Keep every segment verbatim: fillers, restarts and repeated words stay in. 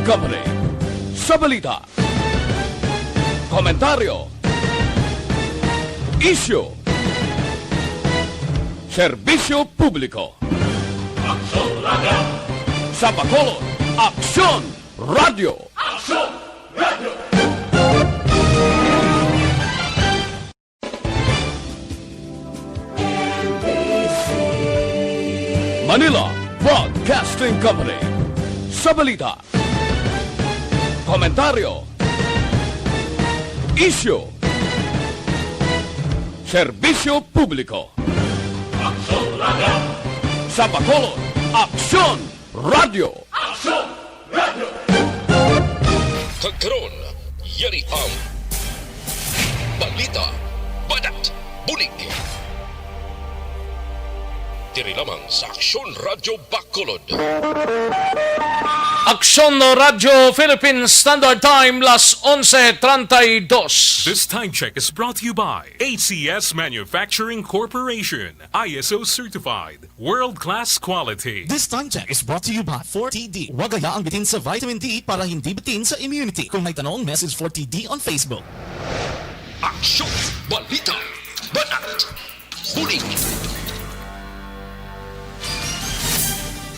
Company. Sa balita, komentaryo, isyu, serbisyo publiko. Aksyon Radyo! Sa Bacolod, Aksyon Radyo! Aksyon Radyo! Manila Broadcasting Company. Sa balita, komentaryo, isyu, serbisyo publiko. Aksyon Radyo! Sa Bacolod, Aksyon Radyo! Aksyon Radyo! Kag karon, yari ang balita, banat, bulig. Diri lamang sa Aksyon Radyo Bacolod. Aksyon Radyo Philippine Standard Time, las onse treinta y dos. This time check is brought to you by A C S Manufacturing Corporation, I S O certified, world-class quality. This time check is brought to you by four T D. Huwag hayaan bitin sa vitamin D para hindi bitin sa immunity. Kung may tanong, message four T D on Facebook. Aksyon! Balita! Banat! Bulig!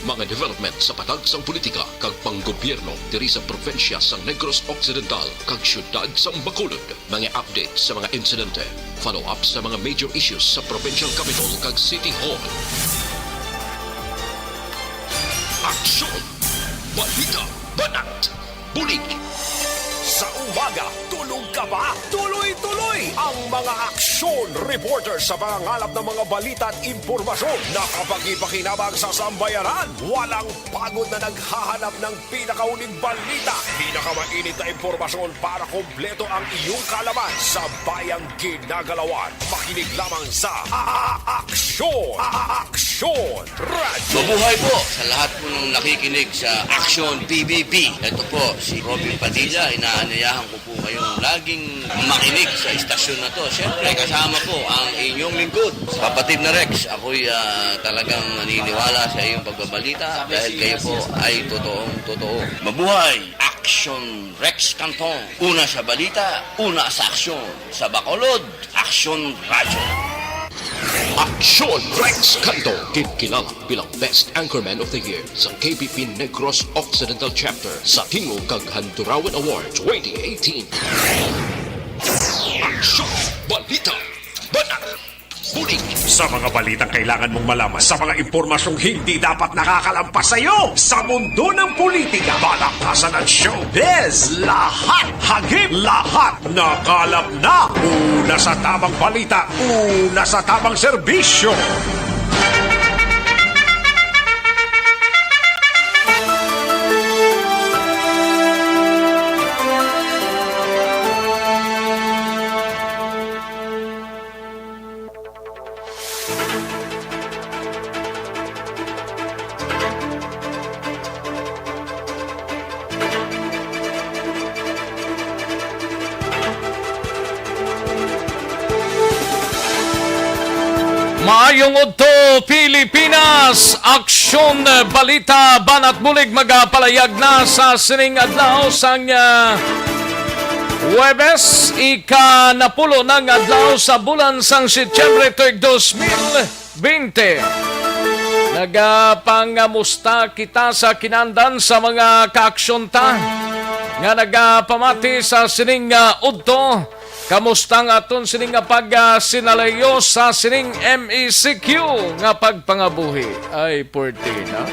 Mga development sa patag sang politika kag panggobyerno diri sa probinsya sang Negros Occidental kag siyudad sang Bacolod. Mga update sa mga insidente, follow-up sa mga major issues sa provincial capitol kag city hall. Aksyon! Balita! Banat! Bulig! Sa umaga, tulog ka ba? Tuloy-tuloy ang mga aksyon reporter sa pangangalap ng mga balita at impormasyon na kapakipakinabang sa sambayanan. Walang pagod na naghahanap ng pinakahuling balita, pinakamainit na impormasyon para kompleto ang iyong kaalaman sa bayang ginagalawan. Makinig lamang sa A-, A-, Aksyon! A-, Aksyon! Radyo! Mabuhay po sa lahat po ng nakikinig sa Aksyon P B B. Ito po si Robin Padilla. Inaanyayahan ko po kayong laging makinig sa istasyon na to. Siyempre, kasama po ang inyong lingkod, Kapatid na Rex. Ako'y, ah, talagang naniniwala sa iyong pagbabalita dahil kayo po ay totoong totoo. Mabuhay! Aksyon Rex Cantong. Una sa balita, una sa aksyon. Sa Bacolod, Aksyon Radyo. Aksyon Rex Cantong, ginkilala bilang Best Anchorman of the Year sa K B P Negros Occidental Chapter sa Tingog kag Handurawan Award twenty eighteen. Aksyon! Balita! Banat! Bulig! Sa mga balitang kailangan mong malaman, sa mga impormasyong hindi dapat nakakalampas sa iyo, sa mundo ng politika, balaktasan at showbiz, lahat hagip, lahat nakalap na. Una sa tamang balita, una sa tamang serbisyo. Maayong udto, Pilipinas! Aksyon, balita, banat bulig magapalayag na sa sining adlaw sang, ah, Huwebes, ika-napulo na nga adlaw sa bulan sang Setyembre tuig dos mil bente. Nagapangamusta kita sa kinandan sa mga kaaksyon ta nga nagapamati sa sining, ah, udto. Kamusta ang aton sining nga pag, ah, sinalayo sa sining M E C Q nga pagpangabuhi? Ay, pwerte na.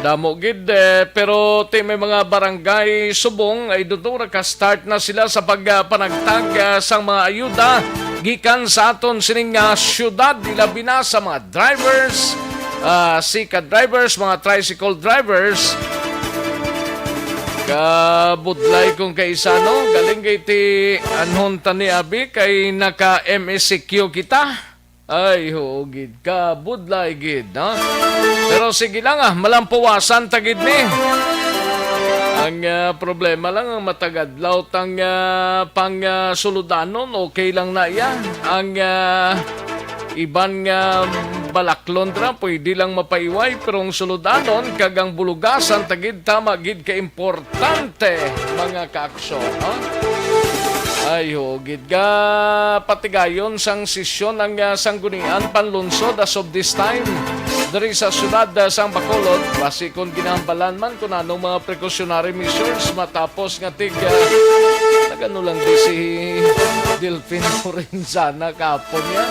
Damo gid, eh, pero ti may mga barangay subong ay dudura ka start na sila sa pag, ah, panagtag, ah, sang mga ayuda gikan sa aton sining, ah, syudad, ilabi na sa mga drivers, ah, sika drivers, mga tricycle drivers. Kabudlay kung kaisa, no? Galing kay ti anhon ta ni abi kay naka M E C Q kita. Ay, huo gid. Kabudlay gid, no? Pero sige lang, ah, malampuwasan ta gid ni. Ang, ah, problema lang, ang matagadlaw tang, ah, pang, ah, suludanon, okay lang na iya. Ang, ah, iban nga balaklon ra, pwede lang mapaiway, pero ang suludanon kag ang bulugasan tagid tama gid ka importante, mga kaaksyon, ha? Ay, ho, gid ga patigayon sang sesyon ang, ah, Sanggunian Panlunsod as of this time diri sa siyudad, ah, sang Bacolod, basi kon ginahambalan man kung anong mga precautionary measures matapos nga tig, ah, nagano lang di si Delfin Lorenzana kahapon niya.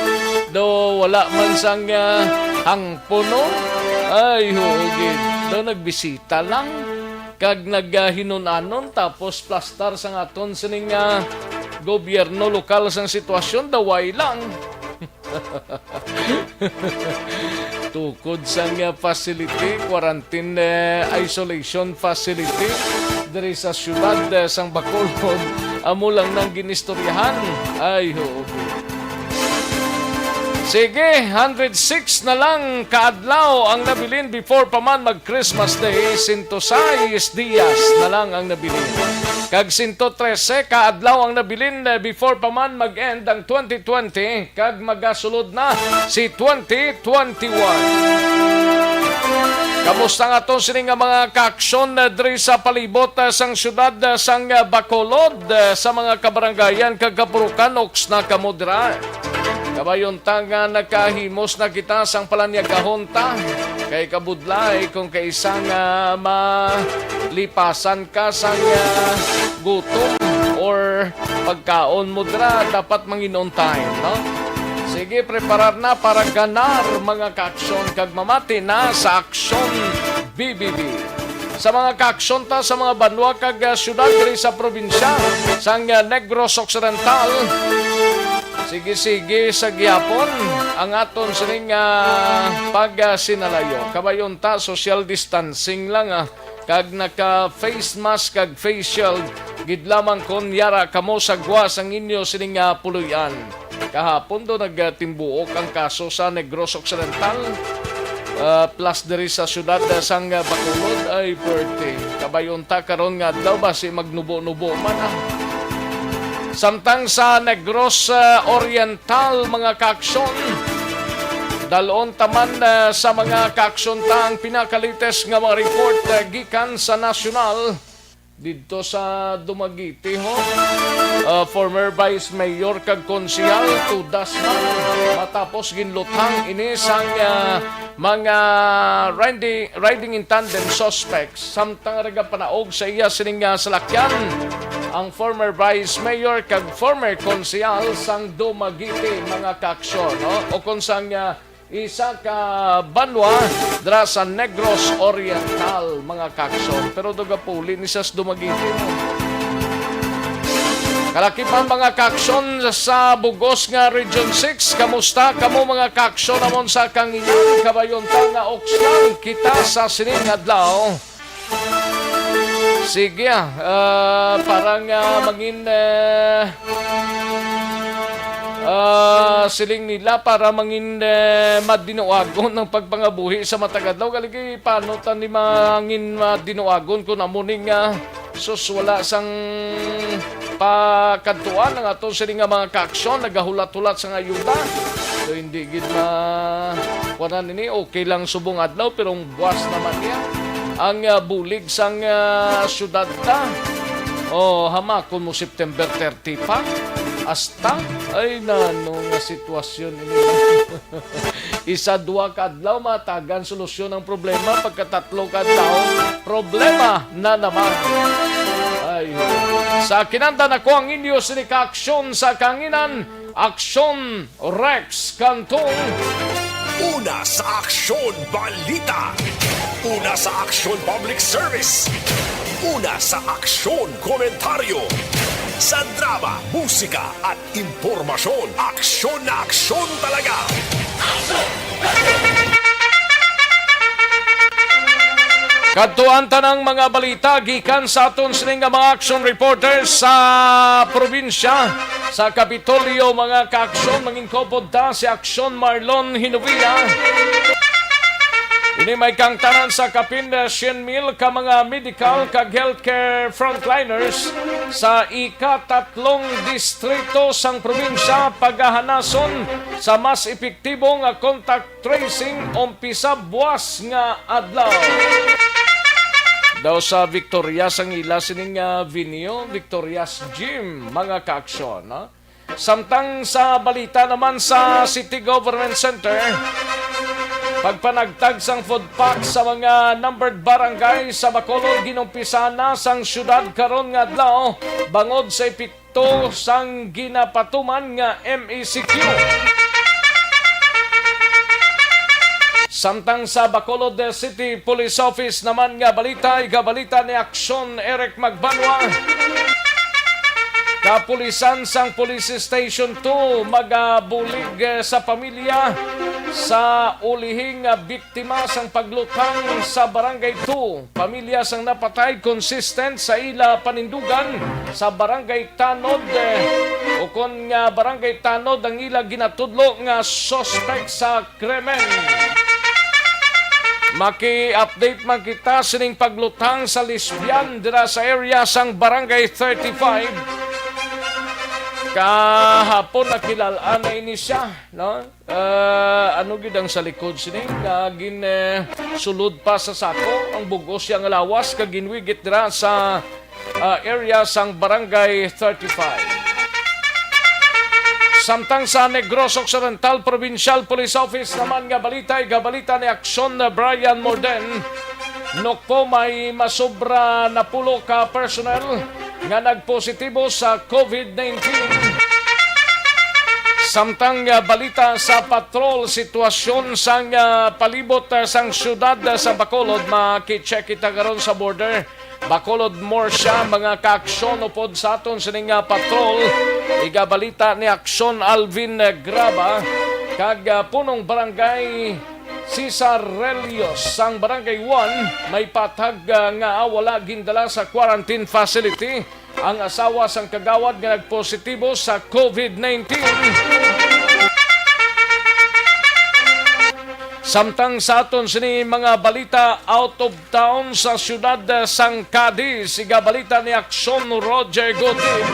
Do wala man sang, ah, hangpo, no? Ay, ho, gid. Do nagbisita lang kag naghinunanon, tapos plastar sang aton sining, ah, gobyerno lokal sang sitwasyon, daway lang. Tukod sang, ah, facility, quarantine, eh, isolation facility diri sa siyudad, eh, sang Bacolod, amo lang nang ginistoryahan. Ay, ho. Sige, hundred six na lang ka adlaw ang nabilin before pa man mag Christmas Day, sento sais dias na lang ang nabilin. Kag sento trese ka adlaw ang nabilin, eh, before pa man mag-end ang twenty twenty, kag magasulod na si twenty twenty-one. Kamusta nga to sini nga mga kaaksyon, eh, diri sa palibot, eh, sang siyudad, eh, sang, eh, Bacolod, eh, sa mga kabarangayan kag kapurukan, oks na kamo dira? Kabayon ta nga nakahimos na kita sang palanyagahon ta. Kay kabudlay kung kaisa nga malipasan ka sang, ah, gutom or pagkaon mo dira, dapat mangin-on time, no? Sige, preparar na para ganar, mga kaaksyon, kag mamati na sa Aksyon B B B. Sa mga kaaksyon ta sa mga banwa kag, ah, syudad diri sa probinsya sang, ah, Negros Occidental, sige-sige sa gihapon ang aton sining, ah, pagsinalayo. Kabayon ta, social distancing lang, ah, kag naka face mask kag face shield gid lamang kon yara kamo sa gwa sang inyo sining, ah, puloy-an. Kahapon do nagtimbuok ang kaso sa Negros Occidental, ah, plus diri sa siyudad, ah, sang, ah, Bacolod. Ay, perte. Kabayon ta karon nga adlaw, basi magnubo-nubo man, ah. Samtang sa Negros, ah, Oriental, mga kaaksyon, dalon ta man, ah, sa mga kaaksyon ta ang pinakalites nga mga report, ah, gikan sa nasyonal. Didto sa Dumaguete, ho. Ah, former Vice Mayor kag konsehal, tudas man. Matapos ginluthang ini sang, ah, mga riding, riding in tandem suspects. Samtang nagapanaog sa iya sining, ah, salakyan, ang former Vice Mayor kag former konsehal sang Dumaguete, mga kaaksyon, no? O kon sang, ah, isa ka banwa dira sa Negros Oriental, mga kaaksyon. Pero dugapuli ni sas Dumaguete, no? Kalakipan, mga kaaksyon sa bugos nga Region six, kamusta kamo, mga kaaksyon namon sa Kanginan? Kabayon ta nga oks lang kita sa sining adlaw. Sige, ah, ah, parang, ah, mangin, eh, ah, siling nila para mangin, eh, madinuagon ang pagpangabuhi sa matag adlaw. Galigi, paano ta ni mangin madinuagon kung amo ning, ah, sus, wala sang pakadtuan ang aton sini nga mga kaaksyon, nagahulat-hulat sang ayuda. So, hindi gid ma-, kuwanan ini, okay lang subong adlaw, pero ang buwas naman niya. Ang, ah, bulig sang, ah, syudad ta. Oh, hamakon mo September thirty pa. Hasta, ay, nano nga sitwasyon ini. Isa, duha ka adlaw, matagan solusyon ang problema. Pagkatatlo ka adlaw, problema na naman. Ay, sa kinandan ako ang inyo sini kaaksyon sa Kanginan, Aksyon Rex Cantong. Una sa Aksyon Balita. Una sa Aksyon Public Service. Una sa Aksyon Komentaryo. Sa drama, musika, at impormasyon, aksyon na aksyon talaga. Kadtuan ta na ang mga balita gikan sa aton sini nga mga action reporters sa probinsya sa Kapitolyo, mga kaaksyon. Mangin-upod ta si Aksyon Marlon Hinovia. Ini may kaangtanan sa kapin syen mil ka mga medical kag healthcare frontliners sa ikatatlong distrito sang probinsya pagahanason sa mas epektibo nga contact tracing umpisa buwas nga adlaw. Daw sa Victorias ang ila sining, ah, venue, Victorias Gym, mga kaaksyon, ha? Samtang sa balita naman sa City Government Center, pagpanagtag sang food pack sa mga numbered barangay sa Bacolod ginumpisa na sang syudad karon nga adlaw bangod sa epekto sang ginapatuman nga M E C Q. Samtang sa Bacolod City Police Office naman nga balita, igabalita ni Aksyon Eric Magbanwa. Kapulisan sang Police Station two magabulig, eh, sa pamilya sa ulihing, ah, biktima sang pagluthang sa Barangay two. Pamilya sang napatay consistent sa ila panindugan sa Barangay Tanod, eh, ukon nga Barangay Tanod ang ila ginatudlo nga suspect sa krimen. Maki-update man kita sining pagluthang sa lesbian dira sa area sang Barangay thirty-five. Kahapon nakilal-an na ini siya, no? Ah, ano gid ang sa likod sini nga gin, eh, sulod pa sa sako ang bug-os siya nga lawas kag ginwigit dira sa, ah, area sang Barangay thirty-five. Samtang sa Negros Occidental Provincial Police Office naman nga balita, igabalita ni Aksyon na Brian Morden, nukpo may masobra na pulo ka personnel nga nagpositibo sa COVID nineteen. Samtang, ah, balita sa patrol, sitwasyon sang, ah, palibot, ah, sang siyudad, ah, sa Bacolod, maki-check kita karon sa border. Bacolod, Murcia, mga kaaksyon upod sa aton sining, ah, patrol. Igabalita ni Aksyon Alvin, ah, Graba kag, ah, punong barangay Cesar Relios sang Barangay one may patag, ah, nga wala gindala sa quarantine facility ang asawa sang kagawad nga nagpositibo sa COVID nineteen. Samtang sa aton sini mga balita out of town sa siyudad, ah, sang Cadiz, igabalita ni Aksyon Roger Gutib,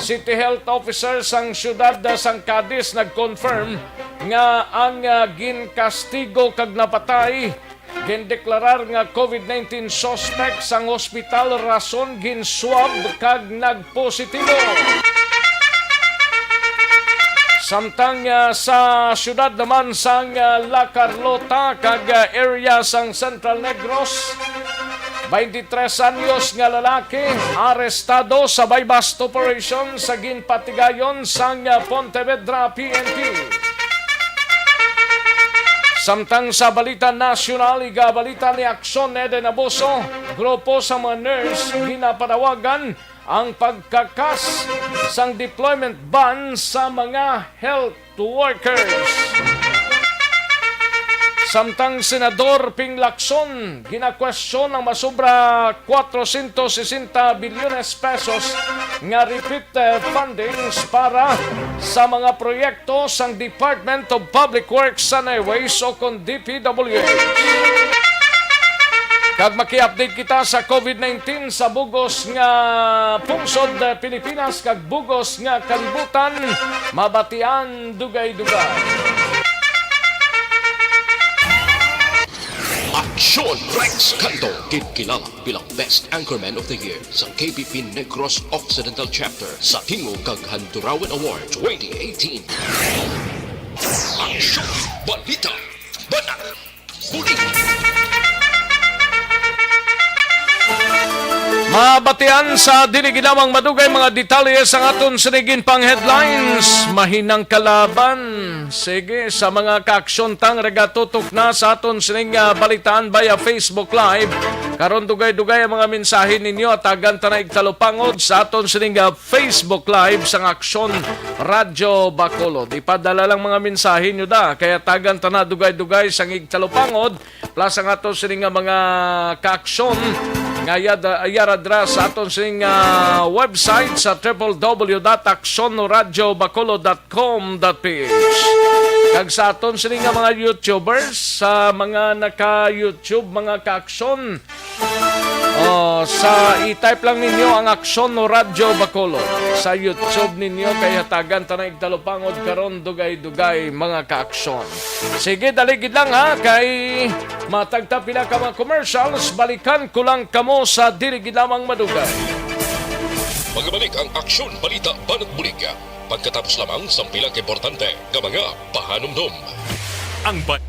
City Health Officer sang siyudad, ah, sang Cadiz, nag-confirm nga ang, ah, ginkastigo kag napatay, gindeklarar nga COVID nineteen suspect sang hospital, rason gin-swab kag nagpositibo. Samtang, ah, sa siyudad naman sang, ah, La Carlota kag, ah, area sang Central Negros, twenty-three anyos nga lalaki arestado sa buy-bust operation sa ginpatigayon sang, ah, Pontevedra P N P. Samtang sa balita nasyonal, igabalita ni Aksyon Eden Abuso, grupo sa mga nurse ginapanawagan ang pagkakas sang deployment ban sa mga health workers. Samtang Senador Ping Lacson, ginakwestiyon ang masobra kwatro sientos sesenta bilyones pesos nga repeat, eh, fundings para sa mga proyekto sang Department of Public Works and Highways o kon D P W H. Kag maki-update kita sa COVID nineteen sa bugos nga pungsod, eh, Pilipinas kag bugos nga kalibutan, mabatian dugay-dugay. Aksyon Rex Canto, ginkilala bilang Best Anchorman of the Year sa K P P Negros Occidental Chapter sa Tingog kag Handurawan Award twenty eighteen. Aksyon, balita, banat, bulig. Mabatian sa dili ginawang madugay mga detalye sang aton sinigin pang headlines. Mahinang kalaban. Sige, sa mga kaaksyon tang regatutok na sa aton sining, ah, balitaan via Facebook Live. Karon dugay-dugay ang mga mensahe ninyo at tagan ta na igtalupangod sa aton sining, ah, Facebook Live sang Aksyon Radyo Bacolod. Ipadala lang mga mensahe nyo da, kaya tagan ta na dugay-dugay sang igtalupangod. Plus ang aton sini nga mga kaaksyon nga yada, yara dra sa aton sini nga website sa triple W dot aksyon radyo bacolod dot com dot P H. Kag sa aton sini nga mga YouTubers, sa mga naka-YouTube, mga ka-aksyon, oh, sa i-type lang ninyo ang Aksyon no Radyo Bacolod sa YouTube ninyo, kay hatagan ta na igtalupangod karon, dugay-dugay, mga ka-aksyon. Sige, dali gid lang, ha, kay matagta pila ka mga commercials, balikan ko lang kamo sa dili gid lamang madugay. Magabalik ang Aksyon, Balita, Banat Bulig pagkatapos lamang sang pila ka importante nga mga pahanumdom. Ang ba-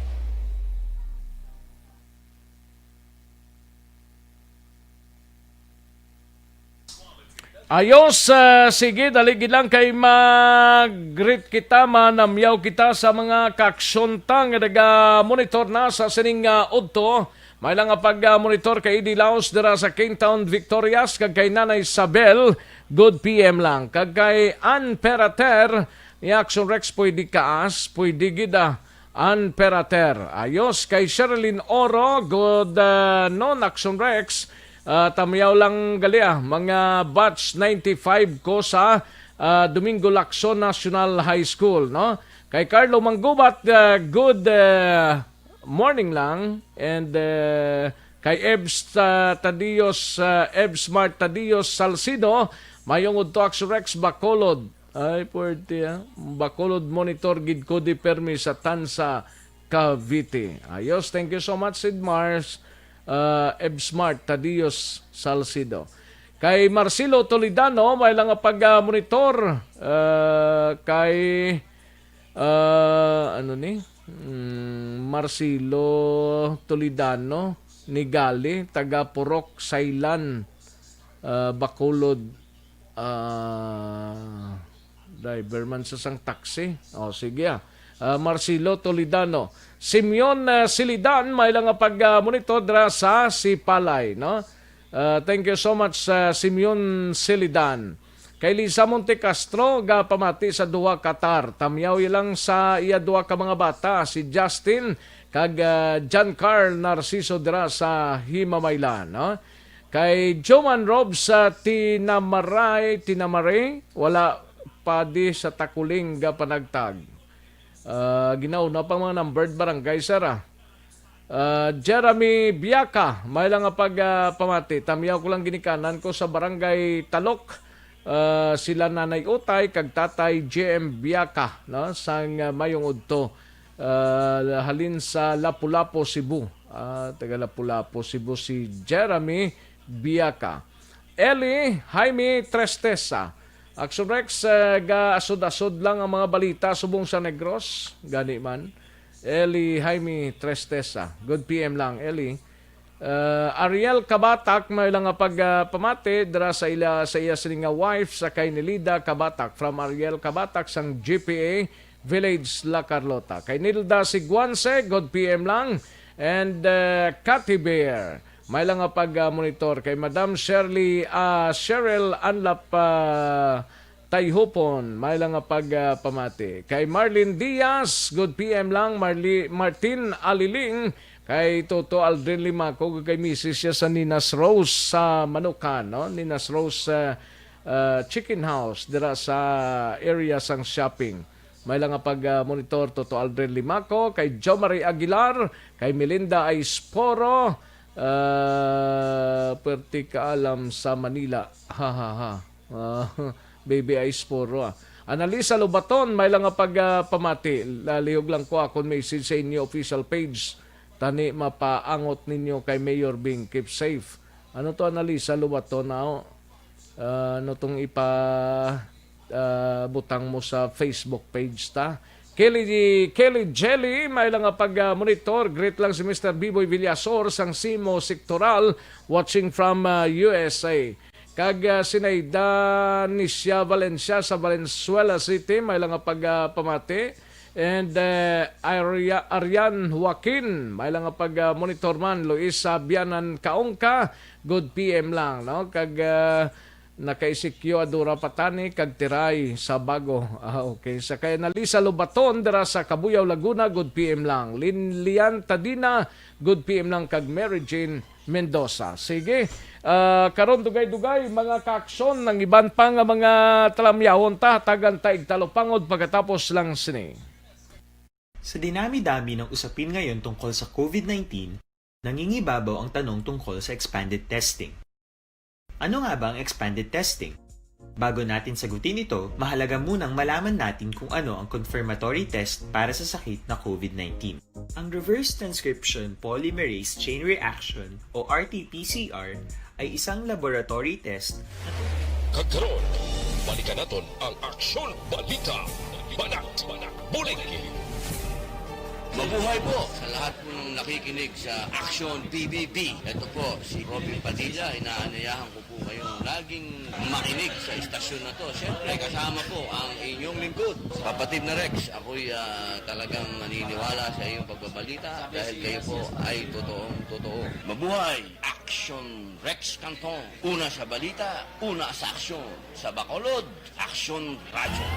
Ayos, ah, sige, dali gid lang kay mag-greet kita, manamyaw kita sa mga ka-aksyon ta nga naga-monitor na sa sining, ah, udto. May lang nga pag-monitor kay Eddie Laos dira sa Kingtown, Victorias, kag kay Nanay Isabel, good P M lang. Kag kay Ann Perater, ni Action Rex, pwede kaas, pwede gid, ah. Ann Perater. Ayos, kay Sherilyn Oro, good, ah, noon, Action Rex. Ah, tamyaw lang gali, ah, mga batch ninety-five ko sa, ah, Domingo Lacson National High School, no? Kay Carlo Manggubat, ah, good, ah, morning lang. And, ah, kay Ebs, ah, Tadios, ah, Ebs Mart Tadios Salcido, mayong udto, Action Rex, Bacolod. Ay, puwerte, ah. Bacolod monitor gid ko di permi sa Tansa, Cavite. Ayos, thank you so much, Sid Mars, uh, Eb Smart, Tadios Salcido. Kay Marcelo Toledano, may lang nga pag-monitor, uh, kay, uh, ano ni? Mm, Marcelo Toledano, Nigali, taga Purok, Sailan, uh, Bacolod, ah, driver man sa sang taxi. O, sige, ah. Ah, Marcelo Toledano. Simeon, ah, Silidan, may lang nga pag, ah, monitor dira sa Sipalay, no? Ah, thank you so much, ah, Simeon Silidan. Kay Lisa Montecastro, gapamati sa duha ka tar. Tamyaw lang sa iya duha ka mga bata, si Justin kag, ah, John Carl Narciso dira sa Himamaylan, no? Kay Joman Rob sa Tinamaray, Tinamaray, wala pa di sa Takuling ga panagtag. Ah, ginauna pa mga numbered barangay, sir, ah. Ah, Jeremy Biaka, may lang nga pag, ah, pamati. Tamyaw ko lang ginikanan ko sa Barangay Talok, ah, sila Nanay Utay kag Tatay J M Biaka, no, sang, ah, mayong udto, ah, halin sa Lapu-Lapu, Cebu. Ah, taga Lapu-Lapu, Cebu si Jeremy Biaka. Eli Jaime Tristesa. Action Rex, ah, gaasod-asod lang ang mga balita subong sa Negros. Gani man. Eli Jaime Tristesa. Good P M lang, Eli. Ah, Ariel Kabatak, may lang nga pag, ah, pamati dira sa ila, sa iya sini nga wife sa kay Nilida Kabatak, from Ariel Kabatak sang G P A Village, La Carlota. Kay Nilda Siguanse, good P M lang. And, ah, Cathy Bear, may lang nga pag, ah, monitor. Kay Madam Shirley, ah, Cheryl Anlap, ah, Tayhupon, may lang nga pag, ah, pamati. Kay Marlene Diaz, good P M lang. Marli-, Martin Aliling, kay Toto Aldrin Limaco, kay misis siya sa Ninas Rose sa Manukan, no? Ninas Rose, ah, ah, Chicken House, dira sa area sang shopping. May lang nga pag, ah, monitor, Toto Aldrin Limaco, kay Jo Marie Aguilar, kay Melinda Aisporo, ah, perti kaalam sa Manila. Ha, ha, ha. Ah, Baby Ice Puro, ah. Analisa Lobaton, may lang nga pag, ah, pamati. Lalihog lang ko akon message sa inyo official page. Tani mapaangot ninyo kay Mayor Bing. Keep safe. Ano to, Analisa Lobaton, ah? Ah, ano tong ipa, ah, butang mo sa Facebook page ta? Kelly, Kelly Jelly, may lang nga pag, ah, monitor. Greet lang si Mister Biboy Villasor sang Simo Sectoral, watching from, ah, U S A. Kag, ah, Sinaida Nisha Valencia sa Valenzuela City, may lang nga pag, ah, pamati. And, eh, Aria-, Arian Joaquin, may lang nga pag, ah, monitor man. Luisa Bianan Kaungka, good P M lang, no? Kag, ah, naka-E C Q Adora Patani kag Tiray sa Bago. Ah, okay. Sa kay Analisa Lobaton dira sa Cabuyao, Laguna, good P M lang. Lin-, Lian Tadina, good P M lang, kag Mary Jane Mendoza. Sige, ah, karon dugay-dugay, mga kaaksyon, ang iban pa nga mga talamyahon ta, tagan ta igtalupangod pagkatapos lang sini. Sa dinami-dami ng usapin ngayon tungkol sa COVID nineteen, nangingibabaw ang tanong tungkol sa expanded testing. Ano nga ba ang expanded testing? Bago natin sagutin ito, mahalaga munang malaman natin kung ano ang confirmatory test para sa sakit na COVID nineteen. Ang reverse transcription polymerase chain reaction o R T P C R ay isang laboratory test na Kag karon, balikan naton ang Aksyon Balita. Banat, Bulig. Mabuhay po sa lahat po ng nakikinig sa Aksyon P B B. Ito po si Robin Padilla. Inaanayahan ko po kayong laging makinig sa istasyon na to. Siyempre, kasama po ang inyong lingkod, Kapatid na Rex. Ako'y, ah, talagang naniniwala sa iyong pagbabalita dahil kayo po ay totoong totoo. Mabuhay! Aksyon Rex Canton. Una sa balita, una sa aksyon. Sa Bacolod, Aksyon Radyo.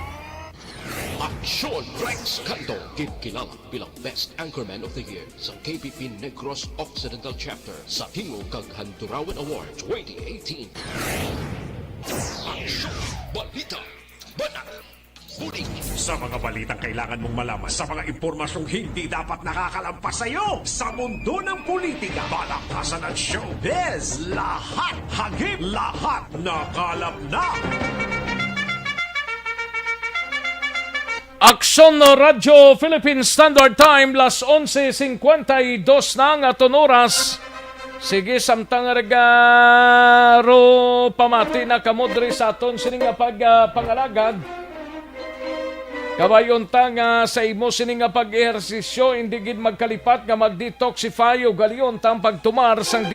Aksyon Rex Canton. Ginkilalag bilang Best Anchorman of the Year sa K P P Negros Occidental Chapter sa Tingog kag Handurawan Award twenty eighteen. Aksyon Balita. Banat. Bulig. Sa mga balitang kailangan mong malaman, sa mga impormasyong hindi dapat nakakalampas sa iyo, sa mundo ng politika, balaktasan at showbiz, lahat hagip, lahat nakalap na. Aksyon Radyo Philippine Standard Time, las onse cincuenta y dos na ang aton oras. Sige, samtang regaro, pamati na kamo diri sa aton sini nga pag, ah, pangalagad. Kabay-on ta nga sa imo sini nga pag-ehersisyo, indi gid magkalipat nga mag-detoxify, ugalion ta ang pagtumar sang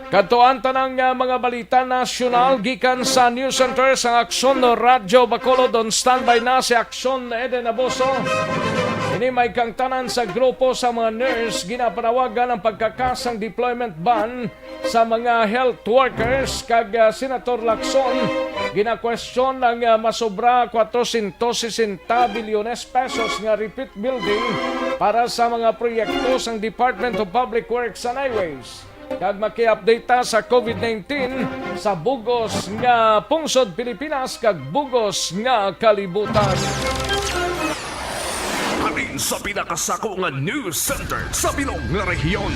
Kadtuan ta na ang, ah, mga balita nasyonal gikan sa News Center sang Aksyon Radyo Bacolod. On standby na si Aksyon Eden Aboso. Ini may kaangtanan sa grupo sa mga nurse, ginapanawagan ang pagkakas sang deployment ban sa mga health workers kag, ah, Senator Lacson, ginakwestiyon ang, ah, masobra cuatrocientos sesenta bilyones pesos nga repeat building para sa mga proyekto sang Department of Public Works and Highways. Kag maki-update ta sa COVID nineteen sa bug-os nga pungsod Pilipinas kag bug-os nga kalibutan. Halin sa pinakasako nga news center sa bilog nga rehiyon.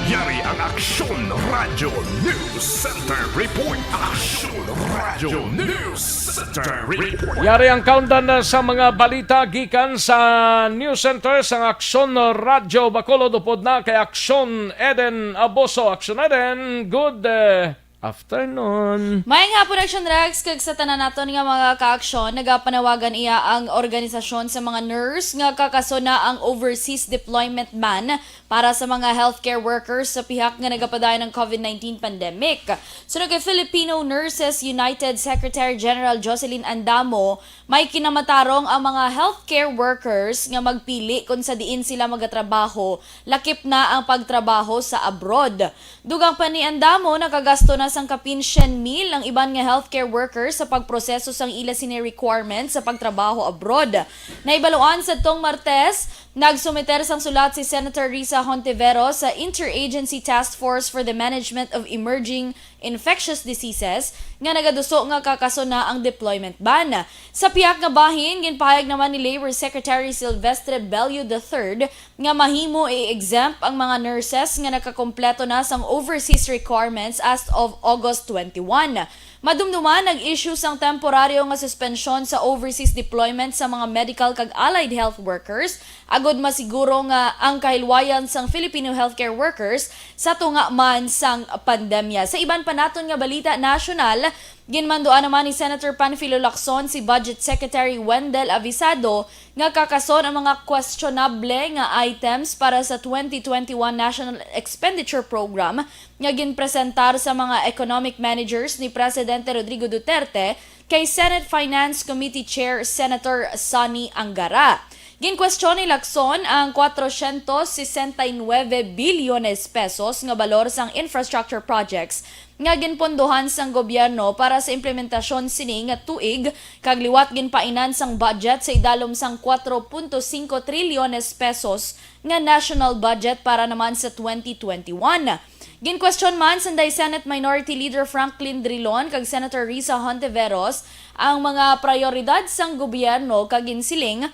Yari ang Aksyon Radyo News Center Report. Aksyon Radyo News Center Report. Yari ang kaundan na sa mga balita gikan sa News Center sang Aksyon Radyo Bacolod. Upod na kay Aksyon Eden Aboso. Aksyon Eden, good, eh, afternoon. Maayong hapon, Action Rex, kag sa tanan naton nga mga ka-aksyon. Nagapanawagan iya ang organisasyon sa mga nurse nga kakasona ang overseas deployment ban para sa mga healthcare workers sa pihak nga nagapadayon ang COVID nineteen pandemic. Suno kay Filipino Nurses United Secretary General Jocelyn Andamo, may kinamatarong ang mga healthcare workers nga magpili kon sa diin sila magatrabaho, lakip na ang pagtrabaho sa abroad. Dugang pa ni Andamo, nakagasto na sang kapin syen mil ang iban nga healthcare workers sa pagproseso sang ila sini requirements sa pagtrabaho abroad. Nahibaluan sadtong Martes, nagsumiter sang sulat si Senator Risa Hontiveros sa Interagency Task Force for the Management of Emerging Infectious Diseases nga nagaduso nga kakasona ang deployment ban. Sa pihak nga bahin, ginpahayag naman ni Labor Secretary Silvestre Bello the third nga mahimo i-exempt ang mga nurses nga nakakompleto na sang overseas requirements as of August twenty-one. Madumduman, nag-issue sang temporaryo nga suspensyon sa overseas deployment sa mga medical kag allied health workers agud masiguro nga ang kahilwayan sang Filipino healthcare workers sa tunga man sang pandemya. Sa iban pa naton nga balita nasyonal, ginmanduan naman ni Senator Panfilo Lacson si Budget Secretary Wendell Avisado nga kakason ang mga questionable nga items para sa twenty twenty-one National Expenditure Program nga ginpresentar sa mga economic managers ni Presidente Rodrigo Duterte kay Senate Finance Committee Chair Senator Sonny Angara. Ginkwestiyon ni Lacson ang cuatrocientos sesenta y nueve bilyones pesos nga balor sang infrastructure projects nga ginpondohan sang gobyerno para sa implementasyon sini nga tuig, kag liwat ginpainan sang budget sa idalom sang cuatro punto cinco trilyones pesos nga national budget para naman sa twenty twenty-one. Ginkwestiyon man sang Senate Minority Leader Franklin Drilon kag Senator Risa Hontiveros ang mga prayoridad sang gobyerno, kag ginsiling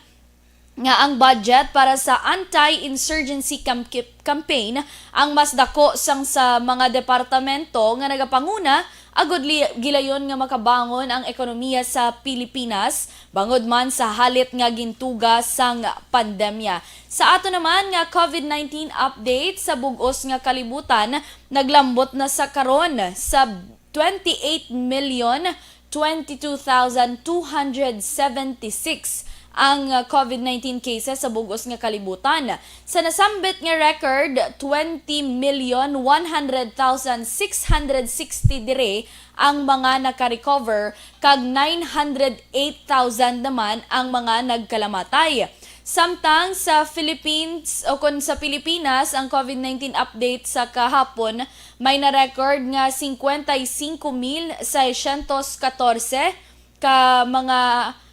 nga ang budget para sa anti-insurgency cam-, campaign ang mas dako sang sa mga departamento nga nagapanguna agud li-, gilayon nga makabangon ang ekonomiya sa Pilipinas, bangod man sa halit nga gintuga sang pandemya. Sa ato naman nga COVID nineteen update, sa bug-os nga kalibutan, naglambot na sa karon sa twenty-eight million twenty-two thousand two hundred seventy-six ang, uh, COVID nineteen cases sa bug-os nga kalibutan. Sa nasambit nga record, twenty million one hundred thousand six hundred sixty diri ang mga naka-recover, kag nine hundred eight thousand naman ang mga nagkalamatay. Samtang sa Philippines, o kon sa Pilipinas, ang COVID nineteen update sa kahapon, may na-record nga cincuenta y cinco mil seiscientos catorce ka mga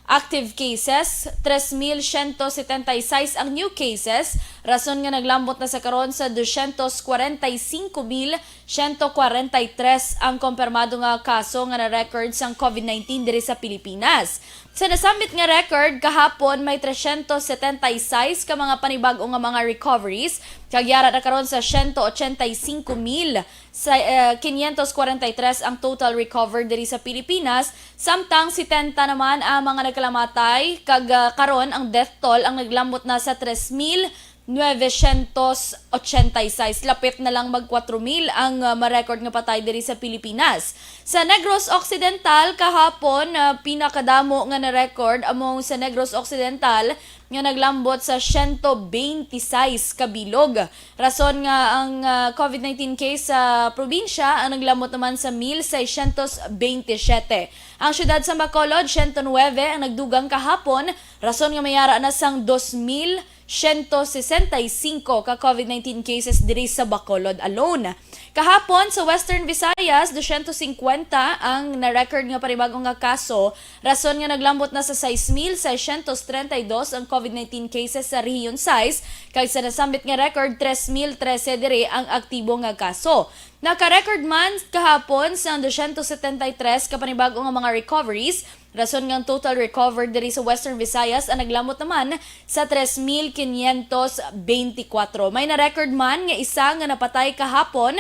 active cases, tres mil ciento setenta y seis ang new cases, rason nga naglambot na sa karon sa doscientos cuarenta y cinco mil ciento cuarenta y tres ang kompirmado nga kaso nga na-record sang COVID nineteen diri sa Pilipinas. Sa nasambit nga record, kahapon may trescientos setenta y seis ka mga panibag-o nga mga recoveries, kag yara na karon sa ciento ochenta y cinco mil sa, eh, quinientos cuarenta y tres ang total recovered diri sa Pilipinas, samtang setenta naman ang mga nagkalamatay, kag, ah, karon ang death toll ang naglambot na sa tres mil novecientos ochenta y seis. Lapit na lang mag kuwatro mil ang, ah, ma-record nga patay diri sa Pilipinas. Sa Negros Occidental, kahapon, ah, pinakadamo nga na-record among sa Negros Occidental nga naglambot sa ciento veintiseis ka bilog. Rason nga ang, ah, COVID nineteen case sa probinsya ang naglambot naman sa mil seiscientos veintisiete. Ang siyudad sa Bacolod, ciento nuebe ang nagdugang kahapon, rason nga may ara na sang dos mil ciento sesenta y cinco ka COVID nineteen cases diri sa Bacolod alone. Kahapon, sa Western Visayas, doscientos cincuenta ang na-record nga panibag-o nga kaso, rason nga naglambot na sa sais mil seiscientos treinta y dos ang COVID nineteen cases sa Rehiyon sais, kag sa nasambit nga record, tres mil trese diri ang aktibo nga kaso. Naka-record man kahapon sang doscientos setenta y tres ka panibag-o nga mga recoveries, rason nga ang total recovered diri sa Western Visayas ang naglambot naman sa tres mil quinientos veinticuatro. May na-record man nga isa nga napatay kahapon,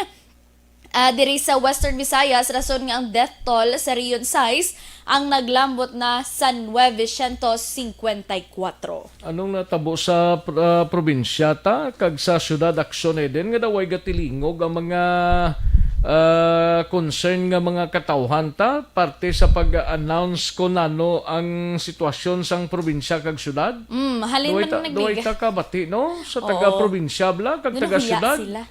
ah, diri sa Western Visayas, rason nga ang death toll sa Rehiyon sais ang naglambot na sa novecientos cincuenta y cuatro. Anong natabo sa pr-, ah, probinsya ta kag sa siyudad Action Eden nga daw way gatilingog ang mga, ah, concern nga mga katawhan ta parte sa pag-announce kon ano ang sitwasyon sang probinsya kag siyudad? Mm, halin Duway man ta, ang duway nagbigay. ta kabati, no? Sa Oo. taga-probinsya bala kag Nga nahuya taga-siyudad. sila.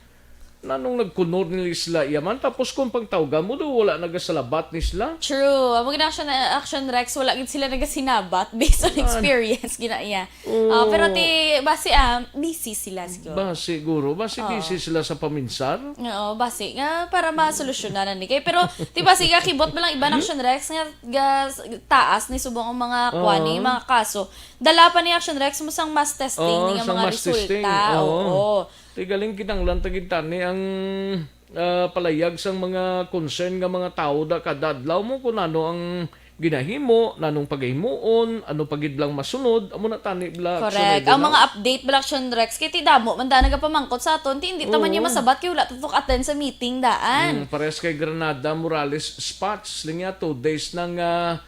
Nanong nagkunor nila sila iya man? Tapos kung pangtawgan mo do, wala nagasalabat ni sila. True. Amo gid Action, Action Rex, wala gid sila nagasinabat based on Ah. experience, gina iya. Oo. Ah, pero ti, basi, ah, busy sila siguro. Ba, siguro. Basi Oo. busy sila sa paminsar. Oo, basi nga para masolusyonan na ni kay. Pero, ti, basi nga kibot mo lang iba ng Action Rex nga ga-, taas ni subong ang mga Oo. kuan ni, mga kaso. Dala pa ni Action Rex mo sang mass testing Oo, ni nga sang mga mass resulta. testing. Oo. Oo. Ti galing kinahanglan ta gid tani ang, ah, palayag sang mga concern nga mga tawo da kada adlaw mo kung ano ang ginahimo, nanong pagahimuon, ano pa gid lang masunod, amo na tani bala, Correct. Action Eden, Ang mga no? update bala, Action Rex, kay ti damo man da nagapamangkot sa aton, ti hindi ta man niya Oo. masabat kay wala ta to attend sa meeting daan. Mm, pares kay Granada Morales Spats, linya two days nang, ah,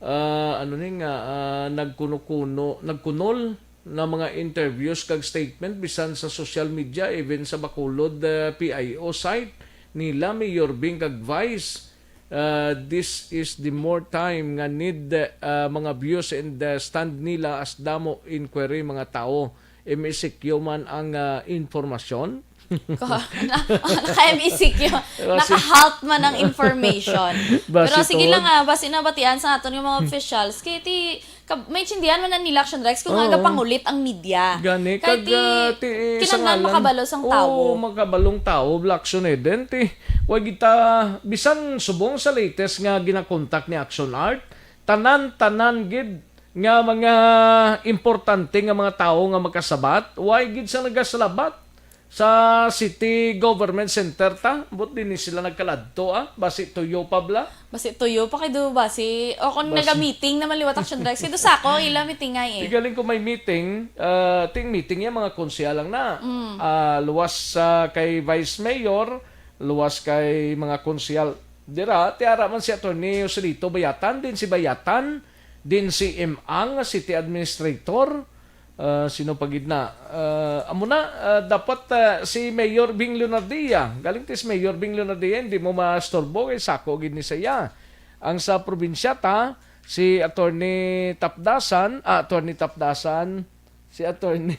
ah, ano ni nga, ah, nagkuno-kuno, nagkunol na mga interviews kag statement bisan sa social media, even sa Bacolod, ah, P I O site nila, Mayor Bing kag Vice. Uh, this is the more time nga need, uh, mga views and, uh, stand nila as damo inquiry mga tawo. M E C Q man ang, uh, informasyon. Ko, na, naka-M E C Q, Basi- naka-halt man ang information. Basi Pero sige tuod. lang, ah, basi nabatian sa aton nga mga officials, kay ti, ka, maintindihan man na nila, Action Rex, kung Oo. nga pangulit ang media. Gani, Kay kag, ti, ah, ti, kinahanglan sangalan. makabalo sang Oo, tawo. makabalong tawo, Black Action Eden, ti, wa gid ta, bisan subong sa latest nga ginakontak ni Action Art, tanan-tanan gid nga mga importante nga mga tawo nga makasabat, wa gid sa nagasalabat. Sa City Government Center ta, ambot din ni sila nagkaladto, ah. Basi tuyo pa bala. Basi tuyo pa kay do, basi, o kung Basi. naga-meeting naman liwat Action Rex, kay do sa ako, ila meeting nga eh. Di galing ko may meeting, ah, ting meeting niya, mga konsehal lang na. Mm. Ah, luwas, ah, kay Vice Mayor, luwas kay mga konsehal. Dira, tiara man si Attorney Joselito Bayatan, din si Bayatan, din si M. Ang, City Administrator, Ah, sino pa gid na? Ah, amo na, ah, dapat, ah, si Mayor Bing Leonardia. Galing ti si Mayor Bing Leonardia, hindi mo mastorbo kay sako gid ni siya. Ang sa probinsya ta, si Attorney Tapdasan, ah, Attorney Tapdasan, si Attorney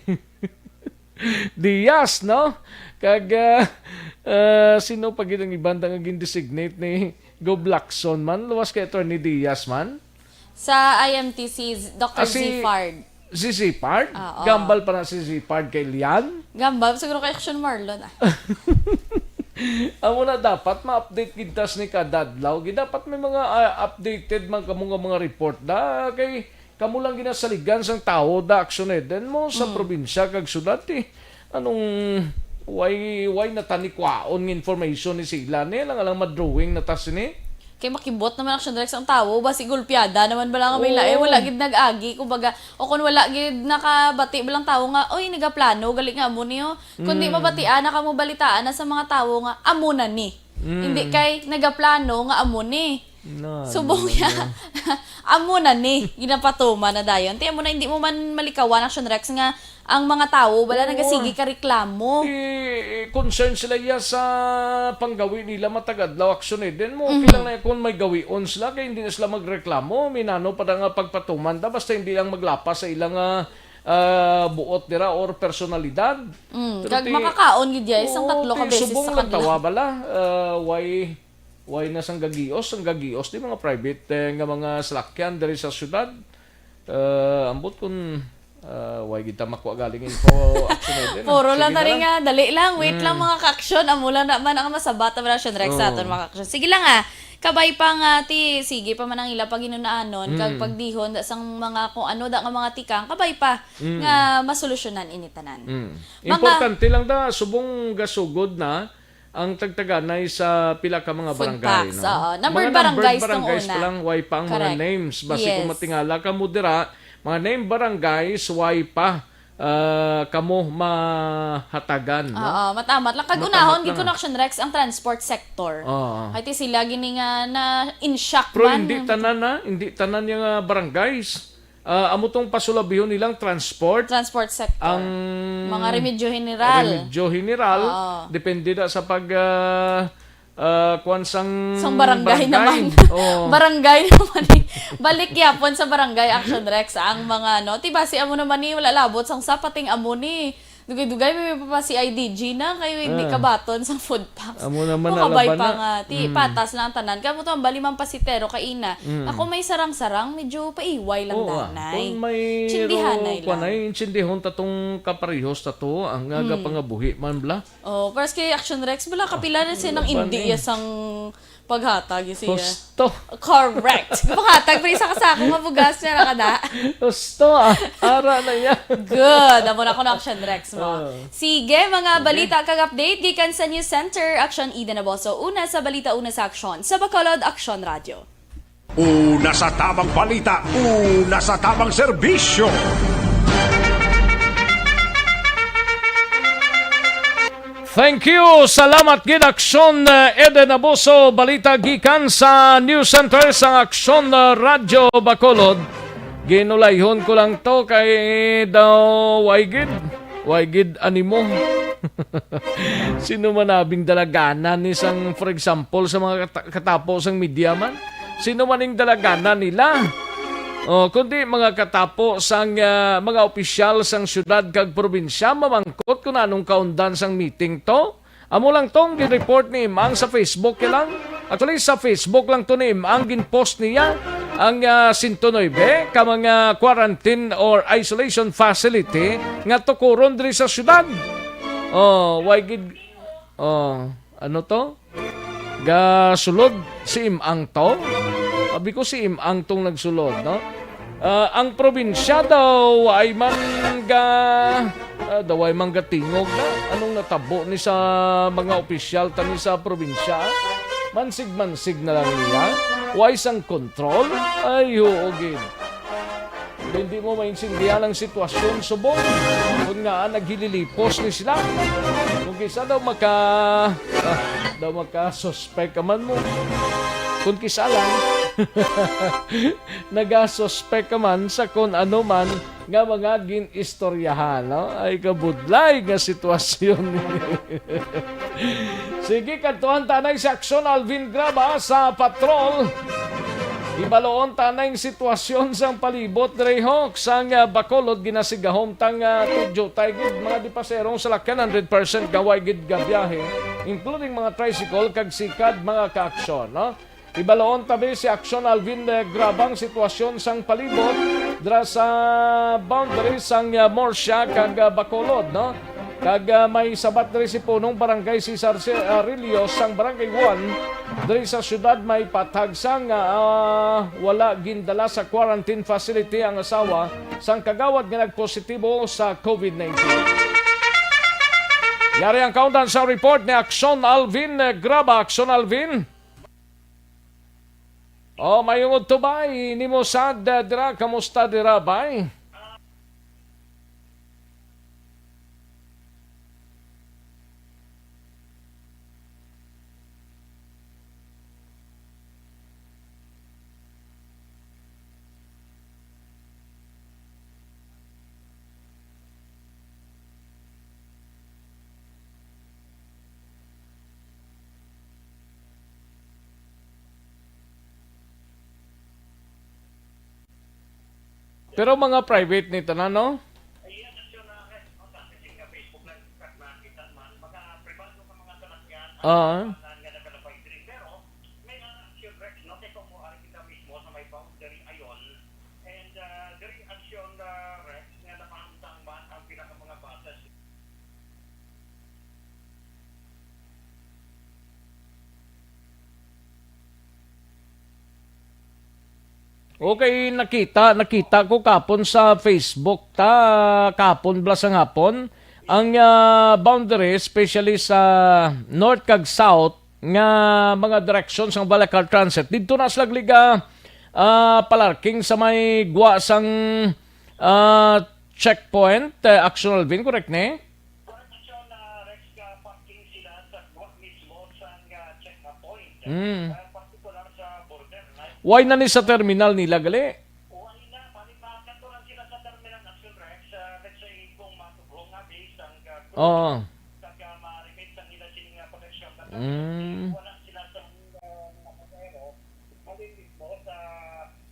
Diaz, no? Kag, ah, ah, sino pa gid ang iban nga gin-designate ni Gov Lacson man? Luwas kay Attorney Diaz man? Sa I M T si Z-, Doctor Ah, si Zifard. Si Zifard? Oo. Gambal pa na si Zifard kay Lian? Gambal, siguro kay Action Marlon, ah. Amo na dapat ma-update gid ta sini kada adlaw. Gid dapat may mga, ah, updated man kamo nga mga report da kay kamo lang ginasaligan sang tawo da Action Eden mo sa Mm. probinsya kag syudad, eh. Anong, why, why na tani kwaon nga information ni sila ni? Lang, lang madrawing na ta sini? Kay makibot naman Action Rex ang tawo, basi gulpiada naman bala nga may Oo. lain, wala gid nag-agi, kumbaga, o kung wala gid nakabati ba lang tawo nga, "Oy, nagaplano, gali nga amo niyo." Kung di Mm. mabatian na kamo, balitaan na sa mga tawo nga, "Amo na ni." Mm. Hindi kay nagaplano nga amo ni. Na, Subong ano niya, na? amo na ni, ginapatuman na dayon. Ti amo na, hindi mo man malikawan, Action Rex, nga ang mga tawo wala Oo. nagasigi ka reklamo. Eh, eh, concern sila iya sa panggawi nila matag adlaw, Action Eden mo. Mhm. Okay lang na kung may gawion sila, kay hindi na sila magreklamo. Minano pa na nga pagpatuman ta, basta hindi lang maglapas sa ilang, ah, ah, buot dira or personalidad. Mm, Pero kag ti-, makakaon gid iya, isang oo, tatlo ka ti beses subong sa lang kadlaw. tawa bala, ah, why, why na sang gagios? Ang gagios di mga private, eh, nga mga salakyan diri sa syudad. Ah, ambot kun, ah, why kita makuha galing info, Action Eden, ah. Puro lang Sige na na rin rin. nga, dali lang, wait lang, Mm. mga ka-action. Amo lang naman ang masabat ang Action Rex sa Oo. aton, mga ka-action. Sige lang, ah. Kabay pa nga, ti, sige pa man ang ila paginunaanon, kag Mm. pagdihon da sang mga kung ano da nga mga tikang, kabay pa Mm. nga masolusyonan ini tanan. Mm. Mga Importante lang da, subong gasugod na ang tagtaganay sa pila ka mga Food barangay, packs, no? oo. Numbered Mga numbered barangays tong barangay pa una. lang, why pa ang mga Correct. names? Basi kung Yes. matingala ka mo dira, mga name barangays, why pa, ah, kamo mahatagan, no? Oo, matamat lang. Kag Matamat unahon gid lang. Kuno Action Rex ang transport sector. Oo. Kay ti sila gini nga na-in shock Pero man. hindi tanan, ha? Hindi tanan yung, ah, barangays. Ah, amo tong pasulabihon nilang transport. Transport sector. Ang Mga remedyo general. remedyo general, Oo. depende na sa pag, ah, ah, kwan sang Sang barangay barangay. naman. Oo. Barangay naman eh. Balik yapon sa barangay Action Rex ang mga, no? Ti basi amo naman ni wala labot sang sapating amo ni. Dugay-dugay, may pa si I D G na, kay hindi Ah. kabaton sa food packs. Amo naman Kung na kabay laban pa na. nga, ti, Mm. patas lang ang tanan. Kamo to, ang bali man pasitero, kaina. Mm. Ako may sarang-sarang, medyo paiway lang Oo, ah. danay. Kung may Tsindihanay ro-, lang. kwanay, intsindihon tatong kaparehos tato, ang nga Mm. gapangabuhi man bla. Oh, pero kay Action Rex, bala, kapila na siya nang Laban indi eh. iya sang Paghatag, you see, eh. Husto. Correct. Paghatag, pero isa ka sa ako, mabugas niya na ka na. Husto, ah. Ara na yan. Good. Amo na ko na Action Rex mo. Ah. Sige, mga Sige. balita kag update gikan sa News Center, Action Eden Aboso. Una sa balita, una sa aksyon. Sa Bacolod, Action Radio. Una sa tamang balita, una sa tamang serbisyo. Thank you. Salamat gid, Aksyon, uh, Eden Abuso. Balita gikan sa News Center sang Aksyon, uh, Radyo Bacolod. Ginulayhon ko lang to kay daw way gid, way gid animo. Sino man abing dalagana ni sang, for example, sa mga kata-, katapo sang media man? Sino man ning dalagana nila? O, kundi mga katapo sang, ah, mga opisyal sang syudad kag probinsya mamangkot kung anong kaundan sang meeting to. Amo lang tong gin-report ni Imang sa Facebook ya lang. Actually, sa Facebook lang to ni Imang gin-post niya ang, ah, sento nuebe ka mga quarantine or isolation facility nga tukuron diri sa syudad. Oh, why gid, oh, ano to? Gasulod si Imang to? Abi ko si Imang tong nagsulod, no? Ah, ang probinsya daw ay man ga, ah, daw ay man gatingog na. Anong natabo ni sa mga opisyal tani sa probinsya? Mansig-mansig na lang niya. Way sang kontrol? Ay, oo gid. Hindi mo maintindihan ang sitwasyon, subong. Kung nga, naghililipos ni sila. Kung kisa daw maka, ah, daw maka-suspect ka man mo. Kung kisa lang, nagasuspect ka man sa kung ano man nga mga gin-istoryahan, no? Ay, kabudlay nga sitwasyon. Sige, kadtuan ta anay si Aksyon Alvin Graba sa patrol. Ibaloon ta anay ang sitwasyon sang palibot diri, Hawk, sang, ah, Bacolod, ginasigahom tang, ah, tudyotay gid mga dipaserong salakyan, hundred percent gaway gid gabiyahe, including mga tricycle kag sikad, mga kaaksyon, no? Ibaloon tabi si Aksyon Alvin, eh, Grabang sitwasyon sang palibot dira sa boundary sang, ah, Murcia kag, ah, Bacolod, no? Kag, ah, may sabat diri si Punong Barangay Cesar, si Arillo sang Barangay one diri sa siyudad may pathagsang nga, ah, wala gindala sa quarantine facility ang asawa sang kagawad nga nagpositibo sa covid nineteen. Yari ang kaundan sa report ni Aksyon Alvin, eh, Graba. Aksyon Alvin. Oh, mayong udto, bay. Nimo sad, uh, dira, kamusta dira, bay? Pero mga private ni tanan, no? Ah. Okay, nakita, nakita ko kapon sa Facebook ta, kapon bala sang hapon, ang, ah, boundary, especially sa north kag south, nga mga direction sang Balacar Transit. Didto na sila gliga, ah, palarking sa may gwa sang, ah, checkpoint, eh, Action Alvin, correct ni? Correct, Action, ah, Rex, ah, parking sila sa gwa mismo sang, ah, check-up point. Mm. Ah, partikular sa border, right? Why na ni sa terminal nila, gali? Wala na, bali, makadto lang sila sa terminal, Action Rex, ah, let's say, kung matugrong nga base ang, ah, Oo. Kag, ah, ma-remit ang ila sini nga protection. Kag Mm. Wala sila sa, ah, mga pasahero, bali mismo sa,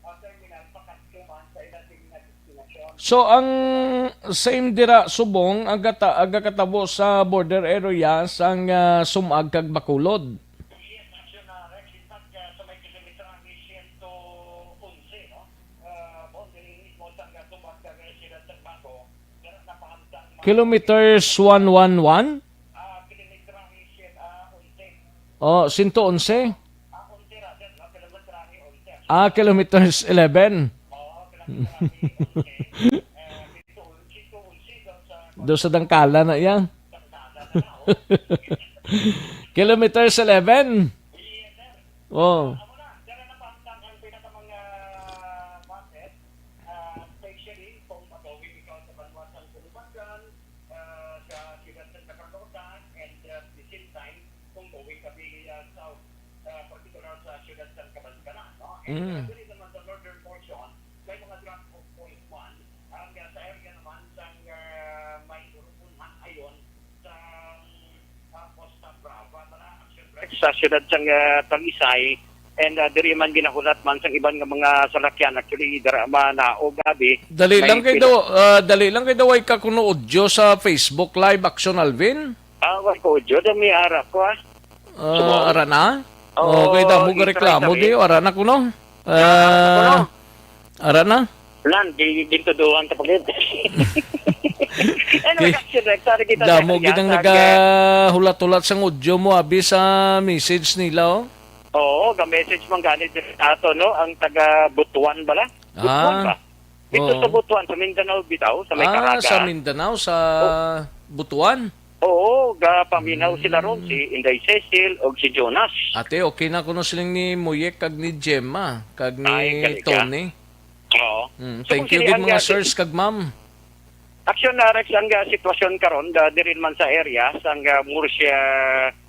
ah, terminal, pakadto man sa ila sini nga destinasyon. So, ang same dira subong ang gata-, ang gakatabo sa border area sang, ah, Sumag kag Bacolod. Yes, Action, ah, Rex. In fact, ah, sa may kilometer ang siyento onse, no? Ah, boundary mismo sa Sumag kag Residence Bago, pero napahamtang mga Kilometers one one one? Ah, kilometer ang siyento, ah, onse. Oh, siyento onse? Ah, onse ra, sir, no? Kilometer ang onse. Ah, kilometers eleven. Oo, kilometer ang onse. Eh, siyento onse, siyento onse, doon sa Do sa Dangkala na iya. Kilometers eleven. Oh. Mm. Sa siyudad sang, ah, Talisay, and, ah, diri man ginahulat man sang iban nga mga salakyan. Actually, dara manaog abi. Dali lang kay daw, ah, dali lang kay daw ay ka kuno audio sa Facebook Live, Action Alvin. Ah, wala ko audio. Dami ara ko, ah. Ah, ara na? Oo, Okay, damo isa reklamo lang di, ara na kuno. Ah, ara na? Lan, di gintuduan ta pagid. Ano Okay. Action Rex? Sorry kita Damo sa gid ang sa- nagahulat-hulat sang audio mo abi sa message nila, oh. Oo, ga-message man gani diri sa ato, no? Ang taga Butuan bala? Butuan Ah, ba? Dito oo. Sa Butuan, sa Mindanao bitaw, sa may Ah, Caraga. Sa Mindanao, sa Butuan. Oo, gapaminaw sila ron, si Inday Cecil o si Jonas. Ate, okay na kuno siling ni Muyek kag ni Gemma, kag ni Ay, galing ka. Tony. Oo. Mm, So, thank kung you sini gid ang mga ga- sirs kag ma'am. Action na Rex ang, ah, sitwasyon karon, ah, diri man sa area sang, ah, Murcia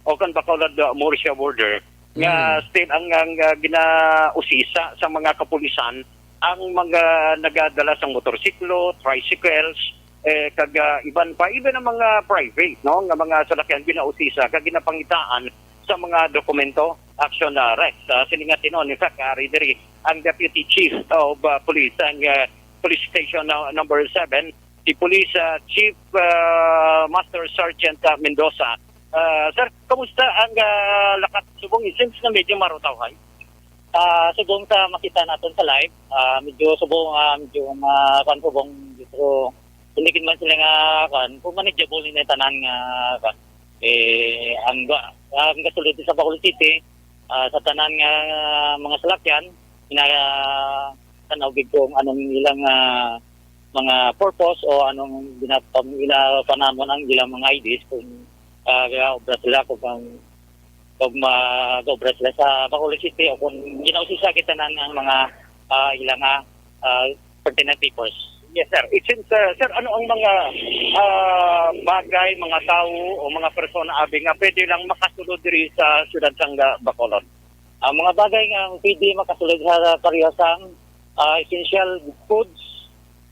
o kan Bacolod, ah, Murcia border nga Mm. still ang, ang, ah, ginausisa sa mga kapulisan ang mga nagadala sang motorsiklo, tricycles, eh, kag, ah, iban pa, even ang mga private, no, nga mga salakyan ginausisa kag ginapangitaan sa mga dokumento. Action na Rex, ah, sini nga tinuon, in fact, ari diri ang Deputy Chief of, ah, Police ang, ah, Police Station na number seven, si Police, ah, Chief, ah, Master Sergeant, ah, Mendoza. Ah, sir, kumusta ang, ah, lakat subong? It seems na medyo marutaw, hay. Ah, subong sa makita naton sa live, ah, medyo subong, ah, medyo ma-, kuwan, subong, pero hindi gid man sila nga, kuwan, kung manageable ni tanan nga, kuwan, eh, ang ga-, ang gasulod sa Bacolod City, ah, sa tanan nga mga salakyan, ina-, tanaw gid kung anong ilang, ah, mga purpose o anong ginapam-, ila panamon ang ilang mga I Ds kung, ah, gaobra sila kung ang, kung mag-obra sila sa Bacolod City o kung ginausisa kita na ang mga, ah, ilang, ah, ah, pertinent papers. Yes, sir. It seems, uh, sir, ano ang mga, ah, bagay, mga tawo o mga persona abi nga pwede lang makasulod diri sa siyudad sang, ah, Bacolod? Ang mga bagay nga pwede makasulod sa pareho sang, ah, essential foods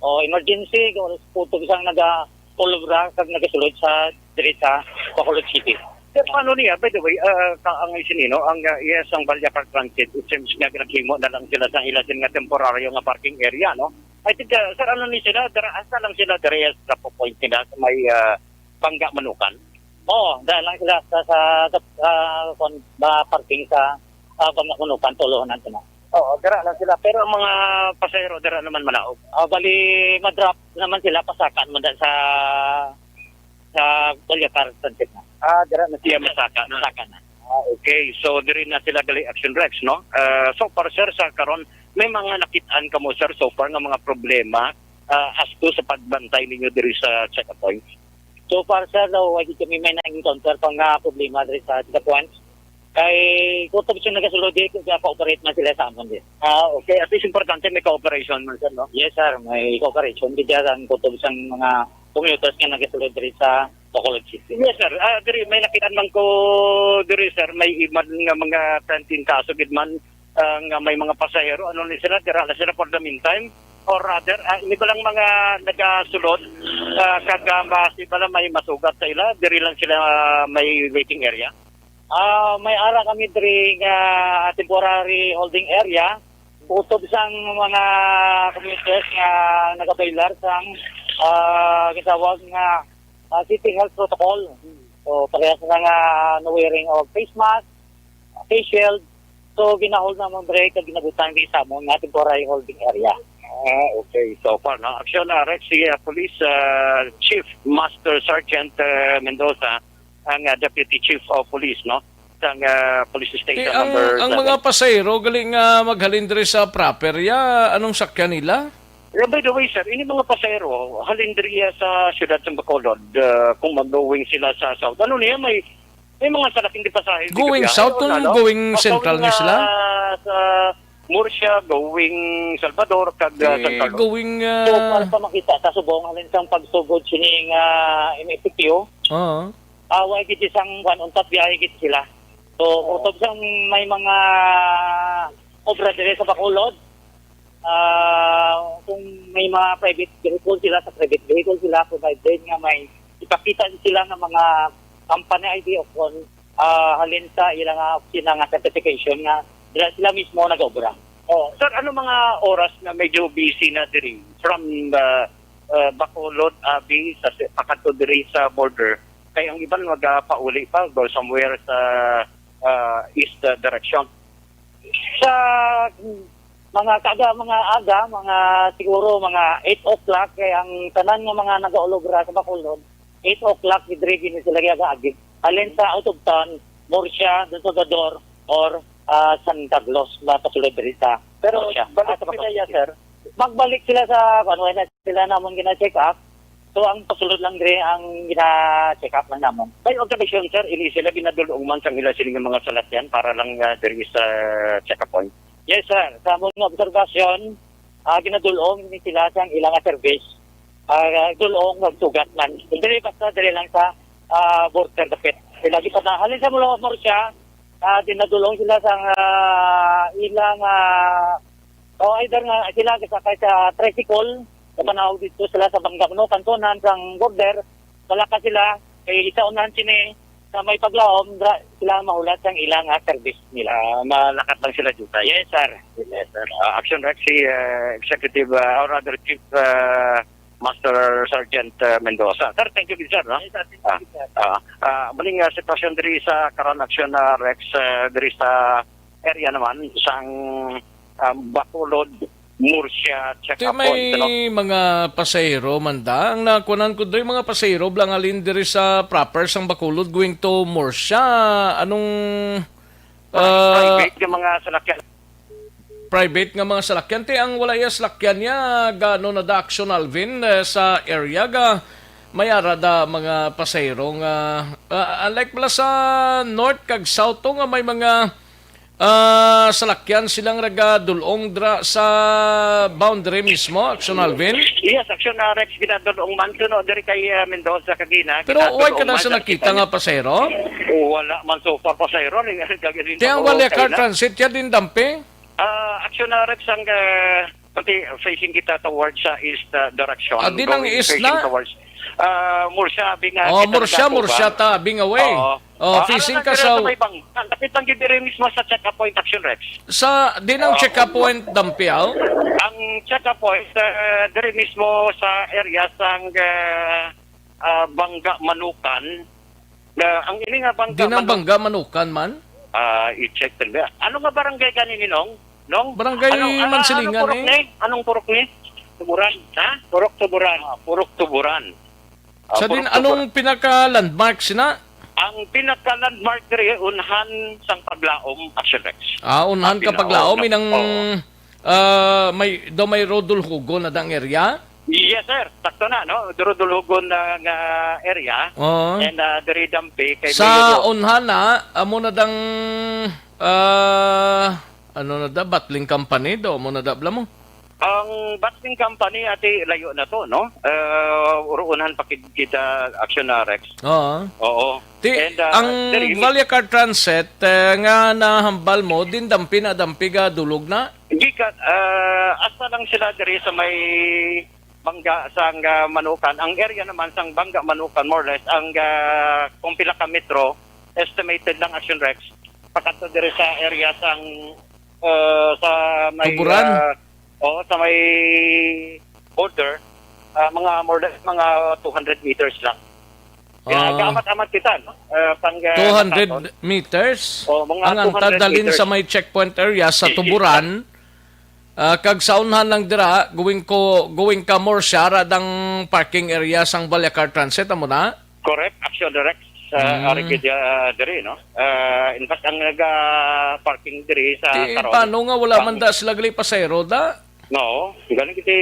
o emergency o kutob sang naga-, kolobra kag nagasulod sa diri sa Bacolod City. Sir, paano niya? By the way, ah, ka-, ang isinino, ang, ah, iya sang Balyacar Transit, it seems nga ginaghimo na lang sila sa ila sin nga temporaryo nga parking area, no? I think, ah, sir, ano ni sila, dara, asa lang sila, dara sa drop-off point nila sa may, ah, Bangga Manukan? Oo, dara lang sila sa, sa, sa, ah, kon-, ba, parking sa, ah, Bangga Manukan, tuluhan na sila. Oo, dara lang sila. Pero ang mga pasahero, dara naman manaog. Ah, bali, ma-drop naman sila, pasakan man dyan sa, sa Balyacar Transit na. Ah, dara na siya masaka na. Masaka na. Ah, okay. So, diri na sila gali Action Rex, no? Ah, so far, sir, sa karon, may mga nakit-an kamo, sir, so far nga mga problema, ah, as to sa pagbantay ninyo diri sa checkpoint? So far, sir, daw, wala kami may na-encounter pa nga problema diri sa checkpoint. Kay, kutob siya nagasulod, di, kaya pa-operate man sila sa amon, di. Ah, okay. At least importante may cooperation man, sir, no? Yes, sir. May cooperation. Di dyan ang kutob sang mga commuters nga nagasulod diri sa Bacolod City. Yes, sir. Ah, diri, may nakitaan man ko diri, sir. May iban nga mga trending kaso, gid man, ah, nga may mga pasahero. Ano ni sila? Dira na sila for the meantime? Or rather, ah, ini ba lang mga nagasulod, ah, kag, ah, basi ba lang may masugat sa ila? Diri lang sila, ah, may waiting area? Ah, may ara kami diri nga temporary holding area. Kutob sang mga commuters nga nagabailar sang, ah, gitawag nga, ah, City Health Protocol. So, parehas na nga no wearing of face mask, face shield. So, ginahold na ang break kag ginabutang di sa amon nga temporary holding area. Ah, okay. So far, no? Action, ah, Rex, si, ah, Police, ah, Chief Master Sergeant, ah, Mendoza, ang, ah, Deputy Chief of Police, no? Sang, ah, Police Station Eh, ang, number ang seven. Mga pasahero, gali nga maghalin diri sa proper, ya, anong sakyan nila? Yeah, by the way, sir, ini mga pasahero, halin diri sa siyudad sa Bacolod, ah, kung mag-going sila sa south, ano niya, may, may mga salaking di pasahe, di Going kabiyahe, south, o kung ano? going O, central going, na sila? ah, sa Murcia, going Salvador, kag, ah, San Eh, Carlos. Going, So, ah, para sa makita, sa subong, halin sang pagsugod sining, ah, M F Q, oo. ah, wa gid sang kwan, untat biyahe gid sila. So, kutob sang may mga obra diri sa Bacolod. Ah, kung may mga private vehicle sila, sa private vehicle sila, provided nga may ipakita sila nga mga company I D o kon, ah, halin sa ilang, ah, opisina nga certification nga dira sila mismo nag-obra. Oh, sir, ano mga oras na medyo busy na diri from the, uh, Bacolod, Abi, sa si-, pakadto diri sa border? Kay ang iban magapauli pa, go somewhere sa, uh, east, uh, direction. Sa mga kada, mga aga, mga siguro mga eight o'clock, kay ang tanan nga mga nagaulobra sa Bacolod, eight o'clock, diri gini sila gagaagi. Halin sa out of town, Murcia, Don Salvador, or, ah, San Carlos, mapasulod diri sa Pero Murcia. Balik Ah, sa sila, Bacolod. Sir? Magbalik sila sa, ano, na sila namon gina-check up. So, ang pasulod lang diri ang gina-check up lang namon. May observation, sir, ini sila ginadulong man sang ila sini nga mga salakyan para lang, ah, diri sa check-up point? Yes, sir. Sa amon nga obserbasyon, ah, ginadulong ni sila sang ilang service. Ah, dulong magsugat man. Dili basta dili lang sa, ah, border dapit. Sila gid pa na. Halin sa Muro-, Murcia, ah, dinadulong sila sang, ah, ilang, ah, o either nga sila gisakay sa tricycle, sa panahon dito sila sa Bangga, no, kantunan sang border, wala ka sila, kay sa unahan sini, sa may paglaom, dra-, sila mahulat sang ilang, ah, service nila. Ah, malakat lang sila dito. Yes, sir. Yes, sir. Ah, Action Rex, si, ah, Executive, ah, or rather Chief, ah, Master Sergeant, ah, Mendoza. Sir, thank you, sir, no? Yes, sir. Thank you, sir. Ah, ah, ah, maling, ah, sitwasyon diri sa karon, Action, ah, Rex, ah, diri sa area naman sang, ah, Bacolod, Murcia, check-up point, no? May mga pasahero man da. Ang nakunan ko diri, mga pasahero blangalin diri sa proper sang Bacolod going to Murcia. Anong, ah, private nga mga salakyan. Private nga mga salakyan. Ti ang wala iya salakyan niya, gaano na da Action Alvin, eh, sa area ga may ara da mga pasahero nga, ah, unlike pala sa north kag south to nga may mga, ah, salakyan silang nagadulong dra sa boundary mismo, Action Alvin? Yes, Action, ah, Rex, ginadulong man to, no, diri kay, ah, Mendoza kagina. Pero wala ka na sa nakita nga pasahero? Oh, wala man so far pasahero. Ti ang Balyacar Transit ya din dampi? Ah, Action, ah, Rex, ang, ah, pati facing kita towards sa east, ah, direction. Ah, di nang east na? Towards, ah, Murcia, Abing, ah, Oh, Murcia, Murcia ta, Abing away. Oo. Oh, ah, facing ka sa may bang-, ang dapit lang gid diri mismo sa check-up point, Action Rex. Sa, di nang check-up point, Dampiaw? Ang check-up point, ah, diri mismo sa area sang, ah, ah, Bangga Manukan. Na, ang ini nga Bangga Di nang Manukan. Bangga Manukan man? Ah, i-check din ba? Ano nga barangay gani ni Nong? Nong? Barangay Mansilingan, anong purok eh. Ni? Anong purok ni? Tuburan, ha? Purok Tuburan. Ah, Purok Tuburan. Sa din, anong pinaka-landmark sina? Ang pinaka-landmark diri, unhan sang paglaom, Action Rex. Ah, unhan ka paglaom, inang, ah, may, daw may Rodoljugo na dang area? Yes, sir. Sakto na, no? Rodoljugo na nga area. Oo. And, ah, diri dampi kay Sa unhan na, amo na dang, ah, ano na da, bottling company daw, amo na da, bla mo? Ang bottling company, ati, layo na to, no? Ah, uruunhan pa kid-, kita Action, ah, Rex. Oo. Oo. Ti, ang Valyacar Transit, eh, nga nahambal mo, din dampi na dampi ga dulog na? Hindi ka, ah, asta lang sila diri sa may Bangga sang, ah, Manukan. Ang area naman sang Bangga Manukan, more or less, ang, ah, kung pila ka metro, estimated lang, Action Rex, pakadto diri sa area sang, ah, sa may, Tuburan? Ah, oo, sa may border, ah, mga more or less, mga two hundred meters lang. Kaya gaamat-amat kita, no? Ah, pang, ah, two hundred meters? Oh, mga Ang antad two hundred dalin meters. Sa may checkpoint area sa Tuburan, Ah, kag sa unhan lang dira, going ko, going ka more siya dang parking area sang Valyacar Transit, amo na? Correct, Action Direct sa Mm. Arigid, ah, diri, no? Ah, in fact, ang naga-parking diri sa Di, karon, paano nga wala man da sila gali pasahero da? No, galing kiti,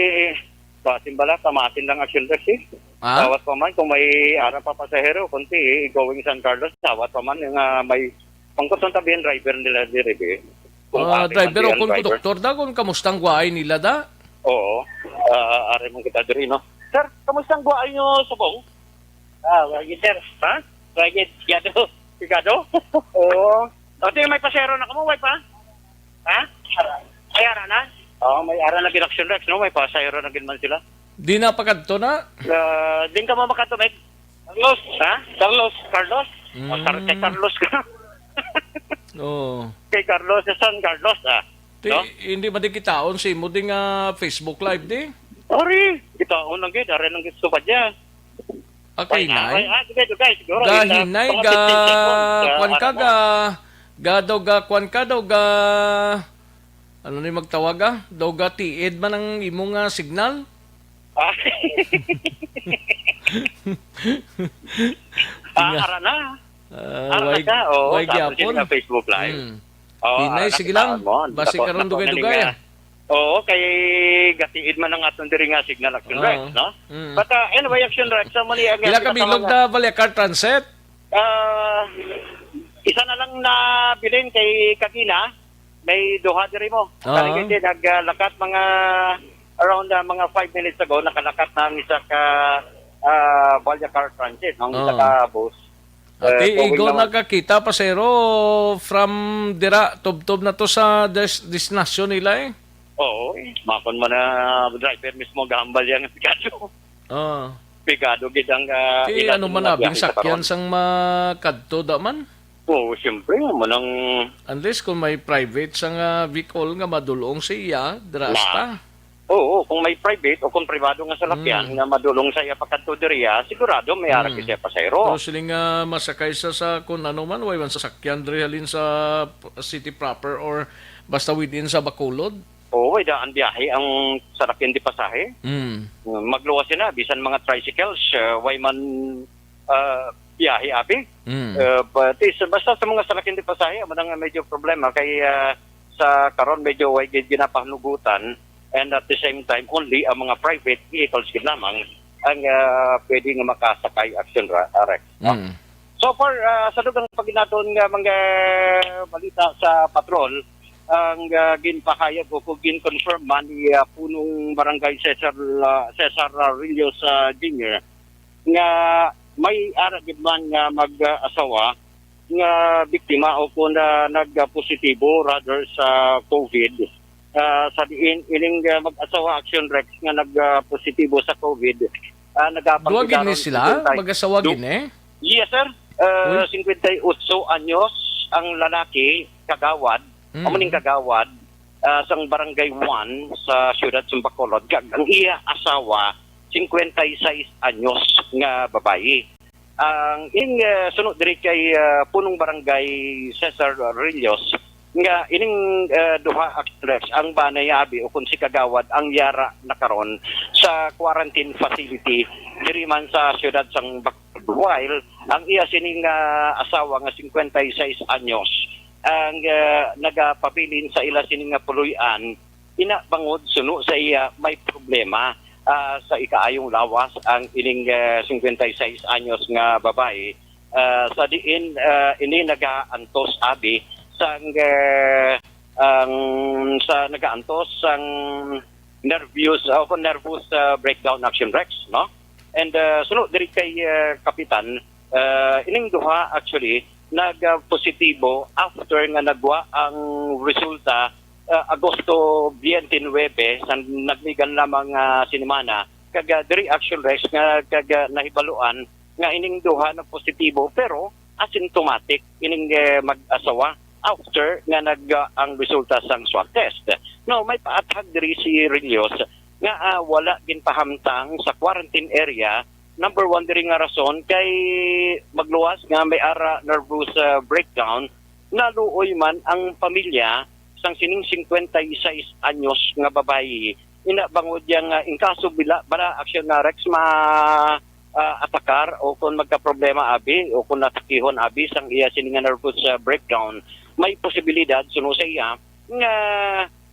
basin bala, pamasin lang Action Direct, eh. Ha? Tawat pa man, kung may ara pa pasahero, kunti, eh, going San Carlos, tawat pa man, nga may pangkuton tabihan driver nila diri, eh. Kung Ah, ari man driver o diyan, kung driver. Konduktor da, kung kamustang waay nila da? Oo. Ah, ari man kita diri, no? Sir, kamusta ang guwaay nyo subong? Ah, wagi, sir. Ha? Wagi, gado. Sigado? Oo. O, di, may pasero na kamo, way pa? Ha? Action Rex, no? May pasahero na gid man sila. Di na pakadto na? Ah, din ka mo makadto, Mike? Carlos. Ha? Carlos. Carlos? O, Car-, kay Mm. Carlos ka. Oo. Kay Carlos, sa San Carlos, ah. Ti, No? hindi man di kitaon si imo di nga Facebook Live, di? Ori, kitaon lang gid, ari lang gid sa Padya. Okay, Ay, na, nay. ay, ah, sige, sige, siguro, Ga in, ah, hinay, mga ga, fifteen seconds, ah, kwan ka, ano mo? ga, ga, daw ga, kwan ka, daw ga, ano ni magtawag, ah? Daw ga tiid man ang imo nga signal? Ah. Ah, Nga. ara na. Ah, Ara na way, siya. Oo, way sa ato gyapon. Siya nga Facebook Live. Hmm. Oo, Hinay, ara na sige kita lang. mo. Basi Dako-, karon dako na dugay-dugay, ning, ah. ah. Oo, kay gatiid man ang aton diri nga signal, Action Oo. Rex, no? Mm. But, ah, anyway, Action Rex, sa mali ang Pila ka bilog na Baliakar Transit? Ah, isa na lang na bilin kay kagina, may duha diri mo. Oo. Kani gid naglakat mga around, ah, mga five minutes ago, nakalakat na ang isa ka, ah, Baliakar Transit, ang isa Oo. ka bus. Ati, Eh, going igo naman. nakakita, pasero, from dira, tubtob na to sa des-, destinasyon nila, eh. Oo, eh. Makon man na driver mismo gahambal yang pigado. Oo. Pigado gid ang, ah, Ti, ila ano sa man mga abing biyahe sa sakyan karon. sang makadto da man? Oo, siyempre, mo nang Unless kung may private sang, ah, vehicle nga madulong siya, dira Na. hasta. Oo, kung may private o kung pribado nga salakyan Hmm. nga madulong sa iya pakadto diriya, sigurado may ara Hmm. siya pasahero. Pero siling nga masakay sa, sa kung ano man, way man sasakyan diri halin sa p-, city proper or basta within sa Bacolod? Oo, way daan biyahe ang salakyan di pasahe. Hmm. Magluwas sila, bisan mga tricycles, uh, way man, uh, biyahe, abi. Hmm. Uh, but is, basta sa mga salakyan di pasahe, amo na nga medyo problema kay, uh, sa karon medyo way gid ginapahanugutan, and at the same time, only ang mga private vehicles gid lamang ang, ah, pwede nga makasakay, Action Ra-, ah, Rex, no? Mm. So far, ah, sa dugang paginaton nga mga balita sa patrol, ang, ah, ginpahayag o kung gin-confirm man ni, ah, Punong Barangay Cesar, ah, Cesar Rillos, ah, Junior, nga may ara gid man nga mag-asawa nga biktima o kung, ah, nagpositibo rather sa COVID. Ah, sa diin ining, ah, mag-asawa, Action Rex, nga nagpositibo sa COVID, ah, Duwa gid ni sila? Mag-asawa gid ni? Yes, sir. Ah, Uy. singkwenta y otso anyos ang lalaki, kagawad, Mm. amo ning kagawad, ah, sang Barangay One sa siyudad sang Bacolod, kag ang iya asawa, singkwenta y seis anyos nga babayi. Ang ing, ah, suno diri kay, ah, Punong Barangay Cesar Rillos, nga ining, ah, duha, Action Rex, ang bana ya abi o kung si kagawad ang yara na karon sa quarantine facility diri man sa siyudad sang Bacolod, while ang iya sining, ah, asawa nga singkwenta y seis anyos ang, ah, nagapabilin sa ila sini nga puloy-an, ina bangod suno sa iya may problema, ah, sa ikaayong lawas ang ining, ah, singkwenta y seis anyos nga babayi, ah, sa diin, ah, ini nagaantos abi sang, ah, ang, sa nagaantos sang nervous, o kung nervous, ah, breakdown, Action Rex, no? And, ah, suno diri kay, ah, Kapitan, ah, ining duha actually nagpositibo after nga nagwa ang resulta, ah, Agosto twenty-nine, sa nagmigan lamang nga sinimana, kag, ah, diri, Action Rex, nga kag, ah, nahibaluan nga ining duha nagpositibo pero asymptomatic ining, eh, mag-asawa after nga nag, ah, ang resulta sang swab test. No, may paathag diri si Rillos nga, ah, wala ginpahamtang sa quarantine area. Number one diri nga rason kay magluwas nga may ara nervous, ah, breakdown, naluoy man ang pamilya sang sining singkwenta y seis anyos nga babayi. Ina bangod yang, ah, in kaso bila, bala, Action Rex, ma, ah, atakar o kung magkaproblema abi o kung natakihon abi sang iya sini nga nervous, ah, breakdown, may posibilidad suno sa iya nga,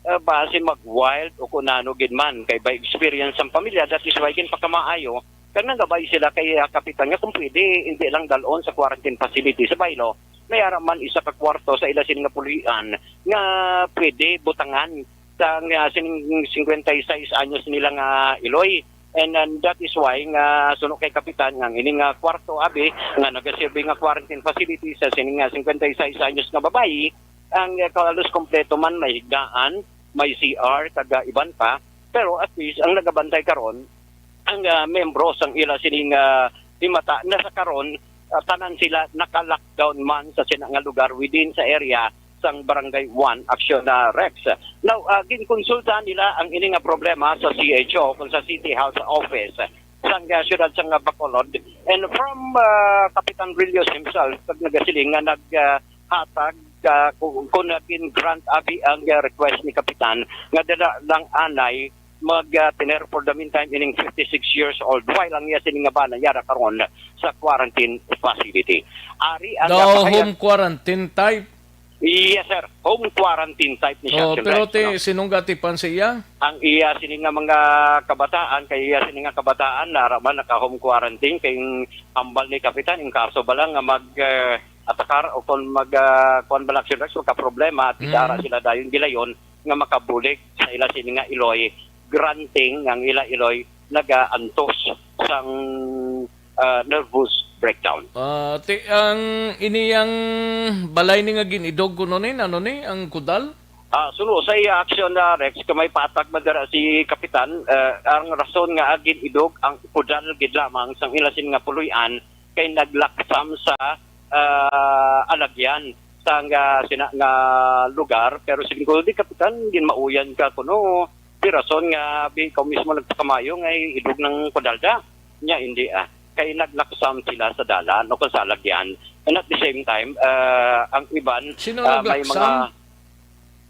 ah, basi mag-wild o kung ano gid man, kay by experience ang pamilya, that is why ginpakamaayo kag nangabay sila kay, ah, Kapitan nga kung pwede, hindi lang dalon sa quarantine facility sa baylo. May ara man isa ka kwarto sa ila sini nga pulian nga pwede butangan sa, nga sining singkwenta y seis anyos nila nga iloy. And, and that is why nga suno kay Kapitan nga ang ini nga kwarto abi nga nagaserbi nga quarantine facility sa sining nga singkwenta y seis anyos nga babayi, ang, eh, halos kompleto man, may higdaan, may C R, kag, ah, iban pa. Pero at least, ang nagabantay karon, ang, ah, membro sang ila sining, ah, himata, na sa karon, ah, tanan sila naka-lockdown man sa sina nga lugar within sa area sang Barangay One Action, ah, Rex. Now, ah, ginkonsulta nila ang ini nga problema sa C H O kung sa City House Office sang, ah, siyudad sang, ah, Bacolod. And from, ah, Kapitan Rillos himself, pag nagasiling nga nag, ah, hatag, ah, kung, kung naging grant abi ang, ah, request ni Kapitan, nga dala lang anay mag, ah, tener for the meantime ining fifty-six years old, while ang iya sini nga bana yara karon sa quarantine facility. Ari ang, ah, pahayag. Home quarantine type? Yes, sir. Home quarantine type ni siya, Oh, Action pero Rights, ti, no? Sinong gatipan sa iya? Ang iya sini nga mga kabataan, kay iya sini nga kabataan, nara man naka-home quarantine, kay ang hambal ni Kapitan, in kaso bala nga mag, eh, atakar o kung mag, ah, kuwan bala, Action Rights, magka-problema, at Mm. ara sila dayon gilayon nga makabulig sa ila sini nga iloy, granting ang ila iloy nagaantos sang, ah, nervous breakdown. Ah, ti-, ang iniyang balay ni nga gin-idog kuno ni, ano ni, ang kudal? Ah, suno sa iya aksyon na, Rex, kay may patag man dira si Kapitan, ah, ang rason nga gin-idog ang kudal gid lamang sang ila sini nga puloy-an kay naglaksam sa, ah, alagyan sang, ah, sina nga lugar, pero siling ko, "Di, Kapitan, ginmauyan ka kuno. Di rason nga bi-, ikaw mismo nagpakamayo nga idog ng kudal da." Nya, hindi, ah. Kay naglaksam sila sa dalan o kung sa alagyan. And at the same time, ah, ang iban, Sino ah, may naglaksam? mga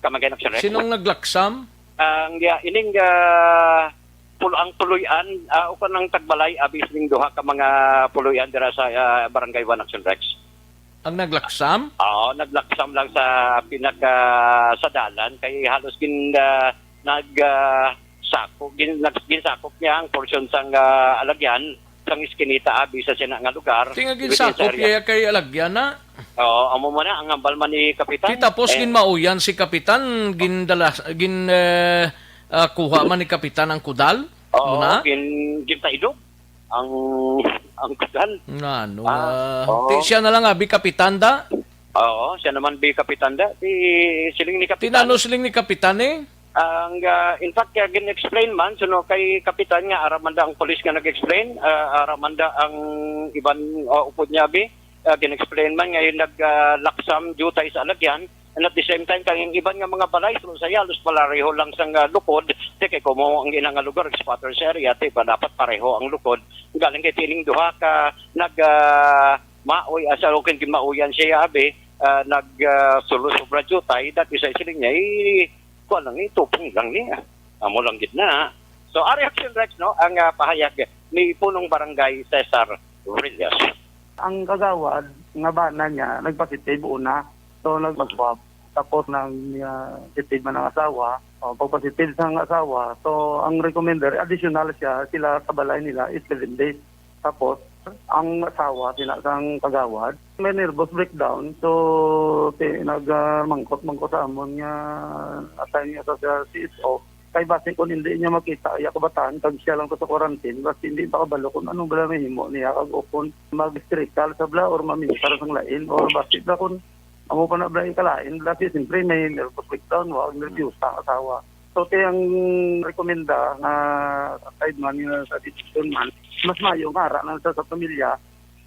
kamagay na Action Rights. Sinong naglaksam? Ang, ah, ining, ah, pul-, ang puloy-an, ah, o kanang tagbalay, abi sining duha ka mga puloy-an dira sa, ah, Barangay One Action Rex. Ang naglaksam? Oo, naglaksam lang sa pinaka, sa dalan, kay halos gin-, ah, nag, ah, sakop, gin-, nag-, ginsakop niya ang porsyon sang, ah, alagyan, sang iskinita, abi sa sina nga lugar. Ti nga within sa ginsakop area. Iya kay alagyan na? Oo, amo man na ang hambal man ni Kapitan. Ti tapos Eh, ginmauyan si Kapitan, gindala, gin, eh, ah, kuha man ni Kapitan ang kudal? Oo, Muna? gin-, ginpaidog ang, ang kudal. Nga, ano, Ah, ah, oo. Ti siya na lang, abi, Kapitan da? Oo, siya naman bi Kapitan da. Ti siling ni Kapitan. Tinano siling ni Kapitan, eh? Ang, ah, in fact, kaya gin-explain man, suno kay Kapitan nga, ara man da ang pulis nga nag-explain, ah, ara man da ang iban, ah, upod niya, bi, ah, gin-explain man nga yung nag, ah, laksam jutay sa alagyan, and at the same time, kang yung iban nga mga balay, suno sa iya, halos palareho lang sa nga lukod, ti kay kumo ang ina nga lugar, squatters area, ti ba dapat pareho ang lukod. Galing kay tining duha ka nag, ah, maoy, asa, o kung ginmauyan siya, abi, ah, nag, ah, sulo sobra jutay, that is, ay siling niya, eh, kuwan lang, eh, tupong lang niya. Amo lang gid na. So, ari Action Rex, no, ang, ah, pahayag ni Punong Barangay Cesar Rillas. Ang kagawad nga bana niya, nagpositive una. So, nag-swab. Tapos, nag, ah, positive man ang asawa. O, pag positive sa ang asawa, so, ang recommender, additional siya, sila sa balay nila is seven days. Tapos, ang asawa, sina sang kagawad, may nervous breakdown. So, ti-, nag, ah, mangkot-mangkot sa amon nga assign niya sa, sa C S O. Kay basi kung hindi niya makita, iya kabataan, kag siya lang to sa quarantine, basi hindi pa kabalo kung anong bala mahimo niya, kag o kung mag-hysterical sa bala, or maminsan sang lain, or basi bala kung amo pa na bala ikalain, bala, siyempre may nervous breakdown, wa, nervyosa ang asawa. So, ti ang rekomenda nga aside man nga sa decision man, mas maayo nga ara lang sa, sa pamilya.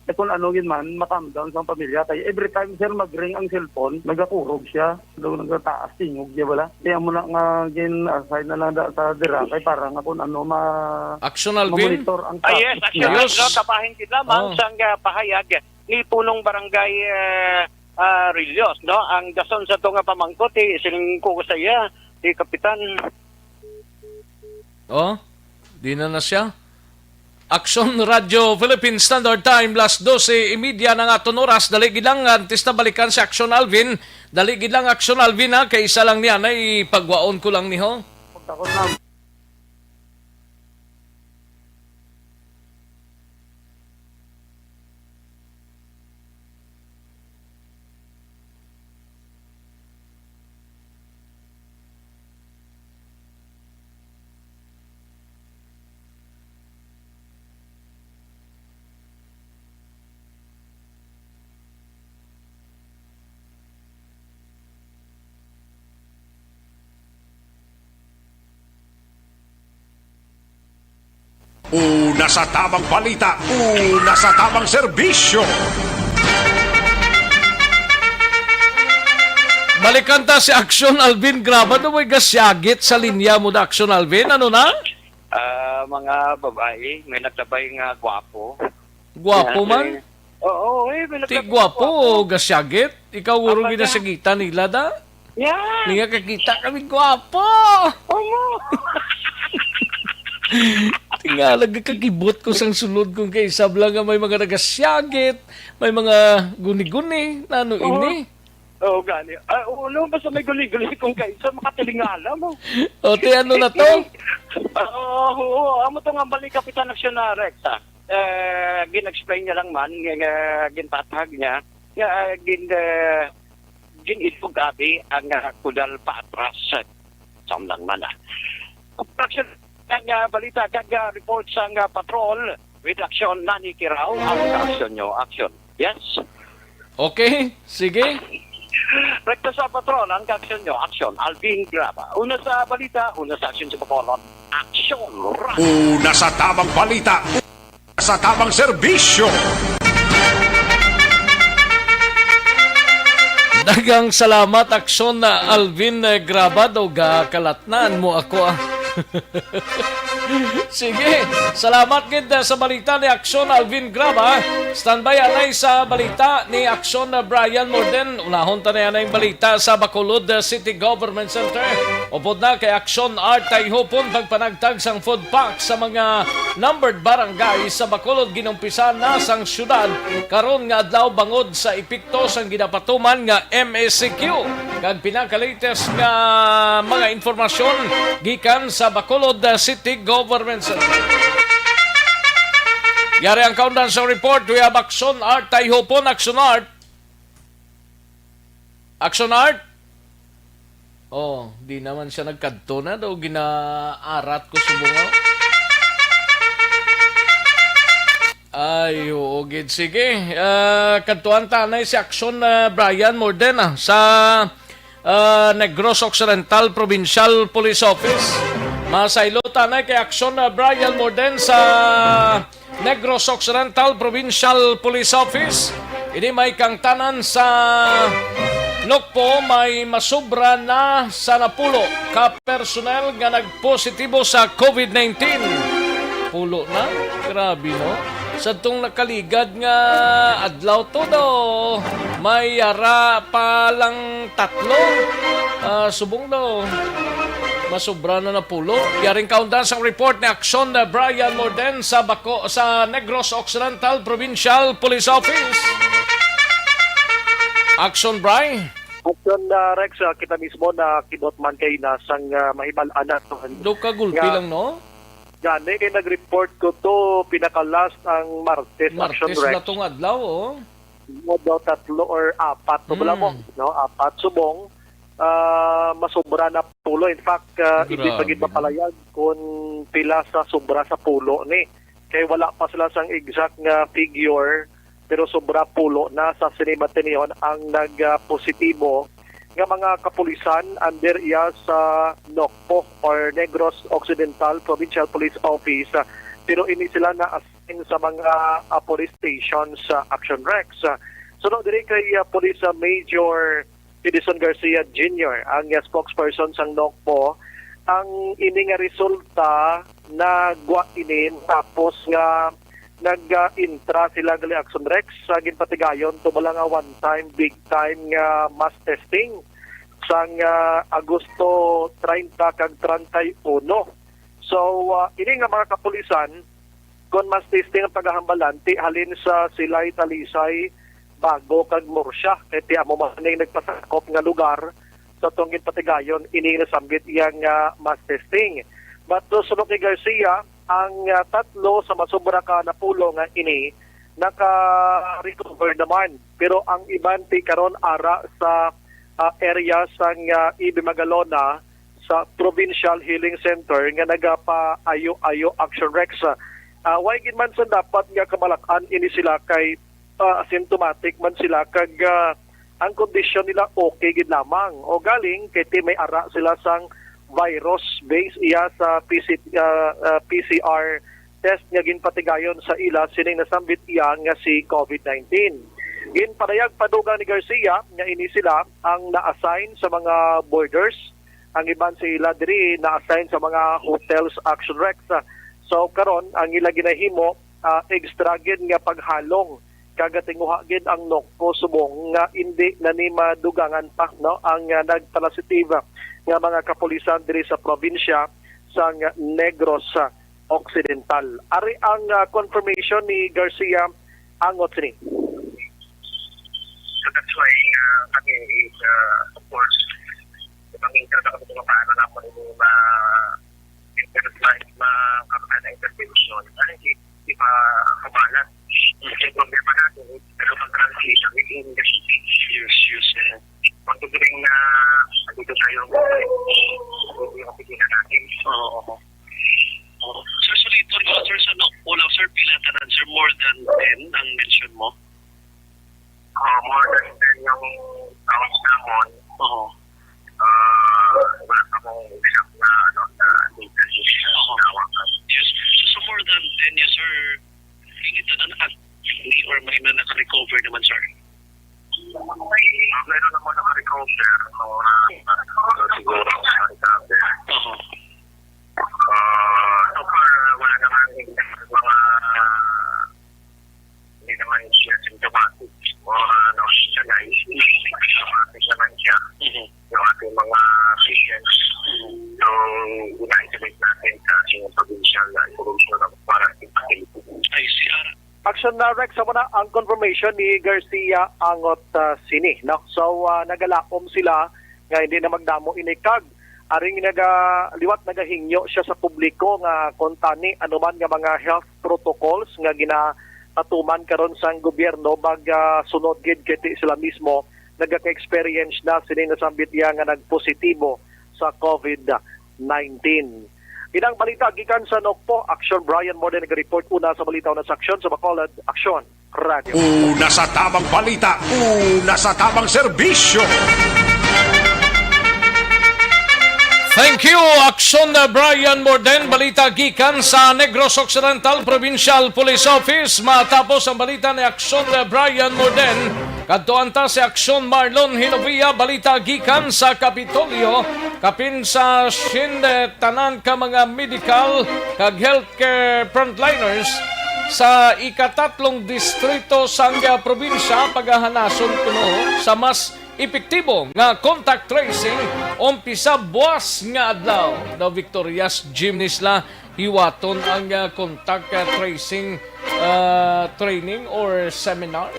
Eh, kung ano gid man, ma-calm down sa pamilya. Kay every time, sir, mag-ring ang cellphone, nagakurog siya. Daw nagataas, tingog niya bala. Kaya mo na nga gin-assign na lang da, sa dira, kay para nga kung ano ma-, Action, Alvin? ma-monitor ang Ah, yes, traffic action, niya. Ayos. No, kabahin gid lamang Oh. sang, ah, pahayag ni Punong Barangay, ah, ah, Rillos, no? Ang dason sa to nga pamangkot, eh, siling ko sa iya, si Kapitan. Oh, di na na siya. Action Radio Philippine Standard Time, las dose y media na nga aton oras. Dali gid lang, antes na balikan si Action Alvin. Dali gid lang, Action Alvin, ha, kay isa lang niya na ipagwaon ko lang ni ho. Pagkakot lang. Nasa tamang balita, una sa tamang serbisyo. Balikan ta si Aksyon Alvin Graba. Ano may gasyagit sa linya mo na, Aksyon Alvin? Ano na? Ah, mga babae, may nagtabay nga gwapo. Gwapo man? Oo, eh, may Ti nagtabay gwapo gwapo. O gasyagit? Ikaw, urong Apa niya? Ginasagitan nila da? Yan! Nga kakita kami gwapo! Omo! Tingala, kakibot ko sang sulod kong kaisab lang nga may mga nagasyagit, may mga guni-guni, nano Oo. Ini? Oo, gani. Ah, oo, no, basta may guli-guli kung kaisa, makatilingala mo. O, ti, ano na to? Ah, oo, amo to nga balik Kapitan Aksyon na Rex, ah. Eh, gin-explain niya lang man, nga, nga ginpatag niya, nga, ah, gin, eh, gin-ilog abi ang, ah, kudal paatras. Sam lang man, ah. Aksyon ang, ah, balita kag, ah, report sang, ah, patrol with Aksyon Nani Kirao. Ang aksyon nyo, aksyon. Yes. Okay, sige. Rekta sa patrol ang aksyon nyo, aksyon. Alvin Graba. Una sa balita, una sa aksyon sa Bacolod. Aksyon! Una sa tamang balita, sa tamang serbisyo. Daghang salamat, Aksyon na Alvin, eh, Grabado, ga kalatnan mo ako, ah. Sige, salamat gid, ah, sa balita ni Aksyon Alvin Graba. Standby anay sa balita ni Aksyon na Brian Morden. Unahon ta na anay balita sa Bacolod, ah, City Government Center. Upod na kay Aksyon Art Tayhupon pagpanagtag sang food pack sa mga numbered barangay sa Bacolod, ginumpisa na sang syudad karon nga adlaw bangod sa epekto sang ginapatuman nga M S C Q kag pinaka-latest nga mga impormasyon gikan sa Bacolod City Government Center. Yari ang kaundan sa report. We have Action Art Tayhupon. Action Art. Action Art? Oh, di naman siya nagkadto na daw, ginaarat ko subong, oh. Ay, oo, gid. Sige, ah, kadtuan ta na si Action, ah, Brian Morden, ah, sa, ah, Negros Occidental Provincial Police Office. Masaylo ta na kay Action, ah, Brian Morden sa Negros Occidental Provincial Police Office. Ini may kangtanan sa Nokpo, may masubra na sa napulo ka personnel nga nagpositibo sa COVID nineteen. Pulo na? Grabe, no? Sa tong nakaligad nga adlaw to daw, may ara pa lang tatlo. Ah, subong daw. Masubra na napulo. Yaring kaundan sang report ni Action na Brian Morden sa Bako, sa Negros Occidental Provincial Police Office. Action, Bri. Action, ah, Rex, ah, kita mismo na kibot man kay nasang, ah, mahibal-an na to. Do ka gulpi Nga lang, no? Gani kay nag-report ko to pinaka-last ang Martes, Action, Martes Rex. Na tong adlaw, oh. Mo daw tatlo or apat to, wala mo, Mm. no? Apat subong, ah, masobra na pulo. In fact, ah, hindi Grabe, pa gid no? Mapalayag kung pila sa sobra sa pulo ni. Kay wala pa sila sang exact nga figure, pero sobra pulo na sa sini matinihon ang nag, ah, positibo nga mga kapulisan under iya sa Nokpo or Negros Occidental Provincial Police Office. Ah, pero ini sila na sa mga, ah, police stations sa Action Rex. Ah, suno diri kay, ah, Police, ah, Major Edison Garcia Junior, ang, ah, spokesperson sang Nokpo, ang ini nga resulta nagwa ini tapos nga nag-intra sila gali Action Rex sa ginpatigayon to bala nga one time, big time nga mass testing sang, ah, Agosto treinta kag treinta y uno. So, ah, ini nga mga kapulisan, kon mass testing ang pagahambalan, ti halin sa Silay, Talisay, Bago kag Murcia, kay ti amo man ning nagpasakop nga lugar sa tong ginpatigayon ini nga sambit iya nga mass testing. But suno kay Garcia, ang, ah, tatlo sa masobra ka napulo nga ini naka-recover naman. Pero ang iban ti karon ara sa, ah, area sang, ah, E B Magalona, sa Provincial Healing Center nga nagapaayo-ayo Action Rex. Ah, way gid man sa dapat nga kabalak-an ini sila kay, ah, asymptomatic man sila kag, ah, ang kondisyon nila okay gid lamang. O galing kay ti may ara sila sang virus base iya sa P C, ah, ah, P C R test nga ginpatigayon sa ila sining nasambit iya nga si COVID nineteen. Ginpanayag pa dugang ni Garcia nga ini sila ang na-assign sa mga borders. Ang iban sa ila diri na-assign sa mga hotels, Action Rex. So karon ang ila ginahimo, ah, extra gid nga paghalong kag tinguha gid ang NOCPO subong nga indi na ni madugangan pa, no, ang, ah, nagpalasitive nga mga kapulisan diri sa probinsya sang Negros Occidental. Ari ang, ah, confirmation ni Garcia Angot sini. So that's why, uh, kami is, uh, of course, pangita na kami kung paano na po rin ma-, ma-, ma-, ma-, intervention. Ano, hindi, hindi pa kabalan. Yung problema natin is, pero pag translation, hindi yung industry. Yes, yes, eh. Pag during na, nandito tayo, yung opisina natin. Oo, oo. Oo. So, suliton ko, sir, sa NOCPO lang, sir, pila tanan, sir, more than ten ang mention mo? Ah, more than ten yung tawag namon. Oo. Ah, wala pa mong exact na, ano, na data yung Oo. tawag. Yes. So, sa more than ten niya, sir, hindi tanan actively or may na naka-recover naman, sir? Ah, meron naman naka-recover, no, na, na siguro, na recover. Oo. Ah, so far, ah, wala naman mga, hindi naman siya symptomatic or, ano, siya na symptomatic naman siya. Mhm. Yung ating mga patients. So, ina-isolate natin sa ating provincial isolation para sa facility. I see. Ah, Action na, Rex, amo na ang confirmation ni Garcia Angot, ah, sini, no? So, ah, nagalaom sila nga hindi na magdamo ini kag aring naga-, liwat nagahingyo siya sa publiko nga kung tani anuman nga mga health protocols nga ginapatuman karon sang gobyerno, mag, ah, sunod gid kay ti sila mismo nagaka-experience na sini nasambit iya nga nagpositibo sa COVID nineteen. Inang balita gikan sa NOCPO, Action Brian Morden naga-report. Una sa balita, una sa aksyon sa Bacolod, Action Radio. Una sa tamang balita, una sa tamang serbisyo. Thank you, Action Brian Morden. Balita gikan sa Negros Occidental Provincial Police Office. Matapos ang balita ni Action Brian Morden, kadtuan ta si Action Marlon Hinovia. Balita gikan sa Kapitolyo, kapin sa siyende tanan ka mga medical kag healthcare frontliners sa ikatatlong distrito sang probinsya pagahanason kuno sa mas epektibo nga contact tracing umpisa buwas nga adlaw. Daw Victorias Gym ni sila hiwaton ang, ah, contact, ah, tracing, ah, training or seminar.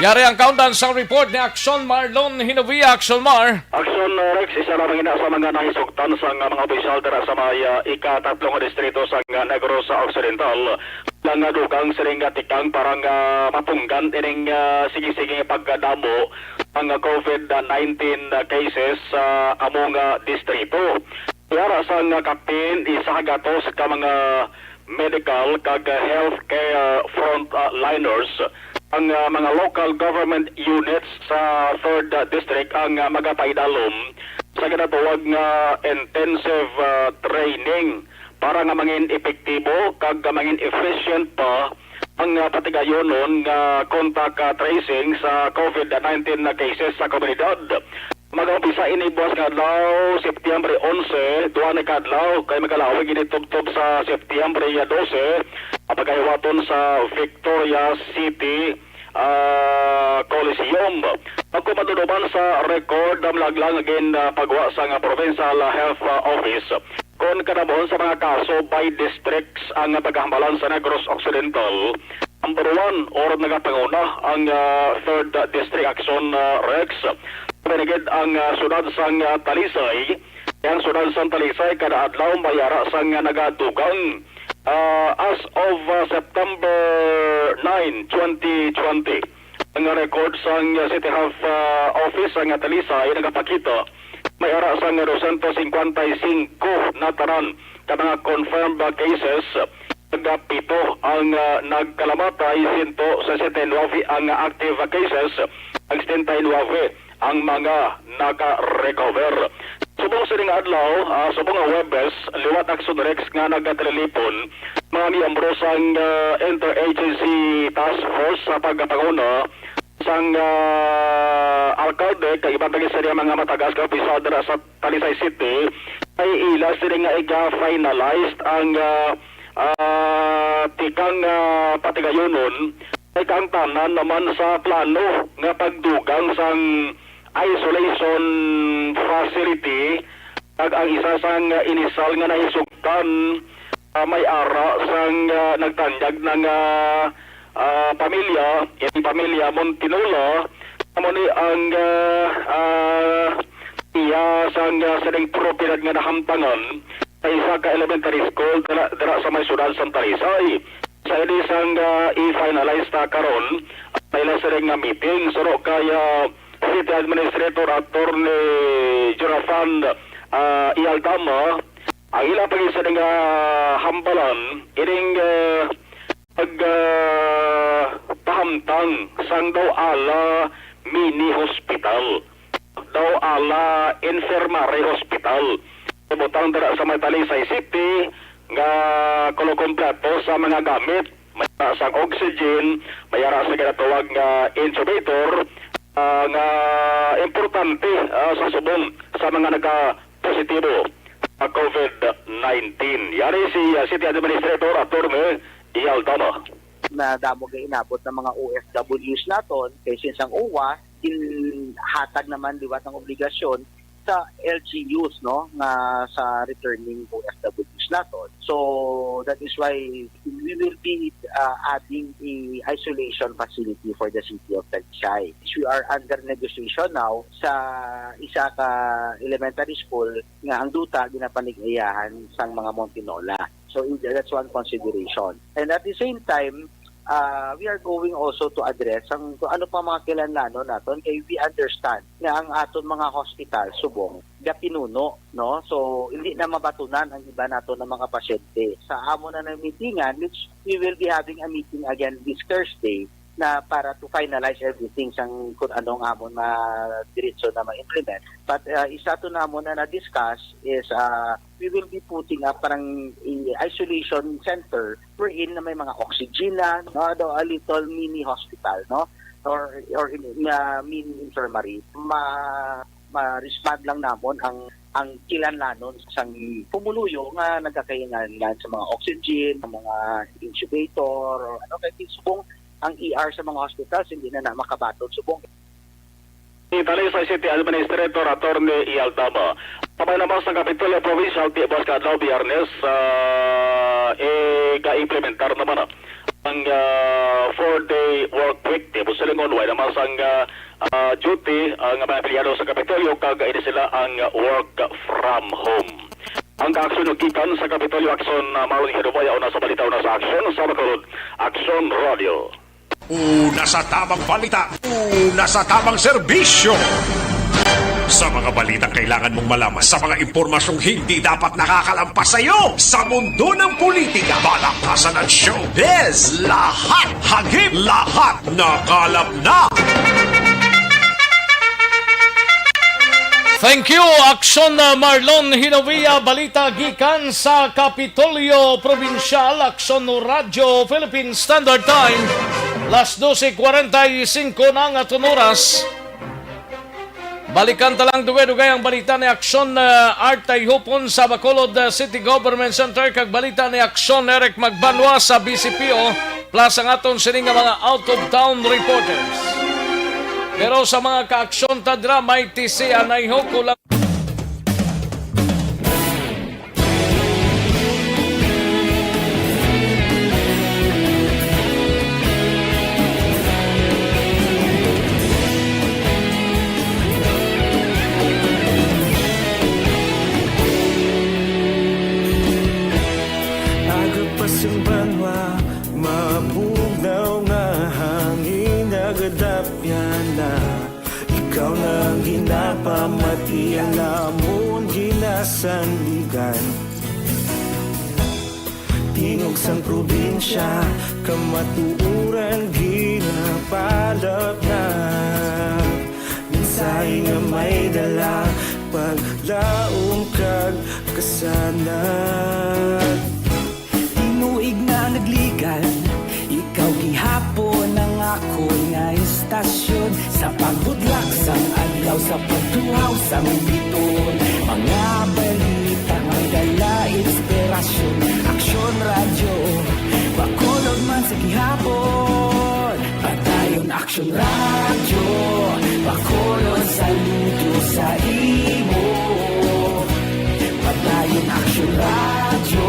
Yari ang kaundan sang report ni Action Marlon Hinovia. Action Mar. Action, uh, Rex, isa lamang ina sa mga nahisugtan sang, uh, mga opisyal dira sa may, uh, ikatatlong distrito sang, uh, Negros Occidental. Lang nga dugang sining nga tikang para nga mapunggan ining, uh, sige-sige nga pagkadamo ang, uh, COVID nineteen, uh, cases sa among, uh, distrito. Yara sang, uh, kapin isa ka gatos ka mga medical kag healthcare frontliners, ang, ah, mga local government units sa third, ah, district ang, ah, magapaidalom sa ginatawag nga intensive, ah, training para nga mangin epektibo kag mangin efficient pa ang, ah, patigayonon nga contact, ah, tracing sa COVID nineteen na cases sa komunidad. Mag-umpisa ini buwas nga adlaw, Septyembre onse, duha na ka adlaw, kay magalawig ini tubtob sa Septyembre dose, ang pagahiwaton sa Victoria City, ah, Coliseum. Magkumatuduman sa record, ang malaglag gin, ah, pagwa sa nga Provincial Health, ah, Office. Kon kadamon sa mga kaso by districts ang pagkahambalan sa Negros Occidental, number one or nagapanguna ang, ah, third district, Action, ah, Rex. Pinigid ang, ah, sudad sang, ah, Talisay. Ang sudad sang Talisay kada adlaw may ara sang, ah, nagadugang. Ah, as of, ah, September nine, twenty twenty, ang record sang, ah, City Health, ah, Office sang, ah, Talisay nagapakita may ara sang dosyentos singkwenta y singko na tanan ka mga confirmed, ah, cases. Nagapito ang, ah, nagkalamatay, sento sesenta y nuebe ang active cases, ang setenta y nuebe ang mga naka-recover. Subong sini nga adlaw, ah, subong nga Huwebes, liwat Action Rex nga nagatalilipon mga miyembro sang, ah, Interagency Task Force sa pagpanguna sang, ah, alkalde kag iban pa gid sa mga mataas nga opisyal dira sa Talisay City, ay ila sini nga iga-finalized ang, ah, ah, tikang, ah, patigayonon, ay kaangtanan naman sa plano nga pagdugang sang isolation facility, kag ang isa sang inisal nga nahisugtan, ah, may ara sang, ah, nagtanyag na nga, ah, pamilya, ini pamilya Montinola, amo ni ang, ah, ah, iya sang, ah, sining propiedad nga nahamtangan sa isa ka elementary school dira, dira sa may siyudad sang Talisay. Sa ini sang, ah, i-finalize ta karon ang ila sining nga meeting, suno kay, ah, City Administrator Attorney Jonathan, ah, Ialdama, ang ila pa gid sining nga hambalan ining, ah, pag, ah, pahamtang sang daw ala mini hospital, daw ala infirmary hospital. Butang dira sa may Talisay City nga kuno kompleto sa mga gamit. May ara sang oxygen, may ara sa ginatawag nga incubator, ah, nga importante, ah, sa subong sa mga nagapositibo sa COVID nineteen. Yari si, ah, City Administrator Attorney Ialdama. Madamo gay inabot nga mga O F Ws naton, kay since ang OWWA, ginhatag naman liwat ang obligasyon sa L G Us, no, nga sa returning O F Ws naton. So, that is why we will be, uh, adding a isolation facility for the city of Talisay. We are under negotiation now sa isa ka elementary school nga ang duta ginapanig-iyahan sang mga Montinola. So, in, that's one consideration. And at the same time, uh, we are going also to address ang, kung ano pa mga kinahanglanon naton, kay we understand nga ang aton mga hospital subong gapinuno, no? So, hindi na mabatunan ang iba naton nga mga pasyente. Sa amo na nga meetingan, which we will be having a meeting again this Thursday, na para to finalize everything sang kung ano ang amon nga diretso na ma-implement. But, uh, isa to namon na na-discuss is, uh, we will be putting up parang i-, isolation center wherein na may mga oxygen na, no, daw a little mini hospital, no, or, or in, nga mini infirmary. Ma-, ma-respond lang namon ang, ang kinahanglanon sang pumuluyo nga nagakahinganlan sa mga oxygen, ang mga incubator, or ano, kay subong ang E R sa mga hospitals hindi na, na makabaton subong. Ni Talisay City Administrator Attorney Ialdama. Sabay naman sa Kapitolyo Provincial, tibos ka adlaw, Biyernes, ah, eh, ga-implementar naman, ah, ang, ah, four-day work week. Tibos silingon, way naman sang, ah, ah, duty ang mga empleyado sa Kapitolyo, kag ini sila ang work from home. Ang kaaksyon gikan sa Kapitolyo, Aksyon, ah, Marlon Hinovia, una sa balita, una sa aksyon, sa Bacolod, Aksyon Radio. Una sa tamang balita, una sa tamang serbisyo. Sa mga balitang kailangan mong malaman, sa mga impormasyong hindi dapat nakakalampas sa iyo, sa mundo ng politika, balakasan at showbiz, lahat hagip, lahat nakalap na. Thank you, Aksyon, uh, Marlon Hinovia. Balita gikan sa Kapitolyo Provincial, Aksyon Radio Philippine Standard Time. Las doce cuarenta y cinco na ang aton oras. Balikan ta lang dugay-dugay ang balita ni Aksyon, uh, Art Tayhupon sa Bacolod, uh, City Government Center, kag balita ni Aksyon Eric Magbanwa sa B C P O, plus ang aton sini nga mga out-of-town reporters. Pero sa mga kaaksyon ta dira, may T C anayho kulang. Aga pa sing banwa, mabugnaw nga hangin nagadapyan na. Ikaw na ang ginapamati, ang amon ginasandigan. Tingog sang probinsya, kamatuoran ginapalap na. Mensahe nga may dala, paglaom Sa pagtuhaw sa Biton, mga balita may dala inspirasyon. Aksyon Radyo, Bacolod man sa gihapon. Padayon Aksyon Radyo, Bacolod saludo sa imo. Padayon Aksyon Radyo,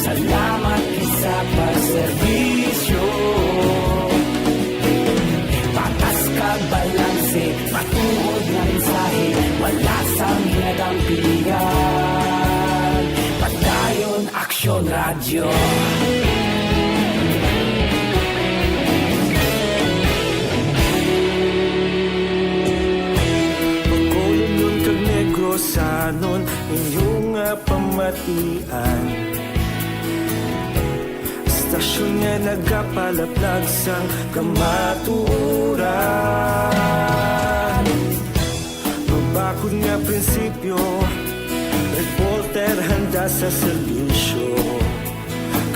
salamat sa pagserbisyo. Patas kag balanse, matuod nga mensahe, wala sang hinadampingan. Padayon Aksyon Radyo. Bacolodnon kag Negrosanon, inyo nga pamatian. Istasyon nga nagapalaplag sang kamatuoran. Mabakod nga prinsipyo, reporter handa sa serbisyo.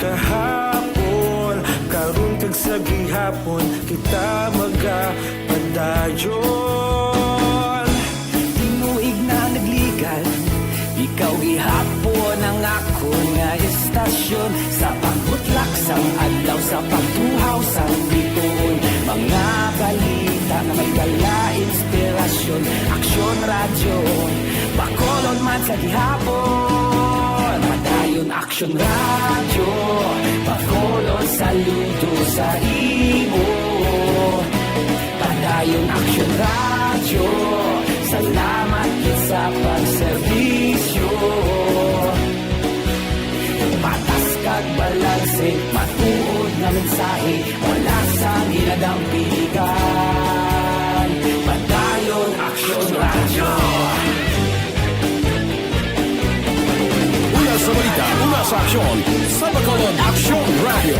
Kahapon, karon kag sa gihapon, kita magapadayon. Tinuig na nagligal, ikaw gihapon ang akon nga istasyon. Sa pagbutlak sang adlaw, sa pagtuhaw sang bituon, mga balita nga may dala inspirasyon. Aksyon Radyo, Bacolod man sa gihapon. Padayon Aksyon Radyo, Bacolod saludo sa imo. Padayon Aksyon Radyo, salamat gid sa pagserbisyo. Patas kag balanse, matuod nga mensahe, wala sang hinadampingan. Padayon Aksyon Radyo. Una sa balita, una sa aksyon, sa Bacolod Aksyon Radyo.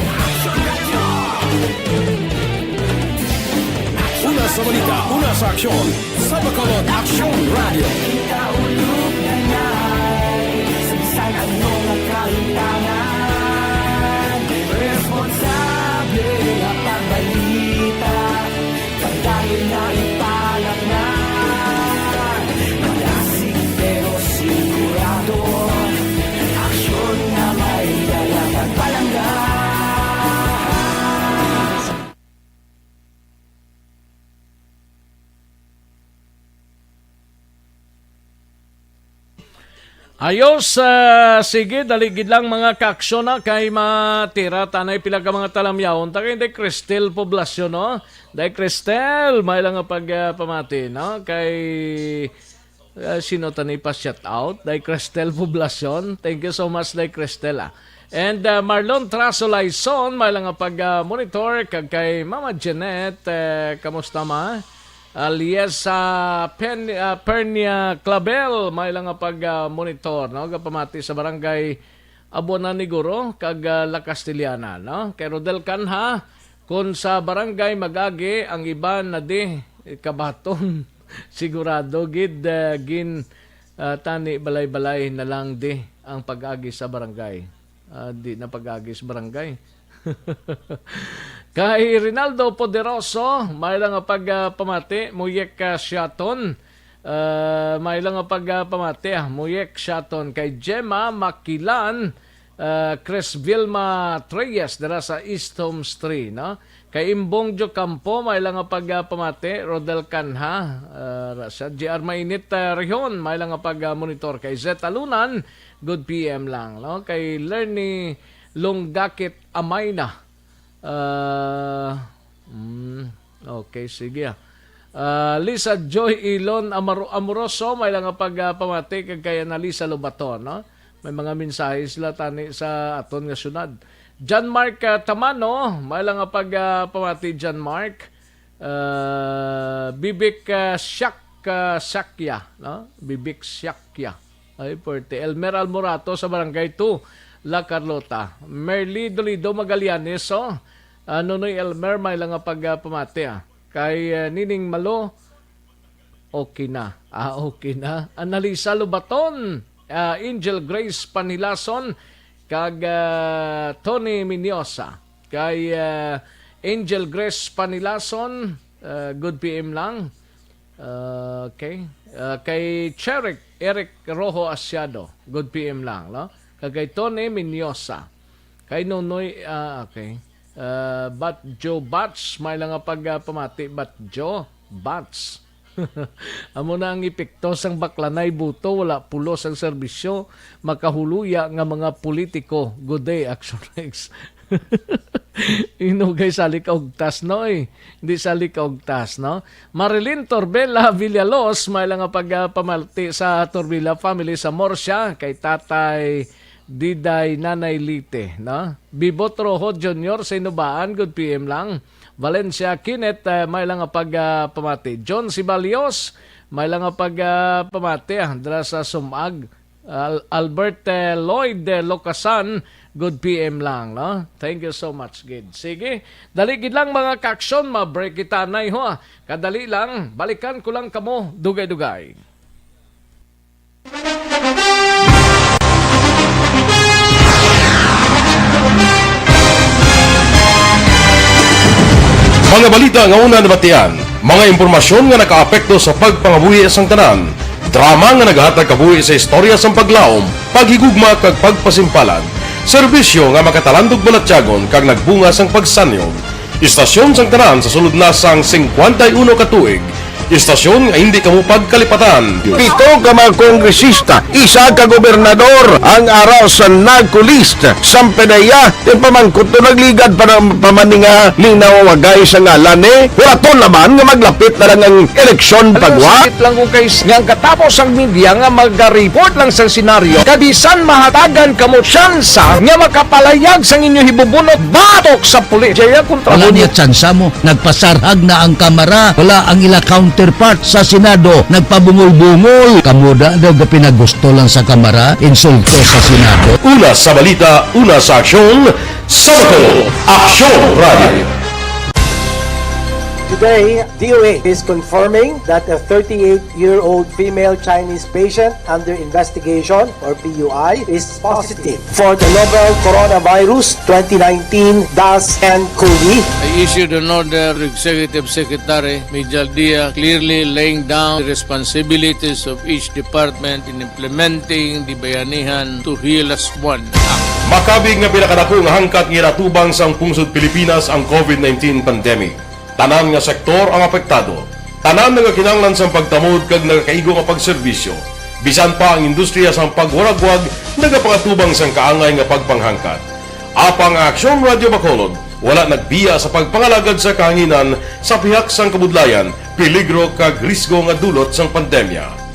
Una sa balita, una sa aksyon, sa Bacolod Aksyon Radyo. Kita ulog na nai, sa bisan ano nga kahimtangan, responsable nga pagbalita. Padayon na ipalangnan. Malasig pero sigurado. Aksyon nga may dala kag palangga. Ayos, ah, sige, dali gid lang, mga kaaksyon, ha, kay matira tanay pila ka mga talamyawon. Ta kay Day Cristel Poblacion, no? Day Cristel, may lang nga pag, ah, pamati, no? Kay, ah, sino tani pa shout out? Day Cristel Poblacion. Thank you so much, Day Cristel, ah. And, ah, Marlon Traso Laison, may lang nga pag, ah, monitor. Kag kay Mama Jeanette, eh, kamusta, ma? Alias, ah, Pen-, ah, Pernia Clavel, may lang nga pag, ah, monitor, no? Gapamati sa barangay Abuana ni Guro kag, ah, La Castellana, no? Kay Rodel Canha, kung sa barangay mag-agi ang iban na di kabaton, sigurado gid, ah, gin, ah, tani balay-balay na lang di ang pag-agi sa barangay. Ah, di na pag-agi sa barangay. Kay Rinaldo Poderoso, may lang nga pag, ah, pamati, Muyek, ah, Siaton. Ah, may lang nga pag, ah, pamati, ah, Muyek Siaton. Kay Gemma Makilan, ah, Chris Vilma Treyes, dira sa East Homes three, no? Kay Imbong Jo Campo, may lang nga pag, ah, pamati, Rodel Canha, ah, ra siya. G R Mainit, ah, Rihon, may lang nga pag, ah, monitor. Kay Zeta Lunan, good P M lang, no? Kay Lerny Lunggakit Amayna. Ah, mm, okay, sige, ah. Ah, Lisa Joy Ilon Amaro-, Amoroso, may lang nga pag, ah, pamati kag kay Annalisa Lobaton, no? May mga mensahe sila tani sa aton nga syudad. John Mark, ah, Tamano, may lang nga pag, ah, pamati, John Mark. Ah, Bibik, ah, Siak, ah, Sakya, no? Bibik Siakya. Ay, pwerte. Elmer Almorato sa Barangay two, La Carlota. Merly Dolido Magallanes, oh. Ah, Nonoy Elmer, may lang nga pag, ah, pamati, ah. Kay, ah, Nining Malo, okay na. Ah, okay na. Annalisa Lobaton, ah, Angel Grace Panilason, kag, ah, Tony Miniosa. Kay, ah, Angel Grace Panilason, ah, good P M lang. Okay. Ah, kay Cherrick, Eric Rojo Asiado, good P M lang, no? Kag kay Tony Minyosa. Kay Nonoy, ah, okay. Ah, Bat Joe Bats, may lang nga pag, ah, pamati, Bat Joe Bats. Amo na ang epekto sang baklanay buto, wala pulos ang serbisyo, makahuluya nga mga politiko. Good day, Action X. Inugay sali ka og tas, no, eh. Hindi sali ka og tas, no? Marilyn Torbella Villalos, may lang nga pag, ah, pamalti sa Torbella family sa Murcia, kay Tatay Diday, Nanay Lite, no? Bibot Rojo Junior sa Inubaan, good P M lang. Valencia Kenneth, eh, may lang nga pag, ah, pamati. John Sibalios, may lang nga pag, ah, pamati, ah, dira sa Sumag. Al-, Albert, eh, Lloyd, eh, Locasan, good P M lang, no? Thank you so much, gid. Sige, dali gid lang, mga kaaksyon, ma-break kita, nay, ho, ah. Kadali lang, balikan ko lang kamo, dugay-dugay. Mga balita nga una nabatian, mga impormasyon nga nakaapekto sa pagpangabuhi sang tanan, drama nga nagahatag kabuhi sa istorya sang paglaom, paghigugma kag pagpasimpalan, serbisyo nga makatalandog balatyagon kag nagbunga sang pagsanyog. Istasyon sang tanan sa sulod na sang singkwenta y uno ka tuig. Istasyon nga hindi kamo pagkalipatan. Pito ka mga kongresista, isa ka gobernador ang ara sa narco list. Sampanaya, yung pamangkot to nagligad pa ng pamaninga ni nawagay sa ngalan ni. Wala to naman nga maglapit na lang ang eleksyon pagwa. Sakit lang kung kay nga ang katapos ang media nga mag-report lang sa senaryo. Kabisan mahatagan kamo tsansa nga makapalayag sang inyo hibubunot batok sa pulis. Jaya kontra Wala mo. Niya tsansa mo. Nagpasarhag na ang kamara. Wala ang ila counterpart sa Senado. Nagpabungol-bungol. Kamo da daw ga pinagusto lang sa kamara. Insulto sa Senado. Una sa balita, una sa aksyon, sa Bacolod, Aksyon Radio. Today, D O A is confirming that a thirty-eight-year-old female Chinese patient under investigation, or P U I, is positive for the novel coronavirus twenty nineteen dash N cov. I issued an order to Executive Secretary Mijal Dia, clearly laying down the responsibilities of each department in implementing the Bayanihan to Heal As One Act. Makabig nga pinakadako nga hangkat nga ginatubang sang pungsod Pilipinas ang covid nineteen pandemic. Tanan nga sektor ang apektado. Tanan nagakinahanglan sang pagtamod kag nagakaigo nga pagserbisyo. Bisan pa ang industriya sang pagwaragwag nagapangatubang sang kaangay nga pagpanghangkat. Apang ang Aksyon Radio Bacolod wala nagbiya sa pagpangalagad sa kahanginan sa pihak sang kabudlayan, peligro kag risgo nga dulot sang pandemya.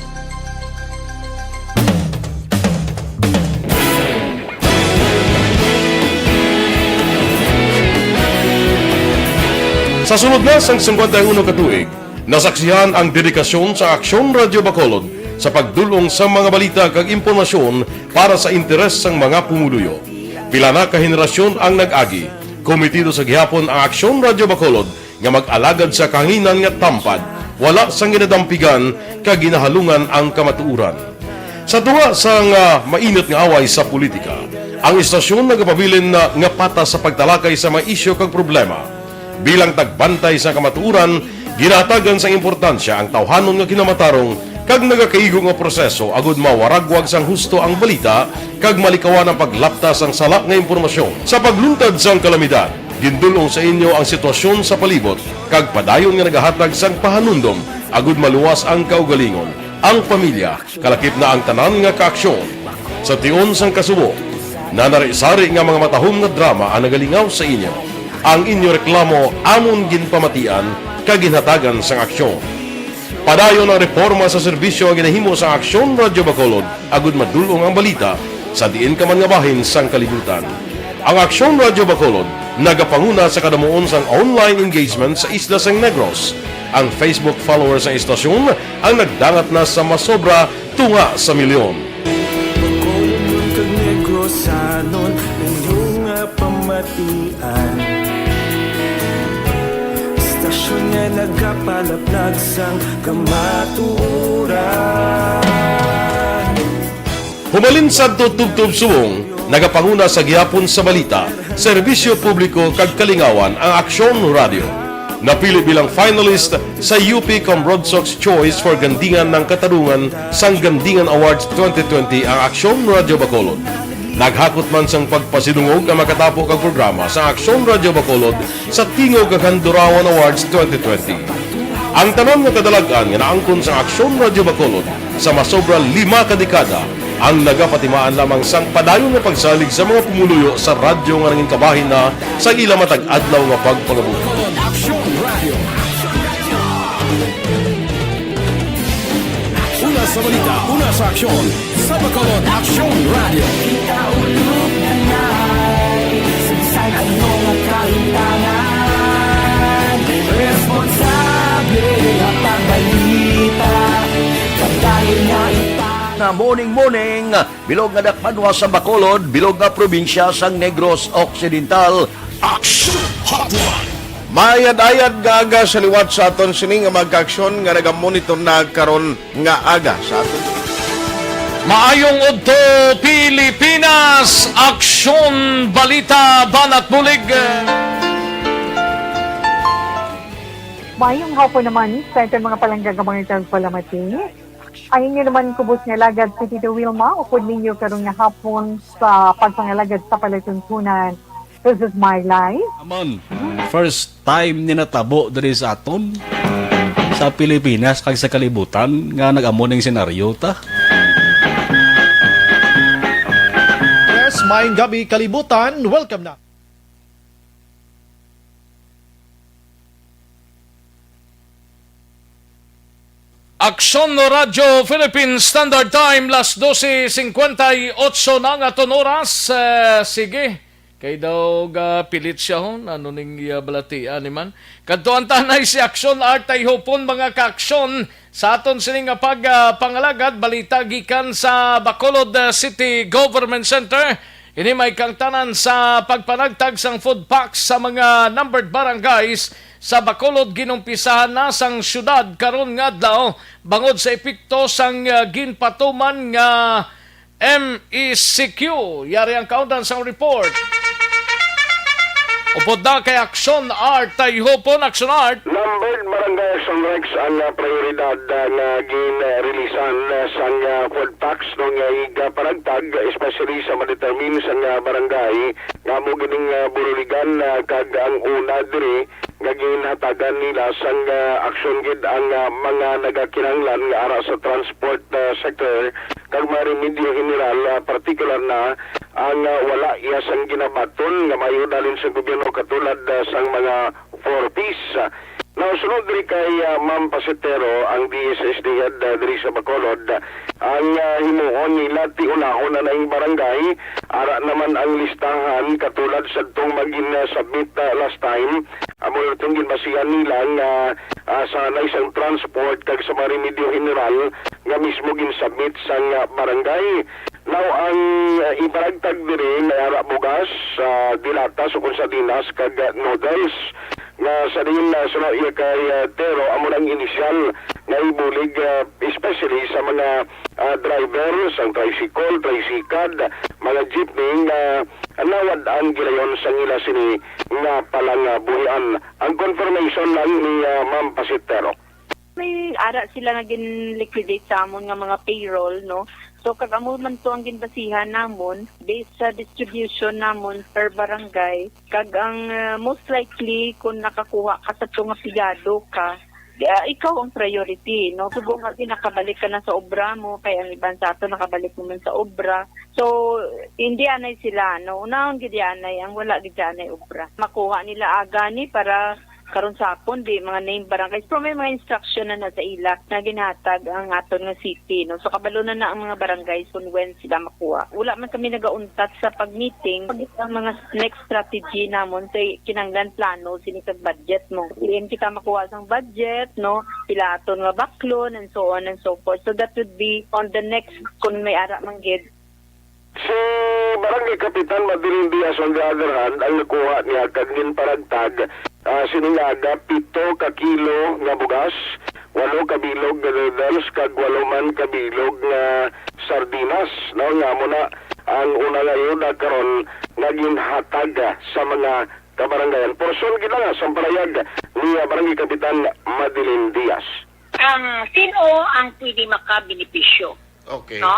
Sa sulod na sang singkwenta y uno ka tuig, nasaksihan ang dedikasyon sa Aksyon Radio Bacolod sa pagdul-ong sa mga balita kag impormasyon para sa interes sang mga pumuluyo. Pila na ka henerasyon ang nag-agi. Komitido sa gihapon ang Aksyon Radio Bacolod nga mag-alagad sa kahanginan nga tampad, wala sang ginadampigan kag ginahalungan ang kamatuoran. Sa tunga sang, ah, mainit nga away sa politika, ang istasyon nagapabilin na nga patas sa pagtalakay sa mga isyu kag problema. Bilang tagbantay sa kamatuoran, ginahatagan sang importansya ang tawhanon nga kinamatarong kag nagakaigo nga proseso agud mawaragwag sang husto ang balita kag malikawan ang paglapta sang sala nga impormasyon. Sa pagluntad sang kalamidad, gindul-ong sa inyo ang sitwasyon sa palibot kag padayon nga nagahatag sang pahanumdom agud maluwas ang kaugalingon, ang pamilya, kalakip na ang tanan nga kaaksyon. Sa tion sang kasubo, nanari-sari nga mga matahom nga drama ang nagalingaw sa inyo. Ang inyo reklamo amon ginpamatian kag ginhatagan sang aksyon. Padayon ang reporma sa serbisyo nga ginahimo sang Aksyon Radyo Bacolod agud madul-ong ang balita sa diin ka man nga bahin sang kalibutan. Ang Aksyon Radyo Bacolod nagapanguna sa kadamuon sang online engagement sa isla sang Negros. Ang Facebook followers sang istasyon ang nagdangat na sa masobra tunga sa milyon. Bacolod kag Negrosanon, inyo nga pamatian. Istasyon nga nagapalaplag sang kamatuoran. Humalin sadto tubtob subong, nagapanguna sa gihapon sa balita, serbisyo publiko kag kalingawan ang Aksyon Radyo. Napili bilang finalist sa U P Comrade Sox Choice for Gandingan ng Katarungan sang Gandingan Awards twenty twenty ang Aksyon Radyo Bacolod. Naghakot man sang pagpasidungog ang makatapo kag programa sa Aksyon Radyo Bacolod sa Tingog kag Handurawan Awards twenty twenty. Ang tanan nga kadalag-an nga naangkon sa Aksyon Radyo Bacolod sa masobra lima ka dekada ang nagapatimaan lamang sang padayon nga pagsalig sa mga pumuluyo sa radyo nga nangin kabahin na sa ila matag adlaw nga pagpangabuhi. Aksyon Radio. Una sa balita, una sa aksyon, sa Bacolod Aksyon Radio. Ano nga kalimtangan? Responsable nga pagbalita. Pagdayon nga ipang- Na morning, morning. Bilog nga dakpanwa sa Bacolod, bilog nga probinsya sang Negros Occidental. Action Hotline. Maayad-ayad nga aga sa liwat sa aton sini nga mga kaaksyon nga nagamonitor na karon nga aga sa aton. Maayong udto, Pilipinas! Aksyon, balita, banat bulig. Maayong hapon naman sa aton mga palangga nga mga tagpalamati. Ang inyo naman kubos nga alagad si Tito Wilma, upod ninyo karon nga hapon sa pagpangalagad sa palatuntunan. This is my life. Amon, first time ni natabo diri sa aton, sa Pilipinas kag sa kalibutan, nga nag-amo ning senaryo ta. Yes, maayong gabi, kalibutan. Welcome na. Aksyon Radyo Philippine Standard Time, las doce cincuenta y ocho na nga aton oras. Eh, sige, kay daw ga pilit siya hon. Ano ning iya balatian ni man? Kadto ang tanay si Aksyon Art Tayhupon, mga kaaksyon, sa aton sini nga pag, ah, pangalagad. Balita gikan sa Bacolod, ah, City Government Center. Ini may kaangtanan sa pagpanagtag sang food packs sa mga numbered barangays sa Bacolod. Ginumpisahan na sang siyudad karon nga adlaw bangod sa epekto sang, ah, ginpatuman nga M E C Q. Yari ang kaundan sang report. Upod na kay Aksyon Art Tayhupon, Aksyon Art. Numbered Barangay Action Rex ang, ah, prioridad, ah, nga ginreleasan, ah, sang, ah, food packs no nga igapanagtag, especially sa ma-determine sang, ah, barangay nga amo gining, ah, buruligan, ah, kag ang una diri nga ginhatagan nila sang, ah, aksyon gid ang, ah, mga nagakinahanglan nga ara sa transport, ah, sector kag mga remedyo general, ah, partikular na ang, ah, wala iya sang ginabaton nga maayo dalin sa gobyerno katulad, ah, sang mga four Ps. Now, sunod diri kay, ah, Ma'am Pasitero, ang D S S D head, ah, diri sa Bacolod, ang, ah, himuon nila ti unahon na naing barangay, ara naman ang listahan katulad sa tong magin, ah, submit, ah, last time. Amo na itong ginbasihan nila nga, ah, sa isang transport kag sa mga remedyo general nga mismo gin-submit sang, ah, barangay. Now, ang, ah, ipanagtag diri may ara bugas, ah, dilatas o kung sardinas kag, ah, noodles. Nga sa diin, ah, suno iya kay, ah, Tero, amo nang inisyal nga ibulig, ah, especially sa mga, ah, driver sang tricycle, tricycad, mga jeepney nga nawad-an gilayon sang ila sini nga palangabuhian. Ang confirmation lang ni, ah, Ma'am Pasitero. May ara sila nga gin-liquidate sa amon nga mga payroll, no? So, kag amo man to ang ginbasihan namon based sa distribution namon per barangay. Kag ang, ah, most likely, kung nakakuha ka sa to nga pigado ka, di, ah, ikaw ang priority, no? Subong nga, di, nakabalik ka na sa obra mo, kay ang iban sa ato nakabalik naman sa obra. So, hindi anay sila, no? Unahon gid anay, ang wala gid anay obra. Makuha nila agani para karon sa hapon, di, mga named barangays. Pero may mga instruction na na sa ila nga ginhatag ang aton nga city, no? So, kabalo na na ang mga barangays kung when sila makuha. Wala man kami nagauntat sa pag-meeting. Ang mga next strategy namon sa kinanglan plano, sini kag budget mo. Diin kita makuha sang budget, no? Pila aton nga baklon, and so on and so forth. So, that would be on the next, kung may ara man gid. Si Barangay Kapitan Madeline Diaz, on the other hand, ang nakuha niya kag ginpanagtag, ah, sini nga aga, pito ka kilo nga bugas, walo ka bilog nga noodles, kag walo man ka bilog nga sardinas, no, nga amo na ang una nga ayuda karon nga ginhatag, ah, sa mga kabarangayan. Porson gid lang, ah, sang panayag ni, ah, Barangay Kapitan Madeline Diaz. Ang sino ang pwede makabenepisyo? Okay. No?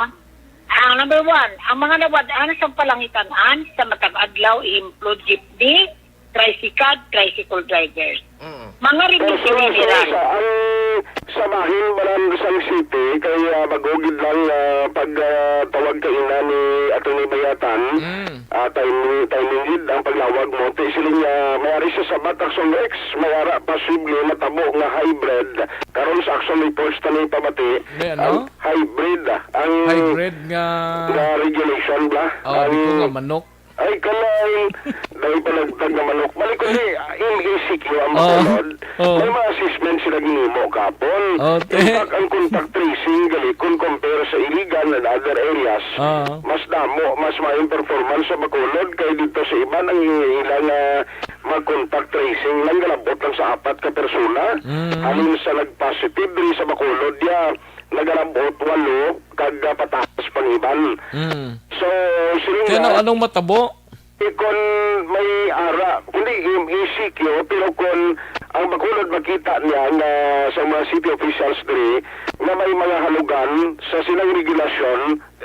Ang number one, ang mga nawad-an sa palangitan-an sa matag adlaw, ehemplo, jeepney, tricycad, tricycle drivers. Mm. Mga Pero remisyon sorry, sorry, general. Sa, ang sa bahin, Balan, sang city, kay, ah, bago gid lang, ah, pag, ah, tawag kaina ni Attorney Bayatan, Mm. ah, timing, timing gid ang paglawag mo. Ti siling, ah, may ari sa Sabat Action Rex, may ara posible matabo nga hybrid. Karon sa action reports na may pabati, May ano? ang hybrid, ah, ang Hybrid nga nga regulation ba? Oh, Ang di ko nga manok. Ay, kalay. Dahil panagtag na manok. Balik ko ni, ah, M E C Q ang Oh. Bacolod. Oh. May mga assessment sila ginimo kapon. Oh, In te- fact, ang contact tracing, gali kung compare sa Iligan and other areas, Ah. mas damo, mas maayong performance sa Bacolod kay dito sa iban ang ilang, ah, mag-contact tracing lang galabot lang sa apat ka persona. Mm. Halin sa nag-positive diri sa Bacolod, ya, nagalabot walo kag, ah, pataas pang iban. Mm. So, siling Kaya nga, anong matabo? Eh, kun may ara, kundi M E C Q, pero kun ang Bacolod makita niya nga sa mga city officials diri nga may mga halugan sa silang regulasyon,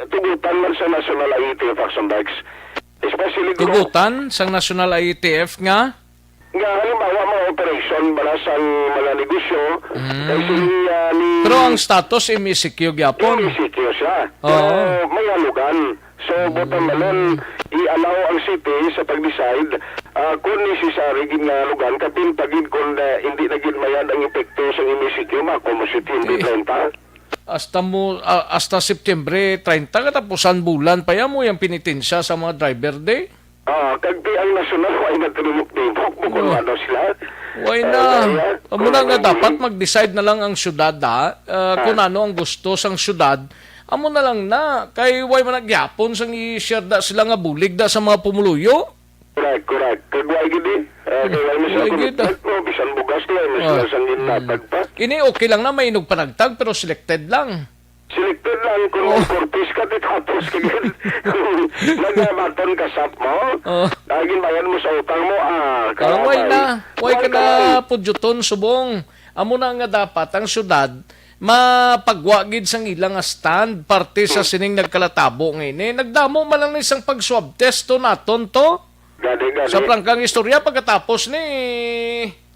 tugutan man sa National I A T F action bikes. Especially kung Tugutan sang National I A T F nga? nga halimbawa mga operation bala sang mga negosyo, Mm. kay sila ni Pero ang status M E C Q gyapon. M E C Q siya. Oo. Pero may halugan. So, buta malon, i-allow ang city sa pag-decide, ah, kung necessary gid nga lugan, kapin pa gid kung, ah, hindi na gid mayad ang epekto sa M E C Q, mako mo September Eh. treinta. Hasta mo, ah, hasta September treinta, katapusan bulan pa yan mo yung penitensya sa mga driver day. Ah, kag ti ang nasyonal, wa na tinumok-tumok mo kung Oh. ano sila. Why Ah, na? why, ah? Amo Kung na nga ano, dapat mag-decide na lang ang syudad, ha? Ah, kung Ah. ano ang gusto sang syudad, amo na lang na. Kay why man nagyapon sang i-share da sila nga bulig da sa mga pumuluyo? Correct, correct. Kag why gid eh? Ah, kay why mo sila Why gid, ah? commitment mo, bisan bugas na, why mo sila Ah. sang ginatag pa? Ini okay lang na may inog panagtag pero selected lang. Selected lang kung Oh. may Cortez ka, di tapos ka gid. Nagabaton ka sap mo. Oh. Ah, ginbayad mo sa utang mo, ah, Kalamay kalamay. na. Why Why ka na kalamay? pudyuton, subong? Amo na nga dapat ang syudad mapagwa gid sang ila nga stand parte sa Hmm. sining nagkalatabo nga ini. Nagdamo man lang ni sang pag-swab test to naton to. Gani, gani. Sa prangkang istorya, pagkatapos ni,